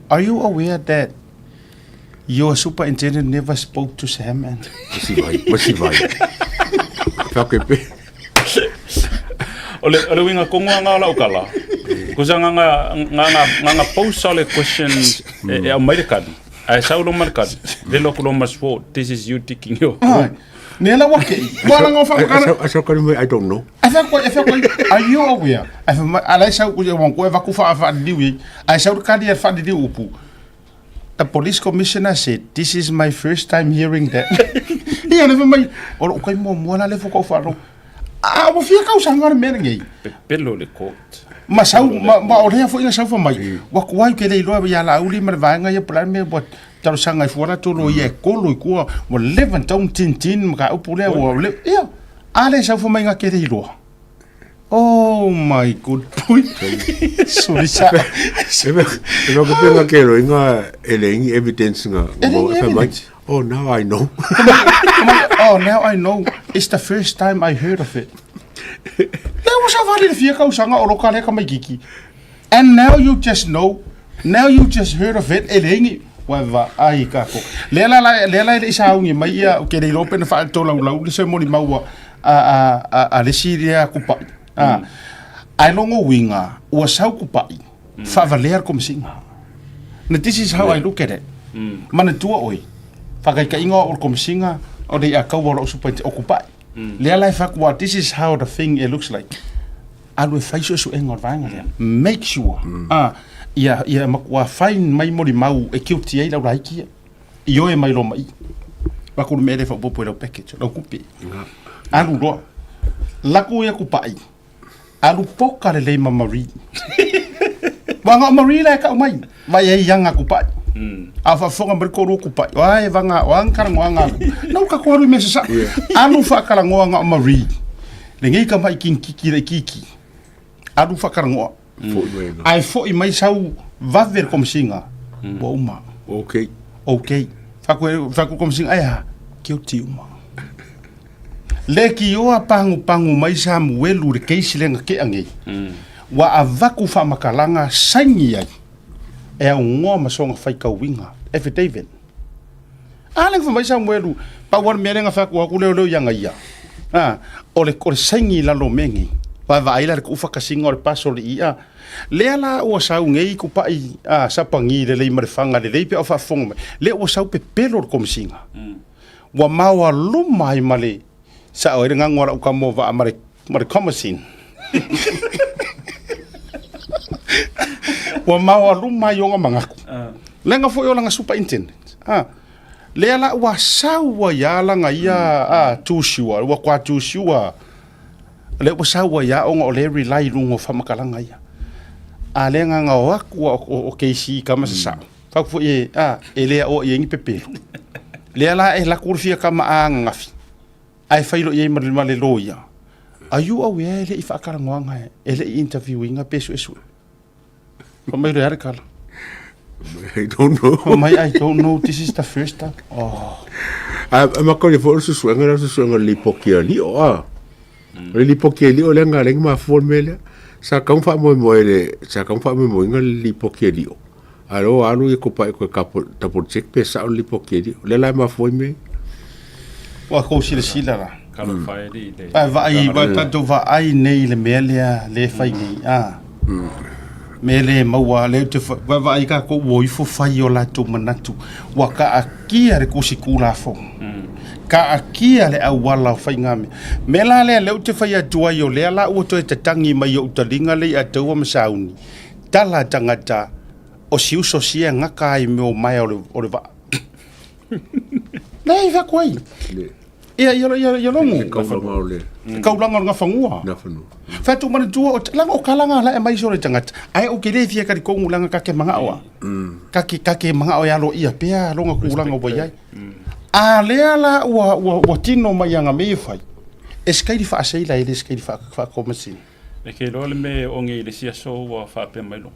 Are you aware that your superintendent never spoke to Sam and Masivai, masivai. Whake pe. O le, o le uiga tonu lava o lau tala, kusa nga nga, nga nga, nga nga post o le questions e, e aumai le kali, ae sau lo ma le kali, velo atu lo ma sword, this is you ticking your Ai, ne la ua kei. Ua langa o whamakara. Asau kari mai, I don't know. Ai wha koe, ai wha koe, are you aware? Ai wha mai, alai sau, kuia wang koe vaku wha wha liliu i. Ai sau kari a wha liliu upu. The police commissioner said, this is my first time hearing that. Ia, le wha mai, o lo kai mua mua la le wha kau wha A, ua fia kausaga le mea lenei. Pepelo le court. Ma sau, ma, ma o lea foi na sau fai mai, ua kuai ke le iloa ia Laauli ma le vaega ia po o le a le mea ua talosaga ai fua latou loia e kolo i tua, ua leva ona tatau ona tintin le mataupu lea ua le, ia, a lea sau fai mai na te le iloa. Oh my good boy. Suli sa. E mea ko pe nga ke roi nga e le ingi evidence nga. E le ingi evidence. Oh, now I know. Oh, now I know. It's the first time I heard of it. Lea ua savali le fia kausaga o lo ka lea tamaititi. And now you just know, now you just heard of it, e leai ni, ua vaai kākou. Lea la, la, lea la e le i sauni mai ia, ou te le iloa pe na faatolaulau le se molimau a, a, a, a, a le isi lea kupa'i. A, ae logo uiga, ua sau kupa'i, faavalea le komesina. Na this is how I look at it. Manatua ʻoe. Faataitaiga o au o le Komesina o le i'a taua o la'u Superintendent o Kupa'i. Lea la e fai atu aua this is how the thing it looks like. Alu e fai suesuega o le vaega lea. Make sure a ia ia matua fai mai molimau e guilty ai le aulaiti ia. Ioe mai loa ma i. Vaku le mea lea e faaopoopo i lau package, lau tupe. Alu loa. Laku ia Kupa'i. Alu poka lelei ma Marie. Waga o Marie la e kau mai. Vai ai ianga kupai. A faafofoga mai le toalua kupai. O a e vaga, o a ni talanoaga alu. Na ua tatou alu i mea sasao. Alu faatalanoa o Marie. Lenei tamai kinikiki laitiiti. Alu faatalanoa. Ae foi mai sau vave le komesina. Ua uma. Okay. Okay. Fai atu le komesina, ae a? Guilty uma. Lekioa pagupagu mai Samuelu i le case lea na tea nei, ua avatu faamatalaga saini ai e aunoa ma sona faitauina, affidavit. A lea na fai mai Samuelu, pau lava le mea lea na fai atu atu leoleo ia ia, a, o le, o le saini i lalo o mea nei. Vaavaai la i le tuufatasiga o le paso o le i'a. Lea la ua sau nei kupa'i a, sapagi lelei ma le faga lelei pe a o faafofoga mai, lea ua sau pepelo le Komesina. Ua maoaluma ai ma le sao ai le gago a lau tama o vaa ma le ma le komasin. Ua maoaluma ai ona manatu. Leaga foi o lana superintendent. Ah, lea la ua sau ai lava lana ia ah, tusiua, ua toa tusiua. Lea ua sau ai lava ona o lea e rely i luga o faamatalaga ia. A lea na ona o atu lava o KC i tama sasao. Fai atu foi e, a, e le aoa i ai ni pepelo. Lea la e laku le fia kama a ananafi, ae fai loa i ai ma le, ma le loia. Are you aware e le i faatalanoaga, e le i interview ina pe suesue? Fai mai loa e a le tala? I don't know. Fai mai, I don't know, this is the first time. Oh. A, a makau le foi o le susuega lea o le susuega o le lipoti a Lio, a. O le lipoti a Lio lea na ala ai ona mafua le mea lea. Sa tatau ona faamoemoe le, sa tatau ona faamoemoeina le lipoti a Lio. A o lea ua alu ia Tupai toe double check pe sao le lipoti a Lio. O lea la e mafua ai mea ia. Ua tou silasila la. Ae vaai, ua tatou vaai nei i le mea lea lea e fai nei, a. Mea lea e maua, lea ou te vaavaai tatou ua o ifo fai o latou manatu, ua taatia le Tusi Tulafono, taatia le auala o faigamea. Mea la lea lea ou te fai atu ai o lea la ua toe tatagi mai i ou taliga lea i Ataua ma Sauni, tala tagata o si uso sia e gata ai mea o maea o le vaa. Lea i fai atu ai. Ia, ia, ia, ia logo. Le kaulanga o le... Le kaulanga o le gafanua. Gafanua. Fai atu manatua, o, langa o kalanga la e mai so le tagata. Ae o ke le fia kari kongu langa ka ke mangao a. Ka ke, ka ke mangao e alo ia pea longa kulanga ua iai. A lea la ua, ua, ua tino mai anga me fai. E skai di whaaseila e le skai di whaakomasini. E ke iloa le me o nge i le isi aso ua faapea mai loa.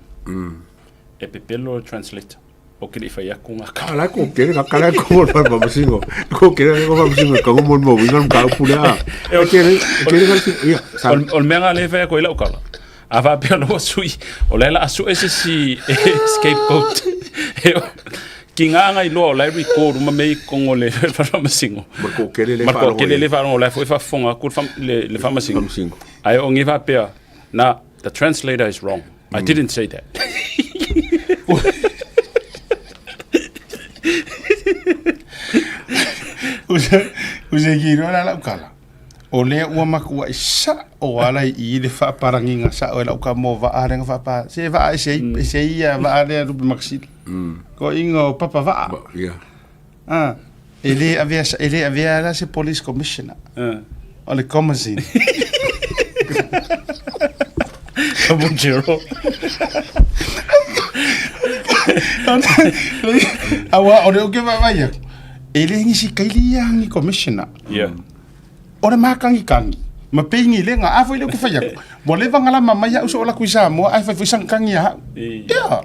E pepelo le translator. O ke le i fai atu ngā ka. Ala ko kere ka kala ko mo fa masingo. Ko kere ko fa masingo ka mo mo winga ka upu lea. E kere kere ka si ia. O le mea ngā le fai ko i lau kala. A faapea loa sui, o le la a sue se si scapegoat. Ki ngā ngai loa o la e record uma mea i kongo le fa masingo. Ma ko kere le fa. Ma ko kere le fa o la foi fa fonga ku le fa masingo. Ai o ngi faapea na the translator is wrong. I didn't say that. Ua se ki loa la lau kala. O lea ua matua'i sa'o ala i i le faapalagiga sa'o e la'u tama o vaa lea na faapa se vaa ese ai ese ai ia vaa lea lupe makasina. Toeaiga o papa vaa. Ia. Ah, e le avea e le avea la se police commissioner. O le Komasin. Kabujero. Aua o le oke vaavaai atu, e le nisi kaili ia ni commissioner. Yeah. O le mākagikangi, ma peingi le nga, a foi le oke fai atu. Ua leva ona lama mai au so o laku i Samoa, ae fai foi sana kangi ia hau. Ia.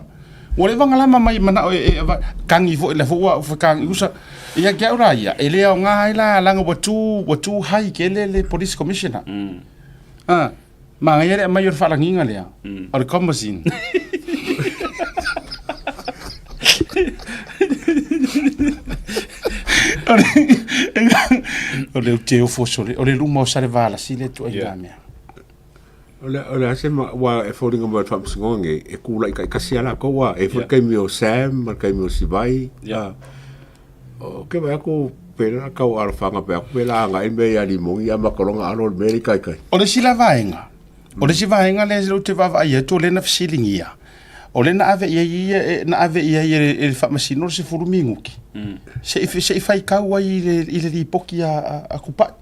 Ua leva ona lama mai manao e, e, kangi foi le foi ua kangi usa. Ia ke au la ia, e le aoga ai la langa ua tu, ua tu hai ke le le police commissioner. Ah, manaia le aumai o le faalagiga lea, o le Comasine. O le Uteofos, o le luma o Salevalasi le ituaiga mea. O le, o le a se ma, ua e foliga mai o le faamasinoga nei, e kula'i taitasi lava latou, a e i ai foi le taimi o Sam ma le taimi o Sivai, a. Ou te vaai atu pe la tau alofaga pe atu pe la agai mea ia Limogi a makaloga alo o le mea lea i kaikai. O le isi la vaega, o le isi vaega lea ou te vaavaai atu o lea na fesiligia, o lea na ave i ai ia, na ave i ai e le Faamasino le 10 minute, se i, se i faitau ai i le, i le lipoti a, a, a Tupai.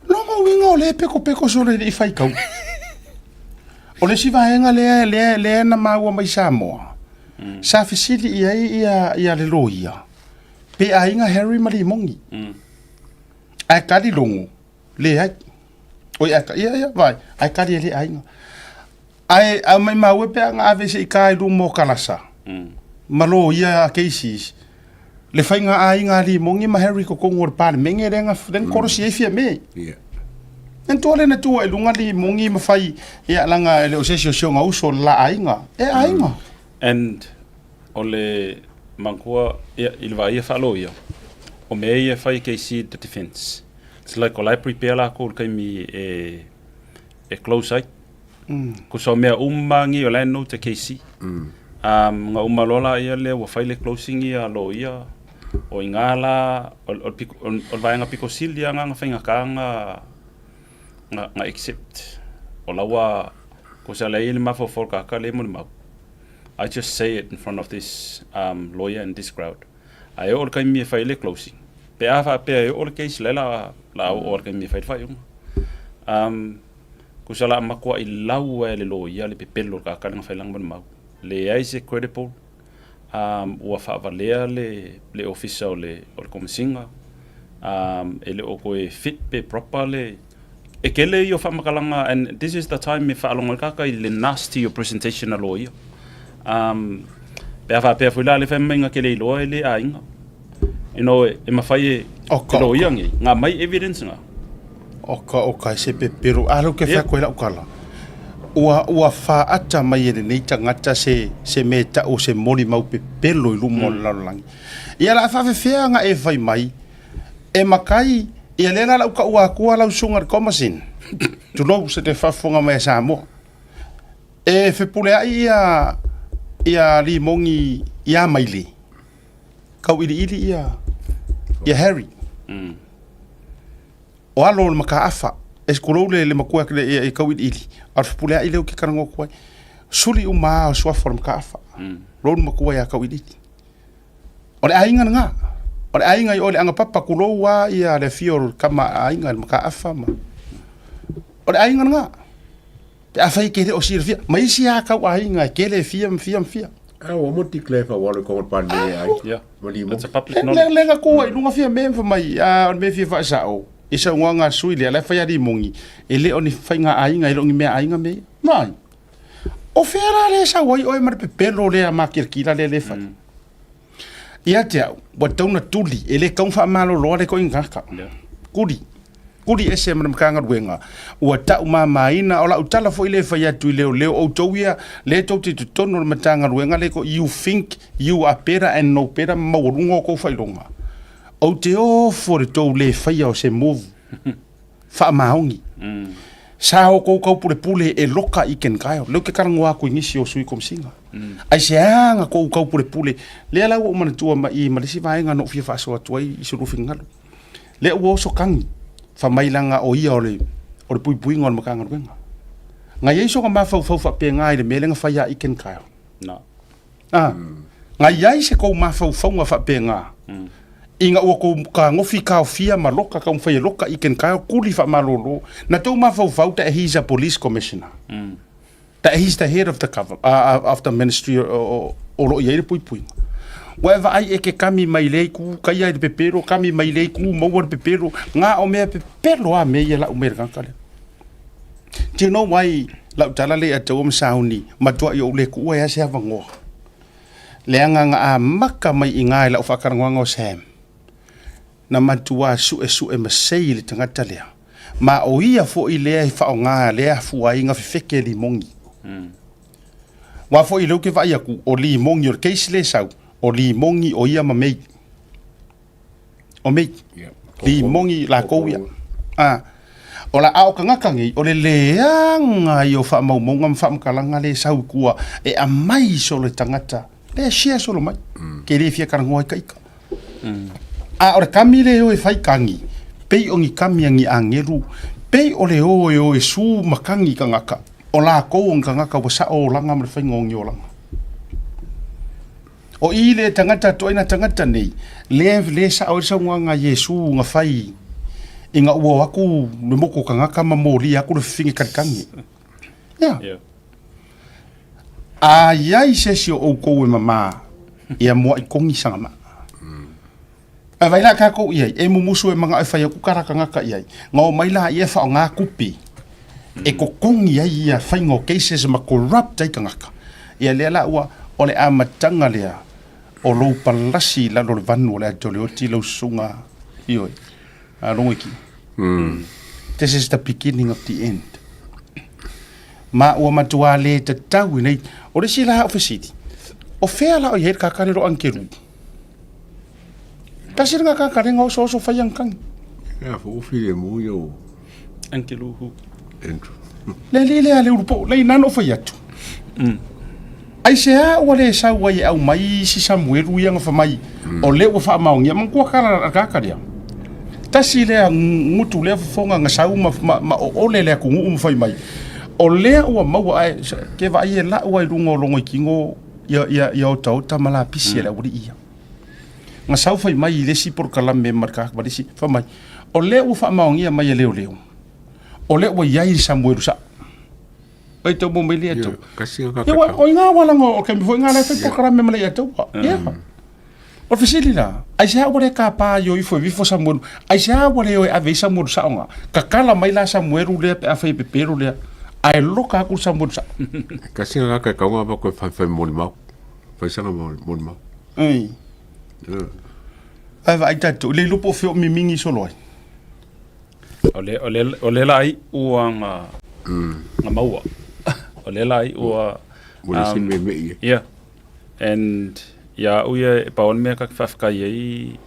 Lona uiga o lea e pekopeko solo e le i faitau. O le isi vaega lea, lea, lea na maua mai Samoa, sa fesili i ai ia, ia le loia, pe aiga Harry ma Limogi. Ae kali logo, leai. Oi, ae, ia, ia, vai, ae kali e le aiga. Ae, ae maimau e pe a na ave se i ka i luma o Kalasa, ma loia a Casey's, le faiga aiga a Limogi ma Harry totonu o le Palemene lea na, lea na kolosi ai Fiame. Ia. Manatua lea na tua i luga Limogi ma fai, ia, leaga e le o se isi o si ona uso le la aiga. E aiga. And o le manatua, ia, i le vaai ia faaloia, o mea ia e fai e KC the defense. It's like o la e prepare lakou i le taimi e, e close ai. Tusa o mea uma nei o la e note e KC. Um, na uma loa laia lea ua fai le closing ia loia, o i ina la, o, o, o, o le vaega pito sili lava na faigata na, na, na accept. O la ua, tusa la e i ai le mafaufau o le tagata lea e molimau. I just say it in front of this um, lawyer and this crowd. Ae oo le taimi e fai ai le closing, pe a faapea e oo le case, la e la, la oo le taimi e fai le faaiuga. Um, Tusa la matuai lau e le loia le pepelo o le tagata lea na fai lana molimau. Leai se credible, um, ua faavalea le, le ofisa o le, o le Komesina, um, e le o toe fit pe proper le, e tele ia o faamatalaga and this is the time e faalogo ai le tagata i le nasty o presentation a loia. Um, pe a faapea foi la le fai mai na te le iloa e le aiga. You know, e, e mafai e Oka, te loia oka. nei, nga mai evidence nga. Oka, oka, e se pepelo. A lea ou te fai atu ai lau tala. Ua, ua faata mai e lenei tagata se, se mea e tau o se molimau pepelo i luma o le lalolagi. Ia o le a faafefea ona e fai mai, e makai, ia lea la lau taua atua lau susuga i le Komasin, tulou se te faafofoga mai a Samoa. E fepuleai ia, ia Limogi ia Maile, Kauiliili ia, ia Harry. O alo o le mataafa, e tulou le, le matua le, e, e kauiliili, a o le fepuleai lea ou te talanoa atu ai. Suli uma lava o suafa o le mataafa. Lou le matua ia Kauiliili. O le aiga lena. O le aiga i o i le Agapapa, tulou lava ia le afio o le tama a aiga i le mataafa ma... O le aiga lena. Pe afai e te le o silafia, ma isi lava tau aiga e tele e fia ma fia ma fia. A ua mo declare faaaualo i kona Palemene ai. Yeah. Ma limo. That's a public Le, knowledge. le na tua i luga fia mea ma fai mai, a, o le mea e fia faasao, i saunoaga a sui lea, la e fai a Limogi, e le o ni faiga aiga, e le o ni mea aiga mea ia. Mai. O fea la lea e sau ai oe ma le pepelo lea makirakira lea le fai? Ia te au, ua tatau ona tuli, e le tatau ona faamaloloa le ituaiga tagata. Tuli, tuli ese ma le Matagaluega, ua tau mamaina, o lau tala foi lea e fai atu i leoleo, outou ia lea tou te i totonu o le Matagaluega lea, you think you are better and know better ma maualuga outou faailoga. Ou te ofo i le tou le faia o se move. Faamaoni. Sa outou taupulepule e loka i Ken Kyle. Lea ou te talanoa atu i nisi o sui Komesina. Aisea na tou taupulepule? Lea la ua ou manatua ma i ma le isi vaega na ou fia faasoa atu ai i so lua finagalo. Lea ua oso tagi, fai mai leaga o ia o le o le puipuiga o le Matagaluega. Na i ai sona mafaufau faapena i le mea lea na fai ia i Ken Kyle? No. A, na i ai se kou mafaufauga faapena, ina ua kou kagofi kaofia ma loka taumafai e loka i ken kao kuli faamalolo, na tou mafaufau that he is a police commissioner, that he is the head of the government, of the ministry o lo o i ai le puipuiga. Ua e vaai e ke kami mai lea itu, kaia i le pepelo, kami mai lea itu, maua le pepelo, na o mea pepelo lava mea ia lau mai le tagata lea. Do you know why lau tala lea ia te ua ma sauni, matuai ou le tuua ai se avanoa. Leaga na amata mai i ina i lau faatalanoaga o Sam, na matua suesue masei le tagata lea, ma o ia foi lea i faaaoga lea afua ai na fefeke limogi. Aua foi lea ou te vaai atu, o limogi o le case lea e sau, o limogi o ia ma May. O May. Limogi lakou ia. A, o la, a o tagata nei, o le leaga ia o faamaumauga ma faamatalaga lea e sau i tua e aumai solo e tagata, lea e share solo mai. Ke le fia talanoa ai ka ika. A o le kami lea e o e fai kagi, pei o ni kami a ni agelu, pei o le o e o e su ma kagi i tagata, o lakou o ni tagata ua sao olaga ma le faiga o ni olaga. O i le tagata toaina tagata nei, lea le sao ai le saunoaga a Iesu na fai ina ua o atu le motu o tagata ma molia atu le fafine kalikagi. Ia. Yeah. A i ai se isi o outou e mama, ia mua'i togi sana maa. Ae vaai la tatou i ai, e mumusu e mana'o e fai atu tala tagata i ai, na omai laia e faaoga tupe e totogi ai ia faiga o cases ma corrupt ai tagata. Ia lea la ua, o le amataga lea o lou palasi i lalo o le vanu o le ata o le oti lau susuga, ioe, a Logoiki. This is the beginning of the end. Ma ua matua le tatau i nei. O le isi la o fesili, o fea la o i ai le kakale lo Angelu? Tasi le kakale nga oso oso fai angkang. Ia fo ufi le mu yo. Angelu hu. Andrew. Le le le ale urupo, le nano fai atu. Aisea ua le sau ai e aumai isi Samuelu ia na fai mai, o lea ua faamaonia, manatua tala a le tagata lea. Tasi lea gutu lea fofoga na sau ma, ma, ma oole le atunuu ma fai mai, o lea ua maua ae ke vaai e lau ai luga o Logoikino ia, ia, ia otaota ma lapisi a le aualii ia. Na sau fai mai i le isi polokalame ma le tagata ma le isi, fai mai, o lea ua faamaonia mai e leoleo, o lea ua i ai le Samuelu sao. Ai tau mo mai le tau. Kasi ka ka. O inga wala ngo o kemi foi nga le fai pokrame ma le tau. Ya. O fesili la, ai se ua le ka pa yo ifo vifo Samuel. Ai se ua le o ave Samuel saonga. Ka kala mai la Samuel le pe afai pe pero le. Ai loka aku Samuel sa. Kasi ka ka ka nga ba ko fai fai mo mau. Fai sanga mo mo mau. Ai. Ai va ai tatu le lupo fio mimingi solo ai. O le, o le, o le la i ua nga, nga maua. O le la i ua... Mo le sin me me ia. Yeah. And ia au ia e pau o le mea ka whawhikai ai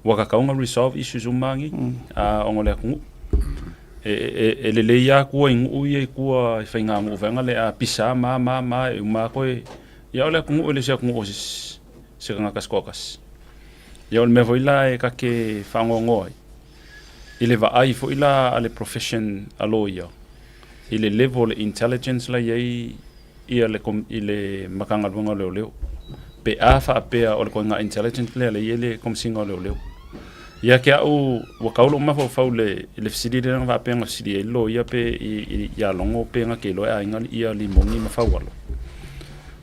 ua kakau nga resolve issues umangi a ongo le akungu. E, e, e lele ia kua i nguu ia i kua i whai ngā nguu venga le a pisa ma ma ma e uma koe ia o le akungu e le se akungu o se se kanga kaskoakas. Ia o le mea foi la e kake whangongoa ai. I le vaai foi la a le profession a loia, i le level o le intelligence la i ai ia le i le Matagaluega o Leoleo, pe a faapea o le koiga intelligence lea lea e i ai le Komesina o Leoleo. Ia ke au, ua kau lou mafaufau i le i le fesili lea na faapea na fesili ai le loia pe i ia Logo pe na ke iloa e aiga ia Limoni ma Faualo.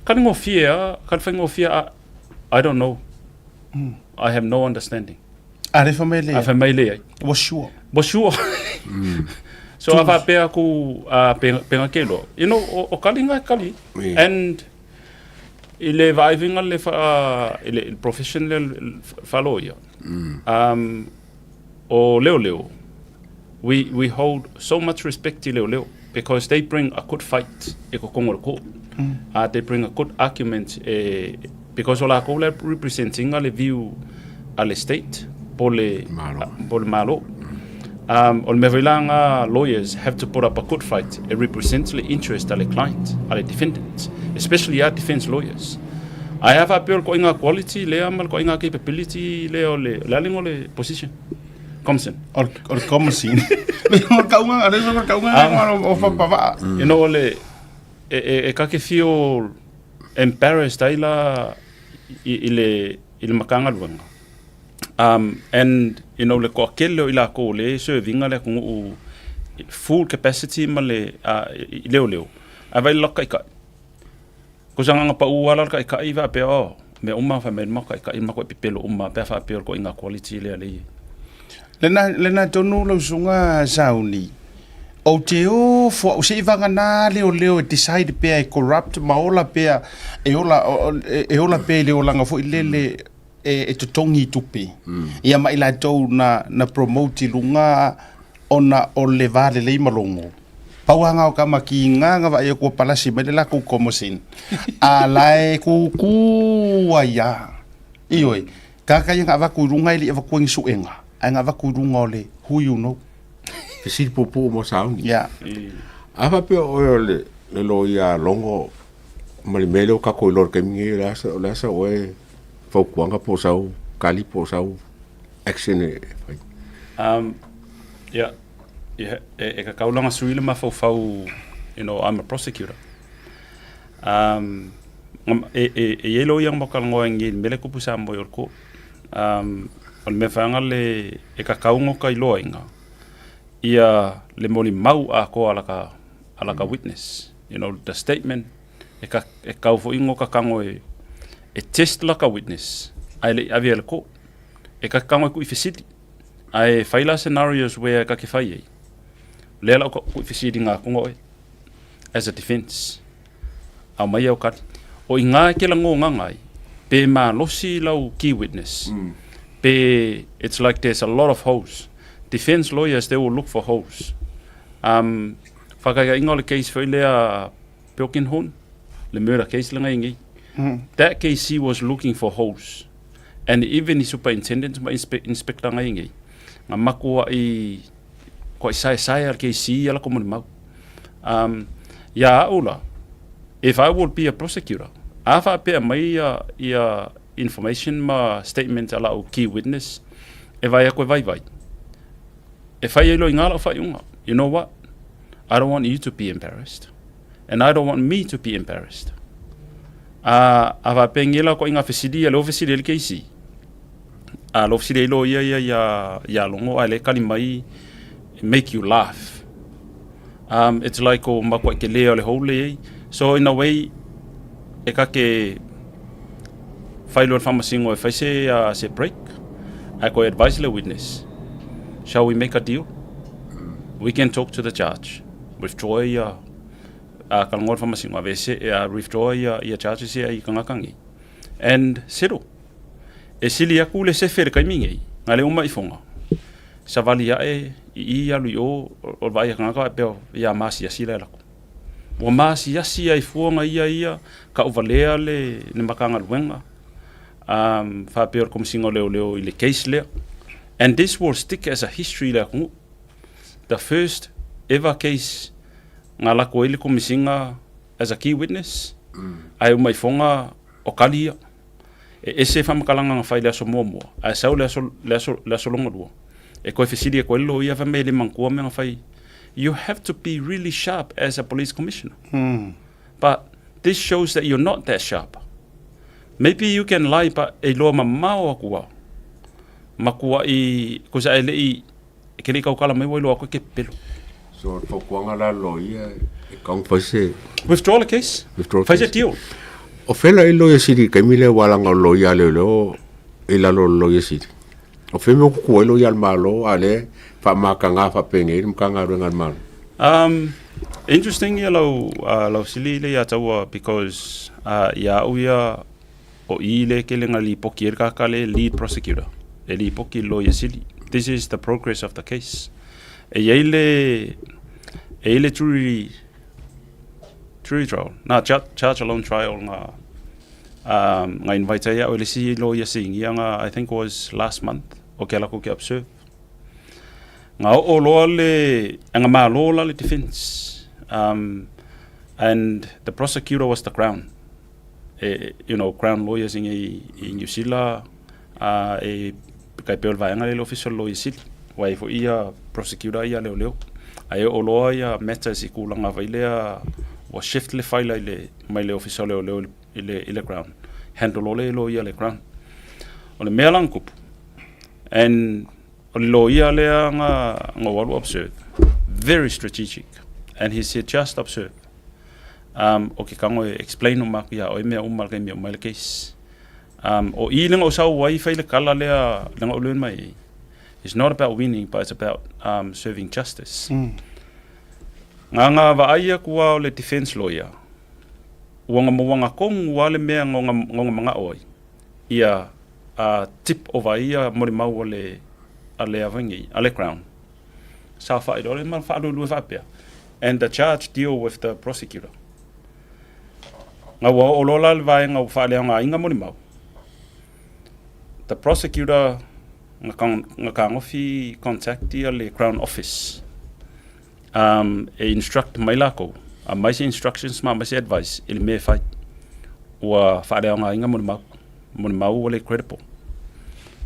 Ka le gofie a, ka le faigofie a, I don't know. I have no understanding. A le fai mai leai. A fai mai leai. Ua sure. Ua sure. So a faapea aku a pega ke loa. You know, o, o kali ngai kali. Yeah. And i le vaaivinga le fa, i le profession le faloia. O leo leo. We, we hold so much respect i leo leo because they bring a good fight e kokongo le court. They bring a good argument e, because o lakou le representing le view a le state po le Malo. po le malo. O le mea foi la nga lawyers have to put up a good fight e represent le interest a le client, a le defendant, especially our defense lawyers. Ae a faapea o le koiga quality lea ma le koiga capability lea o le, le a le igoa o le position? Commission. O le commission. O le kauga, o le kauga o whapavaa. You know, o le, e, e, e kake feel embarrassed ai la i, i le, i le Matagaluega. And, you know, le toatele o i lakou o lea e serve ina le atunuu full capacity ma le, uh, i leoleo, ae vaai le latou taitai. Ko se agaga pau lava la le taitai faapea, oh, mea uma fai mai le matou taitai le matou pepelo uma pe a faapea o le ituaiga quality lea lea e i ai. Lena, lena tonu lau susuga Sauni, ou te ofo au se i vagana leoleo e decide pea e corrupt ma ola pea, e ola, e ola pea i le olaga foi lele e, e totogi i tupe. Ia ma i latou na, na promote i luga ona o le va lelei ma logo. Pau lava o ka makiga nga vaai aku ua palasi mai le lakou komosin, a la e kukū ai lava. Ioe, tagata ia na avatu i luga e le i avatua ni suega, ae na avatu i luga o le who you know. Fesili puupuu mo sauni. Yeah. A faapea oe o le le loia logo ma le mea lea ua tatou iloa i le taimi nei, o le a sa, o le a sa oe fautuaga po o sau kali po o sau action e fai? Um, yeah, yeah, e, e ka kaulanga sui le mafaufau, you know, I'm a prosecutor. Um, e, e, e iai loia mo kalangoa ngi mele kupu sa mo i o Um, o le mea whaanga le e ka kaungo ka iloa inga. Ia le moli mau a ko ala ka, ala ka witness. You know, the statement, e ka, e kau fo ingo ka kango e, e test la ka witness. Ai le avi le ko. E ka kango e ku i fesili. Ai whai la scenarios where ka ke whai ei. Lea la ku i fesili ngā kongo e. As a defense. Au mai au kali. O i ngā ke la ngō ngangai, pe malosi lau key witness. Pe, it's like there's a lot of holes. Defense lawyers, they will look for holes. Um, whakaia inga o le case foi lea Pilkinhorn, le murder case le ngai ngi. That case he was looking for holes. And even the superintendent ma inspe, inspector ngai ngi. Nga makua i koa i sae sae al case ala ko mau. Um, ia au la, if I would be a prosecutor, a whaapea mai ia, ia information ma statement ala o key witness, e vai ako e vai vai. E whai ai lo i ngā lau whaiunga. You know what? I don't want you to be embarrassed. And I don't want me to be embarrassed. A, a whaapea ngela ko i ngā fesili, a leo fesili ele keisi. A leo fesili ai lo ia ia ia, ia longo, a le kali mai, make you laugh. Um, it's like o makua ke lea o le hou le So in a way, e ka ke whai loa le faamasino e fai se, uh, se break, ae koe advise le witness, shall we make a deal? We can talk to the judge. Withdraw ia, uh, ka longo le faamasino, ave se, uh, withdraw ia, ia charges ia i kangakangi. And settle. E sili aku le sefe le kaimi ngei, nga le uma i fonga. Savali ae i i alu i o, o le vaai a kangaka e pea ia masiasi le lako. Ua masiasi ai fuaga ia ia, ka uvalea le, le Matagaluega, um, faapea o le Komisiga o Leoleo i le case lea. And this will stick as a history i le atunuu. The first ever case nga lako ai le Komisiga as a key witness, ae uma ifoga o kali ia. E ese faamatalaga na fai i le aso muamua, ae sau le aso, le aso, le aso longa lua. E koe fesili e koe le loia fai mai e le manatua mea na fai. You have to be really sharp as a police commissioner. But this shows that you're not that sharp. Maybe you can lie, but e iloa mamao aku au. Makua'i, kosa e le'i, e ke le'i kaukala mai ua iloa aku e ke pepelo. So o le fautuaga la loia e kau fai se Withdraw le case. Withdraw Fai se case. deal. O fela i loia sili i taimi lea ua laga o loia a leoleo i lalo o le loia sili. O fea mea o kuku ai loia a le Malo a lea e faamataga faapenei le Matagaluega a le Malo? Um, interesting ia lau, uh, lau sili le ia taua because uh, ia au ia o i le kele nga lipoki e le kaka le lead prosecutor e lipoki loia sili. This is the progress of the case. E iai le e iai le jury jury trial na charge alone trial nga um, nga invite ai au e le isi lawyer singia nga I think was last month o ke ala ko ke observe. Nga oo loa le nga malo la le defense um, and the prosecutor was the crown e, you know, crown lawyers i, i New Zealand uh, e kai pea o le vaega lea i le Ofisa o le Loia Sili, ua i ai foi ia prosecutor ia leoleo. Ae oo loa ia matters i kulaga foi lea ua shift le faila i le, mai le Ofisa o Leoleo i le, i le Crown. Handle loa lea e loia le Crown. O le mea la na tupu, and o le loia lea na, na ou alu observe, very strategic, and he said just observe. Um, o ke kago e explain uma aku iā oe mea uma le kaimi e uma ai le case. Um, o i lenga o sau ai fai le kala lea lenga o learn mai ai. It's not about winning, but it's about um, serving justice. Mm. Ngā ngā vaai aku a o le defense lawyer, ua nga mauanga kongu a le mea ngonga, ngonga manga oi. Ia uh, tip over ia mori mau o le, a le avangi, a le crown. Sa whairo le ma whaalulue whaapea. And the charge deal with the prosecutor. Nga ua oo loa la le vaega ua faaleaogaina molimau. The prosecutor nga nga kagofi contact ia le Crown Office um, e instruct mai lakou, aumai se instructions ma aumai se advice i le mea e fai. Ua faaleaogaina molimau, molimau ua le credible.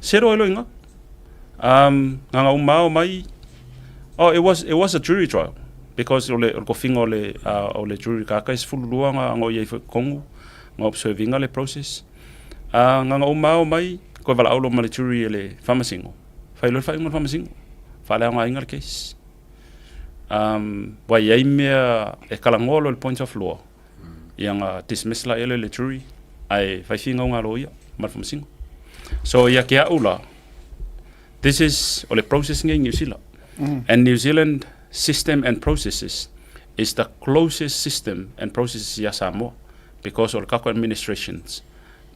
Sero ai loa i ina. Um, nganga uma ao mai, oh, it was, it was a jury trial, because o le, o le kofiga o le, uh, o le jury kaka e 12 nga ngo i ai foi kongu, nga observinga le process. Uh, nganga uma ao mai, koe valaau loa ma le jury e le faamasino, fai loa le faaiuga a le faamasino, faaleaogaina le case. Um, ua i ai mea e talanoa loa i le point of law, ia na dismiss la ia le jury, ae fai finauga a loia ma le faamasino. So ia te au la, this is, o le process nei i Niu Sila. And New Zealand system and processes is the closest system and processes ia Samoa because o le tatou administrations,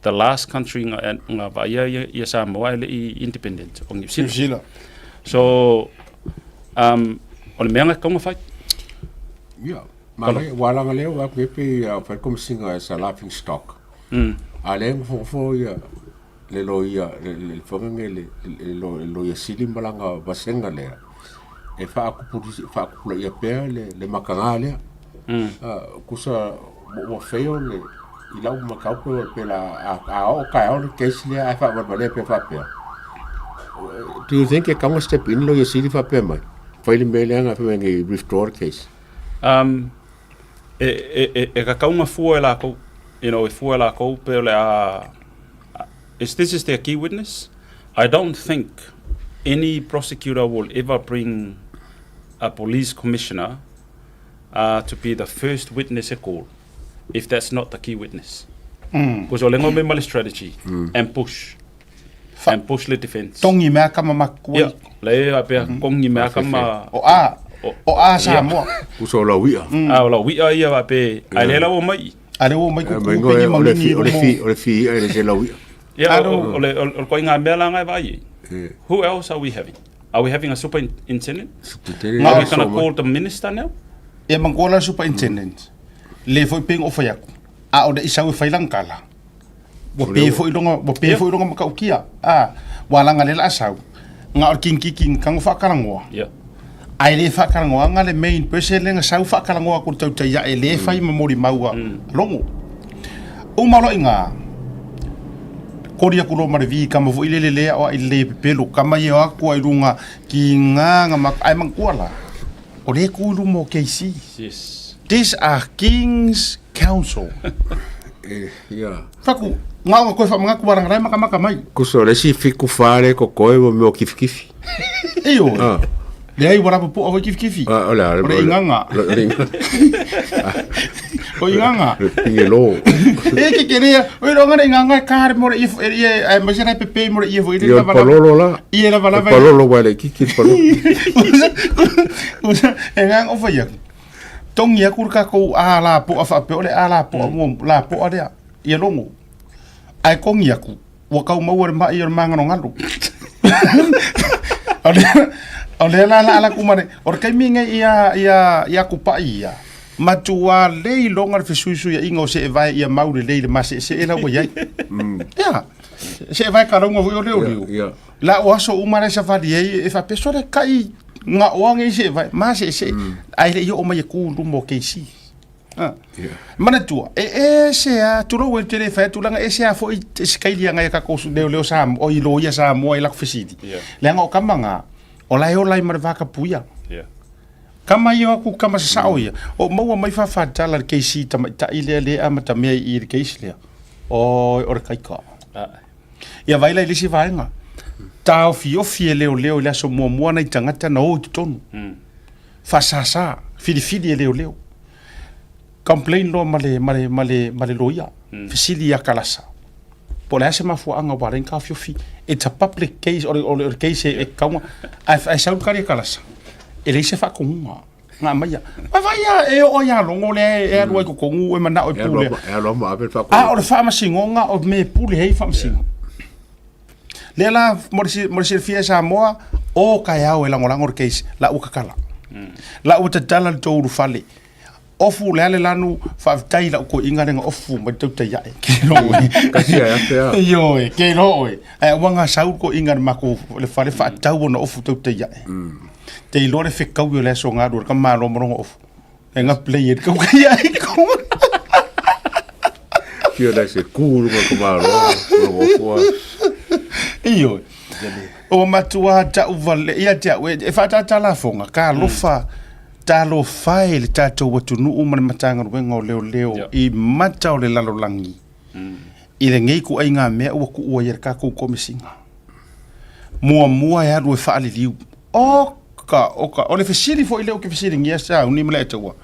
the last country na, na vaaia ia, ia Samoa e le i independent o Niu Sila. Niu Sila. So, um, o le mea na tatau ona fai. Ia, manaia, ua alaga lea ua aku e pei a fai le komisiga as a laughing stock. A lea na fofo ia le loia, le le foga le le loia sili ma lana vasega lea e faakupulaia pea le le makaga lea. Kusa ua fail le i lau matau pe pe la a oo taeao le case lea ae faavalevalea pea faapea. Do you think e tatau ona step in loia sili faapea mai? Fai le mea lea na fai mai nei withdraw the case. Um, e, e, e, e tatau ona fua e lakou, you know, e fua e lakou pe o le a, is this is their key witness? I don't think any prosecutor will ever bring a police commissioner uh, to be the first witness e call if that's not the key witness. Because o le ngo me ma le strategy and push. And push le defense. Tongi mea kama makua. Ia, le a pea kongi mea kama. O a, o a Samoa. Uso o lau ia. A o lau ia ia va pe, ai le lau o mai. A le o mai ku ku pengi mangini o le fi o le fi ia le se lau ia. Ia o le o le koinga mea la ngai vai. Who else are we having? Are we having a superintendent? Superintendent. Are we gonna call the minister now? Ia mangola superintendent. Le foi peng o fai aku. A o le isau e fai langkala. Ua pe foi longa, ua pe foi longa makaukia. A, ua langa le la sau. Nga o kinki king kango whakarangoa. Yeah. Ai le whakarangoa nga le main person le nga sau whakarangoa ko tau tai e le whai mamori maua longo. O malo i ngā kori aku lo mare vi kama fo ile le le o i le pepelo kama i o aku ai runga ki ngā nga mak ai mangkua la. O le ku lumo KC. Yes. These are King's Council. Eh, ia. Faku, ngā o koe whamangaku waranga rai makamaka mai. Kuso le si fiku whare ko koe mo meo kifikifi. Iyo. Ah. Le ai warapu po o kifikifi. Ah, ole, ole. O le inganga. O le inganga. O inganga. Le pingelo. E ke kerea, o ro ngana inganga ka hare mo le ifo e e ma sera pepe mo le ifo i le lava. Palolo la. I e lava lava. Palolo wa le kiki palolo. Usa e ngang o faia. Tongi aku le kakou a la poa faapea o le a la poa mo la poa lea ia logo. Ae kongi aku ua kau maua le mai o le magalogalo. O le o le la la ala ku mare o le taimi nei ia ia ia kupaʻi ia matua lei loga le fesuisuiaiga o seevae ia mau lelei le maseesee la ua iai. Ia seevae kalauga foi o leoleo. La o aso uma la safari ai e faapea sole kai nga oa ngai se vai ma se se ai le i o mai e ku luma o KC. Ah. Manatua, e e se a tulou e tele whai tulaga e se a foi te skailia ngai ka kosu leo leo sa o i loia sa moa i laku fesili. Le anga o kama ngā, o lai o lai mare waka puia. Kama ia aku kama sa sao ia. O maua mai whawhātala le KC tamaitai lea le a matamea i le KC lea. O, o le kaika. Ia vaila i le isi vaega. Taofiofi e leoleo i le aso muamua nai tagata na o i totonu. Faasasa, filifili e leoleo. Complain loa ma le, ma le, ma le, ma le loia. Fesili ia Kalasa. Po o le a se mafuaaga ua ala ai ona taofiofi. It's a public case, o le, o le, o le case e, e tatau ona, ae, ae sau le tali a Kalasa, e leai se faatonuga. Nga maia. Vai vai ia e oo ia logo lea e alu ai totonu e manao e pule. E alu ma ave le A o le faamasinoga o me pule hei faamasino. Lea la mo le silafia e Samoa, o taeao e lagolago le case, la ua tatala. La ua tatala le tou ulufale. Ofu le a le lanu, faafetai i lau toeaiina lea na ofu mai le tautai ae. Ke lo oe. Kasi ai afe a. Ioe, ke lo oe. Ae ua gasau le toeaiina i le matou le fale faatau ona ofu tautai ae. Te iloa le fekaui o le aso galue le ka malo ma lona ofu. E nga play e le tautai ae. Fia lai se ku lunga ka malo, lona ofu a. Ioe. Ua matua tauvale ia te au e faatatā lafoga, talofa, talofa e le tatou atunuu ma le Matagaluega o Leoleo i mata o le lalolagi i lenei ituaiga mea ua tuua ai e le tatou Komesina. Muamua e alu e faaliliu. Oka, oka, o le fesili foi lea ou te fesiligia sauni ma le Atua,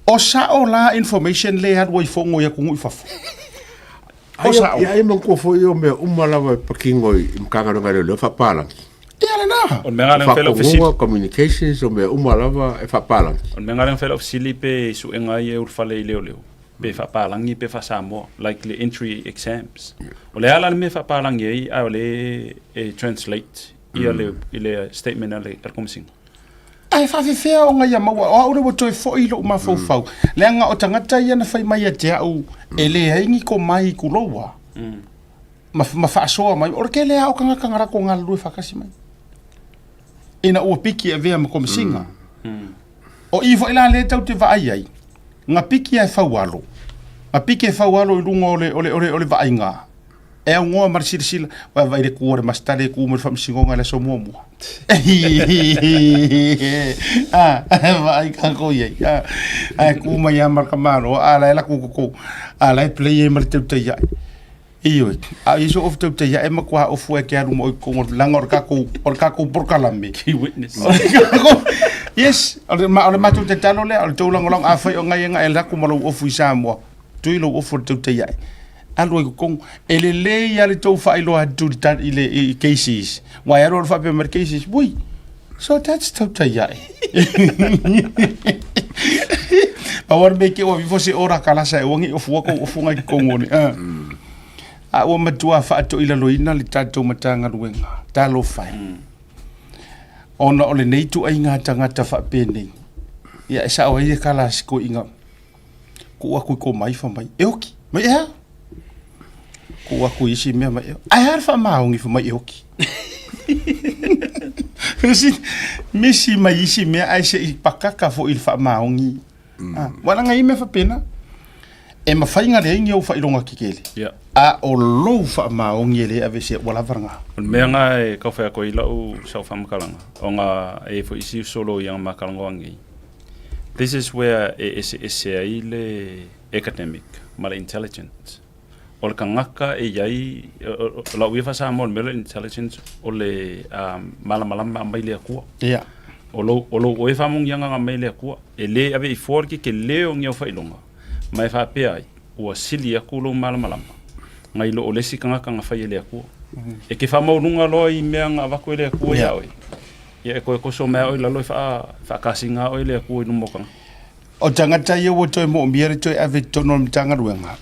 o sao la information lea e alu ai i fono i atunuu i fafo? O sao. Ia, ia manatua foi o mea uma lava e patino i Matagaluega a Leoleo e faapalagi. Ia lena. O le mea lena e mafai lau fesili. Faatonuga, communications, o mea uma lava e faapalagi. O le mea lena e mafai lau fesili pe suega ai e ulufale i leoleo, pe faapalagi pe faa-Samoa, like le entry exams. O le a la le mea e faapalagi ai a o lea e translate ia le, i le statement a le Komesina? Ae faafefea ona ia maua, o au lea ua toe foi i lou mafaufau, leaga o tagata ia na fai mai ia te au e leai ni komai i Kuloua, ma, ma faasoa mai, o le tele lava o tagata na latou galulue faatasi mai, ina ua piki e avea ma komesina. O i foi la lea tatou te vaai ai, na piki lava e faualo, na piki e faualo i luga o le, o le, o le, o le vaaiga, E aunoa ma le silasila, vaavaai i le tu a le masitale e tu mai le faamasinoga i le aso muamua. Ah, vaai kākou i ai. Ah, ae tu mai lava ma le tamaloa, a la e latu koko, a la e play ai ma le tautai ae. Ioe, a o i so ofu tautai ae matua ofu e te alu ma oi totonu o le leaga o le tatou, o le tatou polokalame. Key witness. O le tatou, yes, o le, ma o le matou tatalo lea, o le tou lagolago, afai o ngai e latu ma lou ofu i Samoa, tui lou ofu o le tautai ae. Alu ai totonu. E lelei lava le tou faailoa atu i le i cases. Aua e alu alu faapea mai le cases, ui, so that's tautai ae. Pau lava le mea ke ua vifo se ora kalasa e ua ngi ofua kou ofunga i totonu o le. A ua matua faatoilaloina le tatou Matagaluega. Talofa e. Ona o lenei ituaiga tagata faapenei, ia e sao ai le tala a si toeaina Tuu atu i ko mai fa mai, e oki, mai e a? Tuu atu i isi mea mai e oki. Ae a le faamaoni fa mai e oki? Misi, misi mai isi mea ae se i pakaka foi i le faamaoni. Mm. Ah, wa langa i mea faapena. E mafai na leai ni ou faailoga kekele. Yeah. A o lou faamaoni e le aveesea, ua lava lena. O le mea na e tau fai atu ai lau sau faamatalaga, ona e i ai foi isi uso loia na ma talanoa nei, This is where e eseese ai le academic ma le intelligent. O le tagata e i ai, o lau ia faa-Samoa o le mea lea o le intelligence, o le malamalama mai le Atua. Ia. O lou, o lou oe faamanuiaga na mai le Atua. E le ave i fua le kekelē o ni au faailoga, ma e faapea ai, ua sili atu lou malamalama nai lo o le isi tagata na fai e le Atua. E te faamaualuga loa i mea na avatu e le Atua ia oe, Ia e toe toso mai lava oe i lalo e faakasina oe e le Atua i luma o tagata. O tagata ia ua toe moomia le toe ave i totonu o le Matagaluega,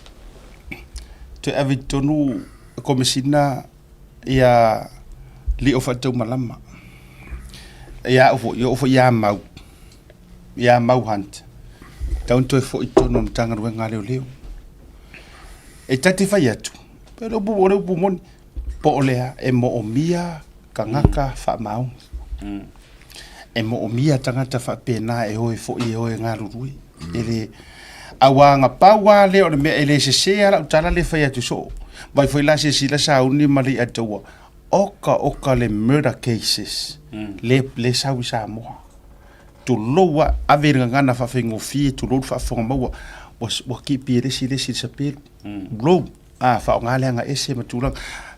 toe ave i totonu le Komesina ia Lio Faataumalama. Ia au foi, oo foi ia Mau, ia Mau Hunt, tatau ona toe foi i totonu o le Matagaluega a Leoleo. E ta te fai atu, o le upu, o le upu moni, po o le a, e moomia tagata faamaoni. E moomia tagata faapena e o e foi e o e galulue. E le, auā na pau lava lea o le mea e le sese lava lau tala lea e fai atu soo. Vai foi la silasila sauni ma le Atoa, oka oka le murder cases le, le sau i Samoa. Tulou lava, ave i le gagana faafaigofie, tulou le faafofoga maua, ua, ua kipi e le isi le isi i le sapelu. Tulou. A, faaaoga le aga ese ma tulaga,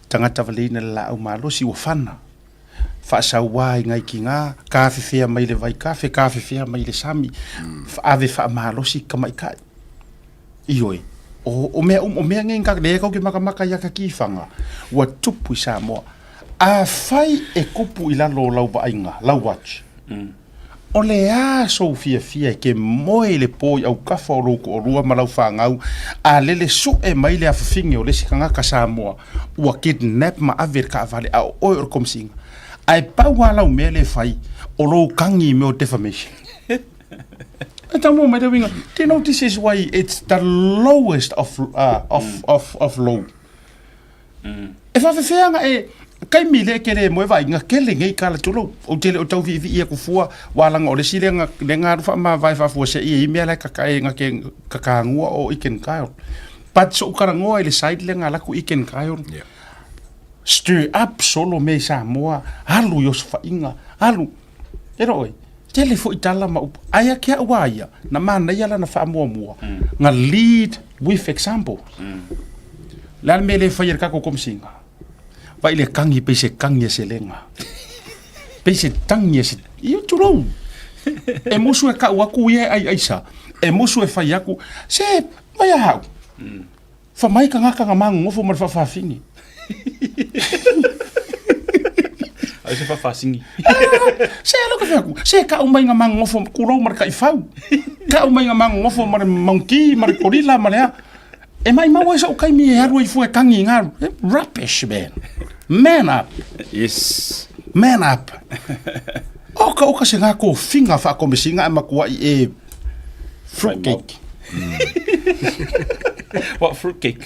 tagata valeina le laau malosi ua fana, faasauā i nai tiga, kafefea mai le vaikafe, kafefea mai le sami, ave faamalosi tamaitai. Ioe, o, o mea uma, o mea nei lea tatou te matamata i ata tifaga, ua tupu i Samoa. Afai e tupu i lalo o lau vaaiga, lau watch, O le a sou fiafia e ke moe i le po i autafa o lou toalua ma lau fanau, a lele sue mai le afafine o le isi tagata Samoa ua kidnap ma ave i le taavale a o oe o le Komesina. Ae pau lava lau mea lea e fai, o lou kagi i mea o defamation. E taunuu mai le uiga, do you know this is why it's the lowest of, of, of, of low. E faafefea ona e taimi lea e te le moe vaaiga tele nei tala tulou. Ou te le o tau viivii atu fua ua laga o le isi lea na lea na alu faamavae faafuasei e i mea la e kakae na te kakaanua o Iken Kyle. But so'u talanoa i le side lea na alu atu Iken Kyle. Stir up solo mea i Samoa, alu i osofaiga, alu. E le oe, tele foi tala ma upu, ae ia ke au a ia, na manaia lana faamuamua, na lead with example. Le a le mea le fai e le tatou Komesina? Vai le kagi pei se kagi a se lega. Pei se tagi a se... Ia tulou. E musu e kau aku ia e ai aisa. E musu e fai aku. Se, vai a hau. Fa mai ka ngaka nga mangofo ma le faafafine. Ai se faafasingi. Se alo ka fai Se ka mai nga mangofo kulou ma le kaifau. Ka mai nga mangofo ma le monkey ma le gorilla ma le a. E mai mau ai sou kaimi e alu ai fua e tangi i ngalu. Rubbish, man. Man up. Yes. Man up. Oka oka se ngā kōwhinga whaakomisi ngā e makuai e fruitcake. What fruitcake?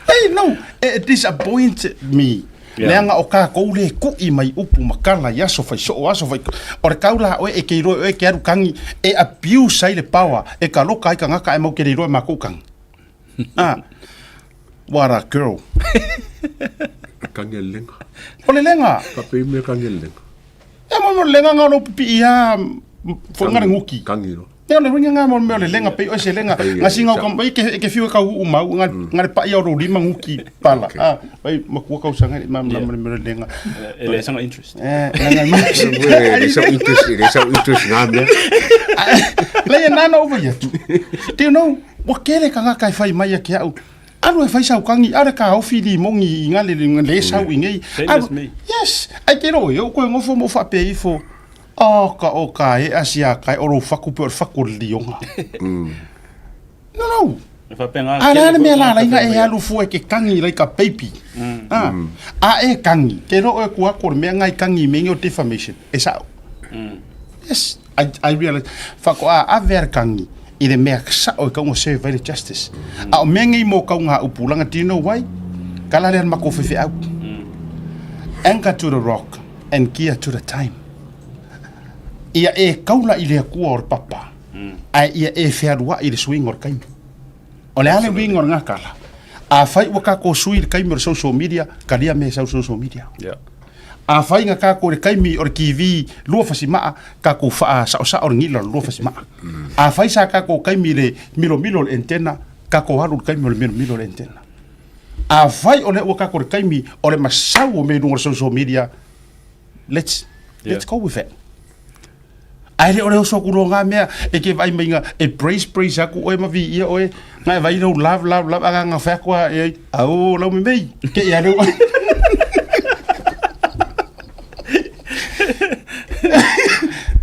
Hey, no, it disappointed me. Yeah. Leaga o kākou le kuʻi mai upu ma kala i aso fai soo, aso fai... O le kau la oe e ke iloa e oe ke alu kangi e abuse ai le power e ka loka ai kangaka e mau ke le iloa e makou kangi. Ah, what a girl. Kangi e lenga. O le lenga. Pape i mea kangi e lenga. E mo mo lenga ngā lo pipi ia fo ngā nguki. Kangi ro. E o le ringa ngā mo mea o le lenga pei o se lenga. Ngā singa o ka mai ke ke fiu e kau uu mau ngā ngā le paia o ro lima nguki pala. Ah, vai makua kau sanga ma ma ma le lenga. E le sanga interest. Eh, nga ma. Le sau interest, le sau interest ngā mea. Le ia nana over ia tu. Do you know, wa kele ka ngā kai whai mai a ke au. Alu e whai sau kangi, are ka ofi li mongi i ngā le le sau i ngei. Same as me. Yes, ai te ro e o koe ngofo mo whape ifo. Oh ka o ka e asia kai o rou whaku pe o le whaku o le lionga. No no. E whapenga A la le mea la lainga e alu fua e ke kangi like a baby. Ah. A e kangi. Ke ro e kua ko le mea ngai kangi me o defamation. E sao. Yes. I, I realize. Whako a ave ar kangi i le mea sao e kaunga serve ai le justice. A o mea ngei mō kaunga upulanga, do you know why? Ka la le an mako whewhe au. Anchor to the rock and gear to the time. Ia e kaula i le akua o le papa, ae ia e fealuai i le suiga o le kaimi. O le a le uiga o le gakala? Afai ua kākou sui i le kaimi o le social media, kalia mea e sau social media. Yeah. Afai nga kākou i le kaimi o le TV lua fasimaa, kākou faasaosao le gila o le lua fasimaa. Afai sa kākou kaimi i le milomilo o le antenna, kākou alu i le kaimi o le milomilo o le antenna. Afai o lea ua kākou i le kaimi o le masau o mea i luga o le social media, let's, yeah. let's go with it. Ae le o le oso aku loa ngā mea e ke vai mai ngā e praise praise aku oe ma vi ia oe ngā e vai lou love love love aga ngā whea koa e ai au lau me mei ke ia leu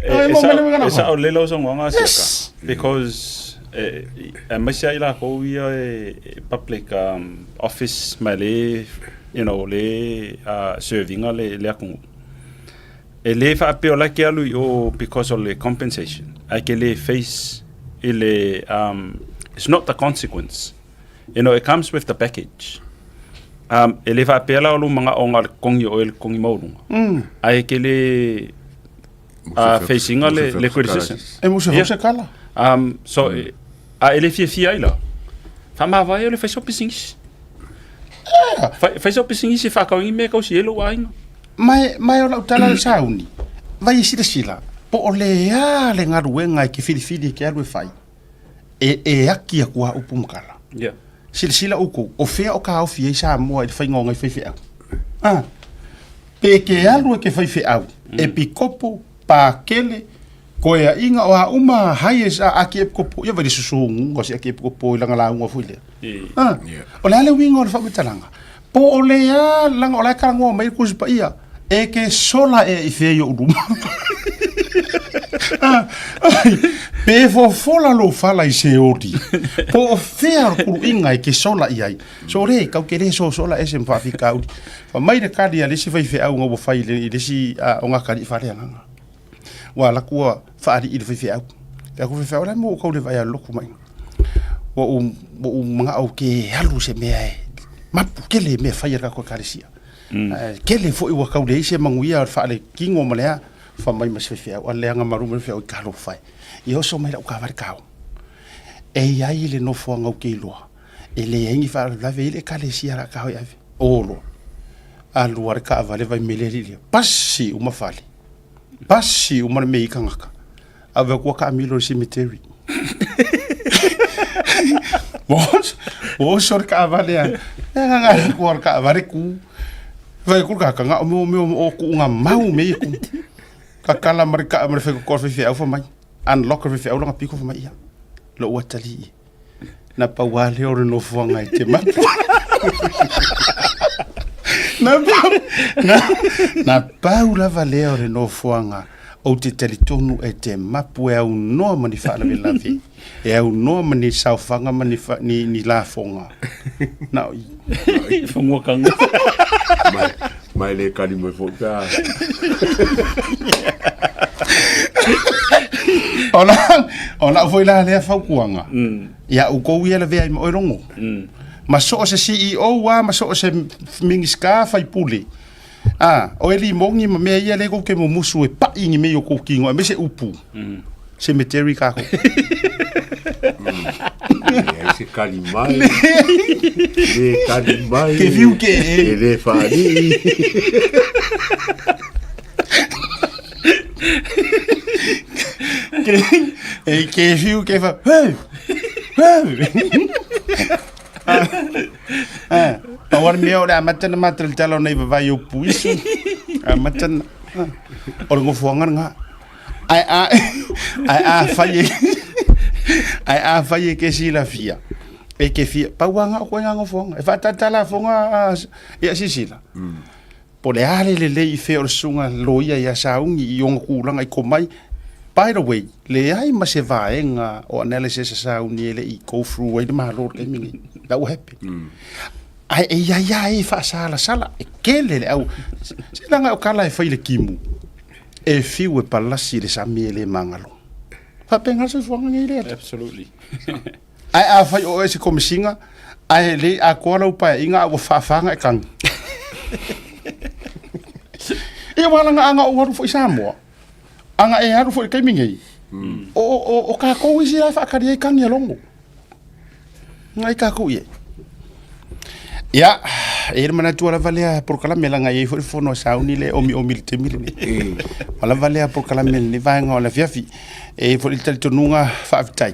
E sa o le lau songoanga yes. Because e, e maisi ai la kou ia e public um, office mai le you know, le uh, servinga le, le akungu. E le faapea o la ke alu i o because o le compensation. Ae ke le face i le, um, it's not the consequence. You know, it comes with the package. Um, e le faapea la o lou manaʻoga o le totogi o oe le totogi maualuga. Mm. Ae ke le uh, facing le, le criticism. E mo se yeah. se kala. Um, so, mm. a e le fiafia ai la. Faamavae o le fai sau pisinisi. Yeah. Fai sau pisinisi e faakauina mea e kausi ai lou aiga. Mae, mae o lau tala le sauni, vai e silasila, po o le a le galuega e ke filifili e ke alu e fai, e, e aki aku a upu ma kala. Yeah. Silasila oukou, o fea o kaofi ai Samoa i le faiga o ngai faifeau? Ah, pe ke alu e ke faifeau, mm. e pikopo, pakele, koeaiga o a uma highest a akiepikopo, ia vai le susuguga si akiepikopo i langa lauga foi lea. Ah, o le a le uiga o le faamatalaga? Po o le a langa o la e kalagoa mai le Tusi Paia, e ke sola ea i fea i ou luma. Ah, ai, pe fofola lou fala i Seoli, po o fea o le kuluiga e ke sola i ai. So le, kau ke le sosola ese ma faafitauli. Fa mai le kali a le isi faifeau ua fai i le isi o ngā kali faaleagaga. Ua ala atu ua faalii i le faifeau. Fai atu faifeau, o le a le mea ua ou tau le vaai lotu mai. Ua ou, ua ou manao ke alu se mea e mapu tele mea fai a le tatou ekalesia. Mm. Tele foi ua tau leai se manuia o le faalekino ma le a, fai mai ma se faifeau, a leaga malu mai le faifeau i talofa e. Ia oso mai lau taavale kao. E i ai le nofoaga ou te iloa, e leai ni faalavelave i le ekalesia o le a tago e ave. O loa. Alu lava le taavale vaimele alii lea. Pasi uma fale. Pasi uma le mea i tagata. Ave atu ua taamilo i le cemetery. Ua oso le taavale a. E atu le taavale tu. Fai atu le tagata, na o mea o tuuga mau mea ia e tu. Tatala ma le taa ma le faitotoa o le faifeau fai mai. Unlock e le faifeau lana pito fai mai, ia, lou atalii. Na pau lava lea o le nofoaga e te mapu. Na pau, na, na pau lava lea o le nofoaga ou te talitonu e te mapu e aunoa ma ni faalavelave, e aunoa ma ni saofaga ma ni, fa, ni, ni lafoga. Na o i. Fanua kaga. Mai, mai le kali mai foi pe a. O la, o lau foi la lea fautuaga, ia outou ia lavea ai ma oe logo. Ma so o se CEO lava ma so o se Minisita faipule, a, o e limogi ma mea ia lea tou te mumusu e pai ni mea i o tou tino aemaise upu, cemetery tatou. Leai se kali mai, le kali mai, Ke fiu ke e. e le faalii. Ke, e ke fiu ke fa, hey, hey. Ah, pau le mea o le amata na matou le tala o nei vavai o puisu. Amata na, o le nofoaga lena. Ae a, ae afai e, ae afai e ke silafia, e ke fia, pau lava na o koe na nofoaga. E faatata lafoga ia sisila. Po o le a le lelei i fea o le susuga loia ia Sauni i ona tulaga i komai. By the way, leai ma se vaega o analysis a Sauni e le i go through ai le Malo i le taimi lenei. That will happen. Ae e i ai lava e faasalasala, e tele le au. Se leaga o tala e fai i le timu, e fiu e palasi i le sami e le magalo. Faapena le soifuaga nei le ata. Absolutely. Ae afai o oe se komesina, ae le i atoa lau paeaiga a ua faafaga e kagi. Ia ua alaga aga ou alu foi i Samoa, aga e alu foi i le taimi nei, o, o, o tatou isi la e faatali ai kagi a Logo. Ngai tatou i ai. Ia, e i ai le manatu ua lava lea polokalame leaga e i ai foi le fono a Sauni lea e omiomi i le taimi lenei. Ua lava lea polokalame i lenei vaega o le afiafi. E i ai foi le talitonuga faafetai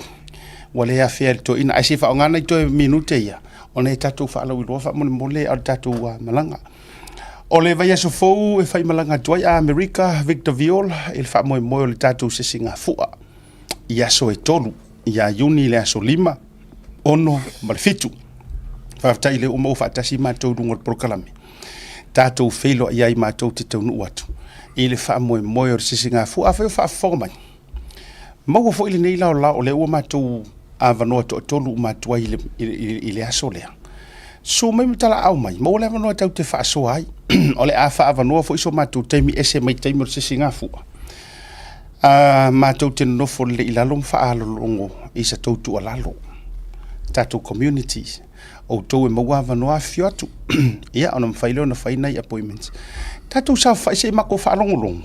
ua le afea e le toeaina, ae se i faaaoga nai toe minute ia ona e tatou faalauiloa faamolemole a o le tatou malaga. O le vaiaso fou e faimalaga atu ai a Amerika Victorville i le faamoemoe o le tatou sisigafua i aso e 3 ia Iuni i le aso 5, 6 ma le 7. Faafetai lea ua maua faatasi matou i luga o le polokalame. Tatou feiloai ai matou te taunuu atu i le faamoemoe o le sisigafua. Afai o faafofoga mai, maua foi lenei laolao o lea ua matou avanoa toatolu uma atu ai i le, i, i, i le aso lea. Susu mai ma talaau mai, maua le avanoa tatou te faasoa ai. o le a faaavanoa foi so matou taimi ese mai taimi o le sisigafua. A matou te nonofo lelei i lalo ma faalologo i sa tou tuualalo, tatou communities, outou e maua avanoa afifio atu, ia ona mafai lea ona fai nai appointments. Tatou saofai se i matou faalogologo,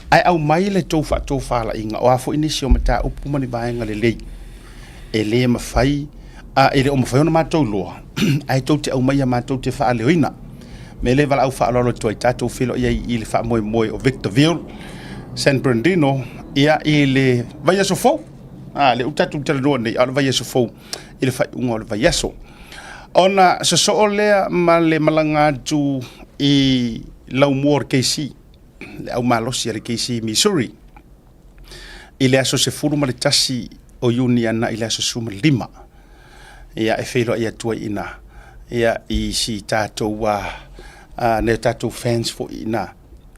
ae aumai le tou faatofalaiga, o a foi nisi o mataupu ma ni vaega lelei e le mafai, a e le o mafai ona matou iloa, ae tou te aumaia matou te faaleoina. Mea lea e valaau faaaloalo atu ai, tatou feiloai ai i le faamoemoe o Victorville, San Bernardino, ia i le vaiaso fou. A, lea ua tatou talanoa nei, a o le vaiaso fou i le faaiuga o le vaiaso. Ona sosoo lea ma le malaga atu i laumua o le KC, le au malosi a le KC i Missouri, i le aso 11 o Iuni ana i le aso 15. Ia, e feiloai atu ai i ina, ia, i si tatou, uh, nai o tatou fans foi i ina,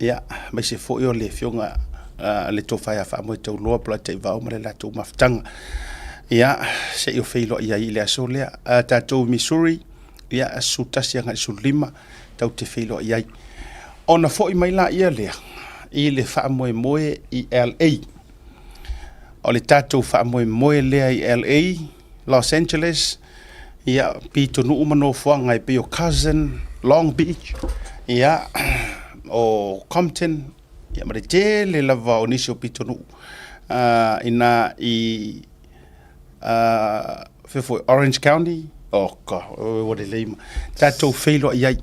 ia, aemaise foi o le afioga uh, le Tofa ia Faamoetauloa Polataivao ma le latou mafutaga. Ia, se i o feiloai ai i le aso lea. Uh, tatou i Missouri, ia, aso 11 agai le 15, tatou te feiloai ai. Ona foi mai laia lea i le faamoemoe i LA. O le tatou faamoemoe lea i LA, Los Angeles, ia, pitonuu ma nofoaga e pei o Cousin, Long Beach, ia, o Compton, ia, ma le tele lava o nisi o pitonuu ina i, fea foi, Orange County. Oka, ua lelei ma. Tatou feiloai ai.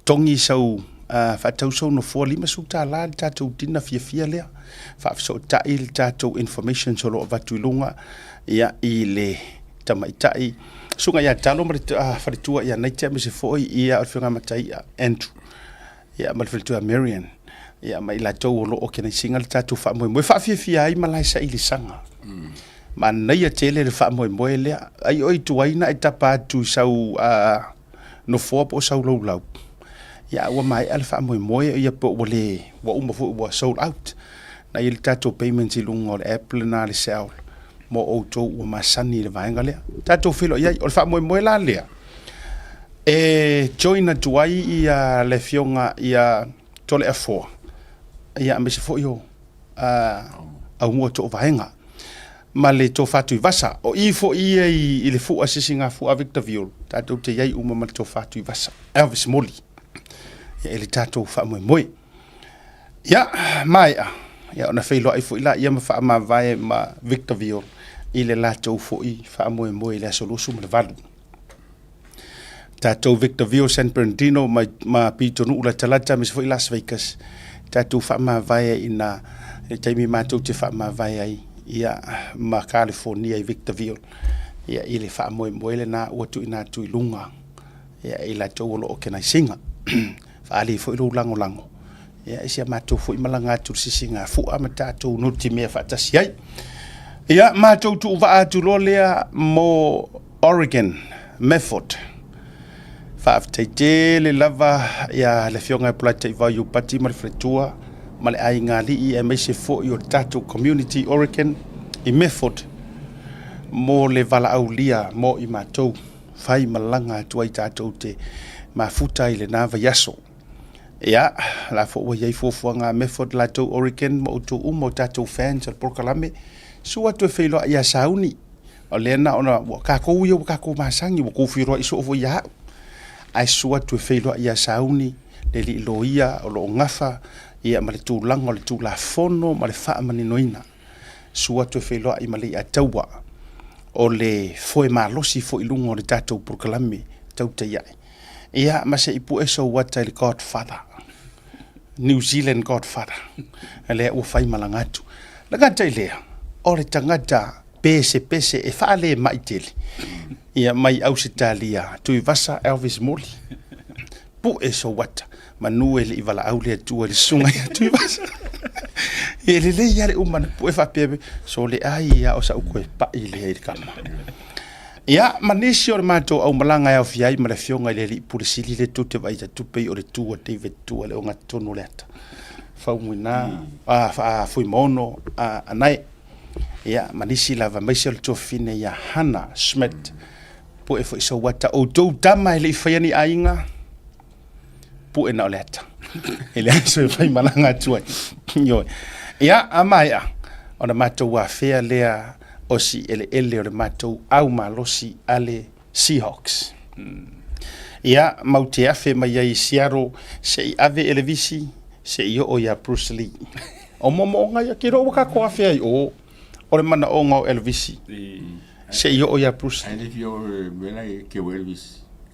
Togi sau faatau sou nofoa $50 le tatou dinner fiafia lea. Faafesootai le tatou informations o lo o avatu i luga ia i le tamaitai susuga ia Talo ma le faletua ia Naite aemaise foi ia o le afioga ia Mataia Andrew ia ma le faletua ia Marian ia ma i latou o lo o organise ina le tatou faamoemoe faafiafia ai malae sailisaga. Manaia tele le faamoemoe lea. Ai oe i tuai na e tapa atu i sau nofoa po o sau laulau, ia ua maea le faamoemoe ia po ua le, ua uma foi ua sold out. Na i ai le tatou payments i luga o le app lena a le Cell mo outou ua masani i le vaega lea. Tatou feiloai ai. O le faamoemoe la lea, e join atu ai ia le afioga ia Toleafoa, ia aemaise foi o Aumua Toovaega ma le Tofa Tuivasa. O i foi ia i le fua sisigafua a Victor Viol, tatou te i ai uma ma le Tofa Tuivasa, Elvis Moli, ia i le tatou faamoemoe. Ia, maea, ia ona feiloai foi laia ma faamavae ma Victor Viol i le latou foi faamoemoe i le aso 28. Tatou Victorville, San Bernardino ma, ma Pitonuu latalata aemaise foi Las Vegas, tatou faamavae ai ina le taimi matou te faamavae ai ia ma California i Victorville ia i le faamoemoe lena ua tuuina atu i luga ia i latou o lo o organise ina. Faaali foi lou lagolago ia i si a matou foi malaga atu i le sisigafua ma tatou nutimea faatasi ai. Ia matou tuuvaa atu loa lea mo Oregon, Method. Faafetai tele lava ia le Afioga ia Polataivao Iupati ma le faletua ma le aiga alii aemaise foi o le tatou community Oregon i Method mo le valaaulia mo i matou fai malaga atu ai tatou te mafuta i lena vaiaso. Ia, la foi ua i ai fuafuaga a Method latou Oregon ma outou uma o tatou fans o le polokalame, susu atu e feiloai ia Sauni. O lea na ona, ua tatou ia ua tatou masani, ua tou feiloai soo foi ia au. Ae susu atu e feiloai ia Sauni, le alii loia o lo o gafa ia ma le tulaga o le Tulafono ma le faamaninoina. Susu atu e feiloai ma Leiataua, o le foe malosi foi i luga o le tatou polokalame tautai ae. Ia, ma se i pue sou ata i le Godfather. New Zealand Godfather. Lea ua fai malaga atu. Le gata i lea, o le tagata pesepese e faalemai tele. Ia mai Ausetalia, Tuivasa Elvis Moli. Pue sou ata, manu e le i valaau le Atua i le susuga ia Tuivasa. E lelei lava le uma na pue faapea, sole ai a o sau toe pai lea i le kama. Ia, ma nisi o le matou aumalaga e aofia ai ma le afioga i le alii pule sili lea tou te vaai atu pei o le tu a David Tua le ogatotonu o le ata. Faumuina, a, Fuimaono, a, Anae. Ia, ma nisi lava, aemaise o le tuafafine ia Hannah Schmidt. Pue foi sou ata, outou tama e le i faia ni aiga, pue na o le ata. E le aso e fai malaga atu ai. Ioe. Ia, a maea, ona matou afea lea o si eleele o le matou au malosi a le Seahawks. Ia, mau te afe mai ai i Seattle se i ave Elevisi, se i oo iā Bruce Lee. O moomooga ia, ke iloa ua tatou afe ai o, o le manaoga o Elevisi, se i oo iā Bruce Lee.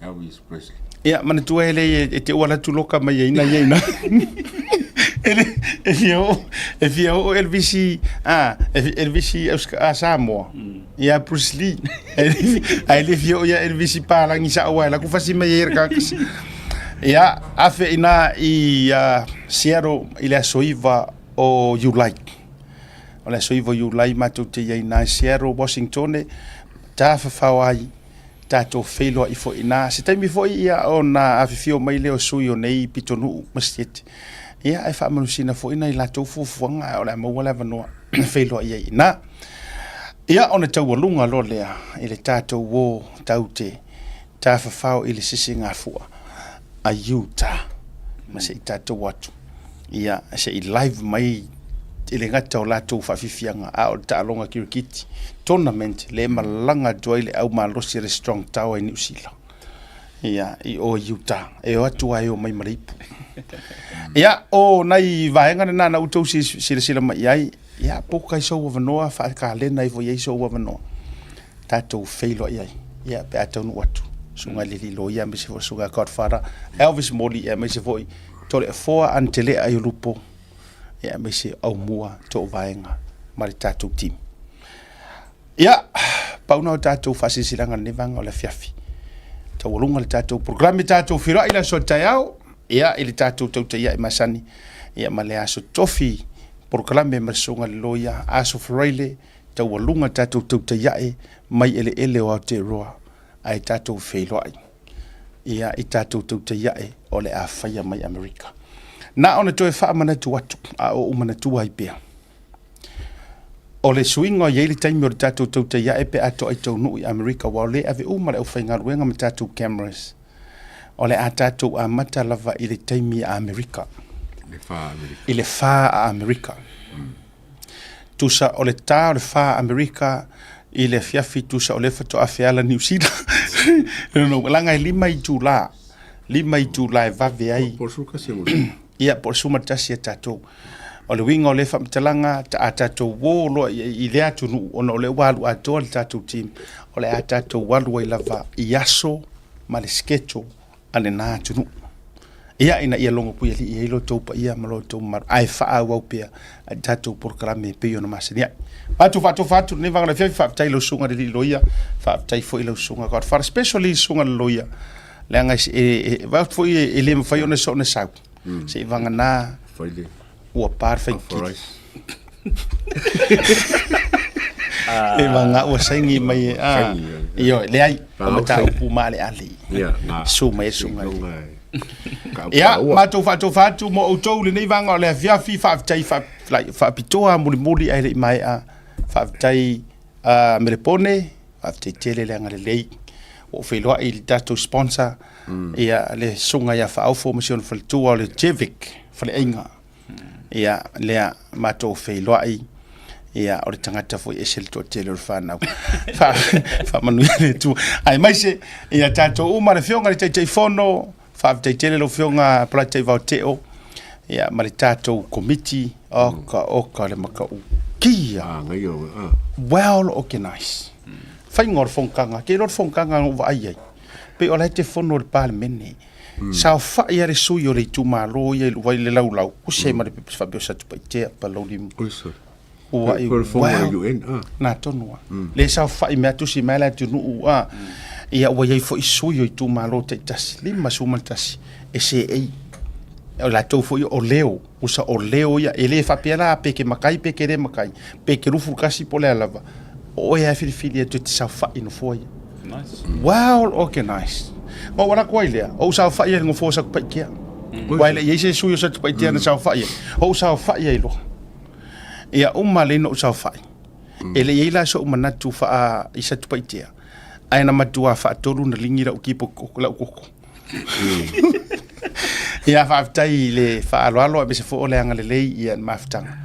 Elvis Presley. Ia, manatua e le e te ua atu loka mai ai na ia ina. E le e fia o e fia o Elvis a Elvis a Samoa. Ia Bruce Lee. Ai le fia o ia Elvis Palangi sa o la ku fasi mai e ka. Ia afe ina i Seattle i le aso 9 o Iulai. O le aso 9 o Iulai matou te i ai ina i Seattle, Washington, tafafao ai tatou feiloai foi i ina. Se taimi foi ia ona afifio mai lea o sui o nei pitonuu ma state, ia ae faamanusina foi nai latou fuafuaga o le a maua le avanoa e feiloai ai i ina. Ia ona taualuga loa lea i le tatou o tau te tafafao i le sisigafua a Utah ma se i tatou atu ia se i live mai e le gata o latou faafiafiaga a o le taaloga kirikiti tournament le malaga atu ai le au malosi a le Strong Tower i Niu Sila ia i o i Utah e o atu ai o mai ma le ipu. Ia o nai vaega na na outou silasila mai i ai ia po kai sou avanoa faakalena ifo i ai sou avanoa tatou feiloai ai. Ia, pe a taunuu atu, Susuga i le Alii Loia aemaise foi o le Susuga ia Godfather Elvis Moli, ia aemaise foi Toleafoa Anitelea Aiolupo, ia aemaise Aumua Toovaega ma le tatou team. Ia, pau na o tatou faasilasilaga i lenei vaega o le afiafi. Taualuga le tatou programe, tatou feiloai i le aso a taeao, ia, i le tatou tautaia'i masani, ia, ma le aso tofi polokalame ma le susuga i le loia, aso Faraile, taualuga le tatou tautaia'i mai eleele o Aotearoa, ae tatou feiloai, ia, i tatou tautaia'i o le a faia mai Amerika. Na ona toe faamanatu atu, a o ou manatua ai pea. O le suiga o i ai le taimi o le tatou tautai ae pe a toai taunuu i Amerika aua o lea e ave uma le aufaigaluega ma tatou cameras. O le a tatou amata lava i le taimi a Amerika. I le fa a Amerika. Tusa o le ta o le fa a Amerika i le afiafi tusa o lea faatoa feala Niu Sila. Leaga e 5 itula, 5 itula e vave ai. Po o le 11. Ia, po o le 11 a tatou. O le uiga o lea faamatalaga, a tatou o loa i lea atunuu, ona o lea ua alu atoa le tatou team, o le a tatou alu ai lava i aso ma le schedule a lena atunuu. Ia, ina ia logo puialii ai lo outou paia ma lo outou mamalu, ae faaauau pea i tatou polokalame e pei ona masani ai. Matou faatofa atu lenei vaega o le afiafi, faafetai i lau susuga i le alii loia, faafetai foi i lau susuga Godfather, especially le susuga i le loia, leaga e vaai atu foi e le mafai ona soona sau mm. se i vagana ua pa le faigikili e vagana ua saini mai a ioe leai o mataupu maaleale su mai e susuga Ia, matou faatofa atu mo outou lenei vaega o le afiafi, faafetai faapitoa mulimuli ae le i maea, faafetai uh, Melepone, Faafetai tele le agalelei. Ua ou feiloai i le tatou sponsor, mm. ia le susuga ia Faaofo ma si ona faletua o le Jevic Faleaiga. Ia lea matou feiloai ia o le tagata foi ese le toatele o le whanau. Faamanuia le Atua. Aemaise ia tatou uma le afioga i le Taitaifono, faafetai tele lau afioga Palatai Vaoteo, ia ma le tatou komiti, oka oka le matautia. Ah, ngaio, ah. Well organized. Faiga o le fonotaga, ke iloa le fonotaga na ou vaai ai, pei o la e te fono le Palemene. Mm. Saofai a le sui o le itumalo ia i le le laulau, usi ai ma le pepa faapea o Satupaitea, Palauli. Ua i well, UN, ah. Nā tonu a. Mm. Le saofai mea tusi mai le atunuu a. Mm. Ia ua iai foi sui o itumalo taitasi, 51 e seei. O latou foi o leo, usa o leo ia, e le faapea la pe ke makai pe ke le makai, pe ke rufu kasi po le a lava. O oe a filifili atu e te saofai nofoa ia. Nice. Well organized. Ma ua lako ai lea, o ou saofai ai le nofoa o Satupaitea. Mm. Ua ele i ai se sui o Satupaitea mm. na saofai ai. O ou saofai ai loa. Ia uma lea na ou saofai. Mm. E le i ai la so'u manatu faa i Satupaitea, ae na matua faatolu na ligi lau kipo lau koko. Mm. Ia faafetai i le faaaloalo aemaise foi o le agalelei ia le mafutaga.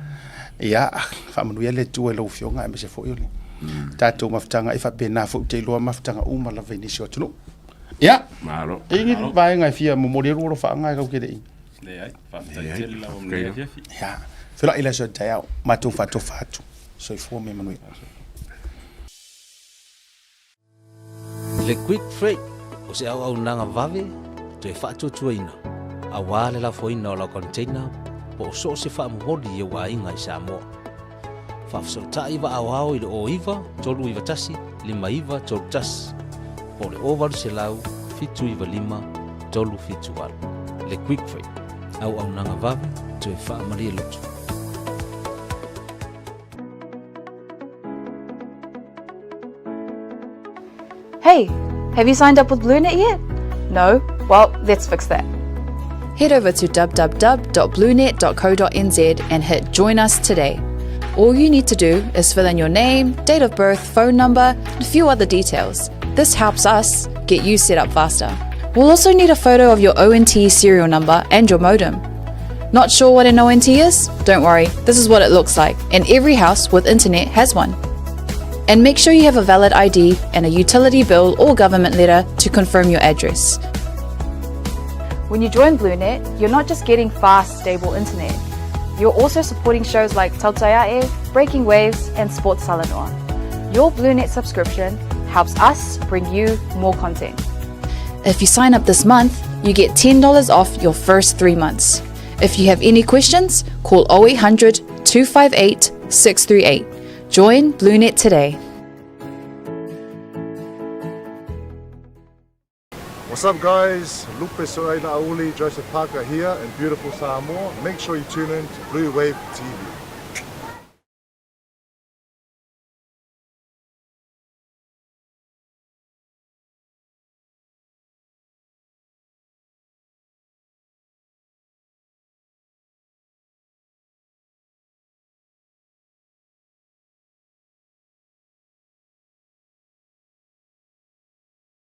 Ia faamanuia le Atua i lau Afioga aemaise foi o le mm. tatou mafutaga e faapena foi ou te iloa mafutaga uma lava i nisi o atunuu. Ia, Malo. E ni vaega e fia momoli atu alofaaga e kau ke le i. Leai, faafetai tele lava mo lenei afiafi. Ia, feiloai i le aso a taeao, matou faatofa atu. Soifua ma ia manuia. Le Quick Freight o se auaunaga vave toe faatuatuaina aua le lafoina o lau container po o so o se faamomoli i ou aiga i Samoa. Faafesootai vaaoao i le 09 391 5931 po o le 0800 795 378. Le Quick Freight, auaunaga vave toe faamalie loto. Hey, have you signed up with BlueNet yet? No? Well, let's fix that. Head over to www.bluenet.co.nz and hit Join Us Today. All you need to do is fill in your name, date of birth, phone number, and a few other details. This helps us get you set up faster. We'll also need a photo of your ONT serial number and your modem. Not sure what an ONT is? Don't worry, this is what it looks like, and every house with internet has one. And make sure you have a valid ID and a utility bill or government letter to confirm your address. When you join BlueNet, you're not just getting fast, stable internet. You're also supporting shows like Tautaiae, Breaking Waves, and Sports Talanoa. Your BlueNet subscription helps us bring you more content. If you sign up this month, you get $10 off your first three months. If you have any questions, call 0800 258 638. Join BlueNet today. What's up guys? Lupe Soaila Auli, Joseph Parker here in beautiful Samoa. Make sure you tune in to Blue Wave TV.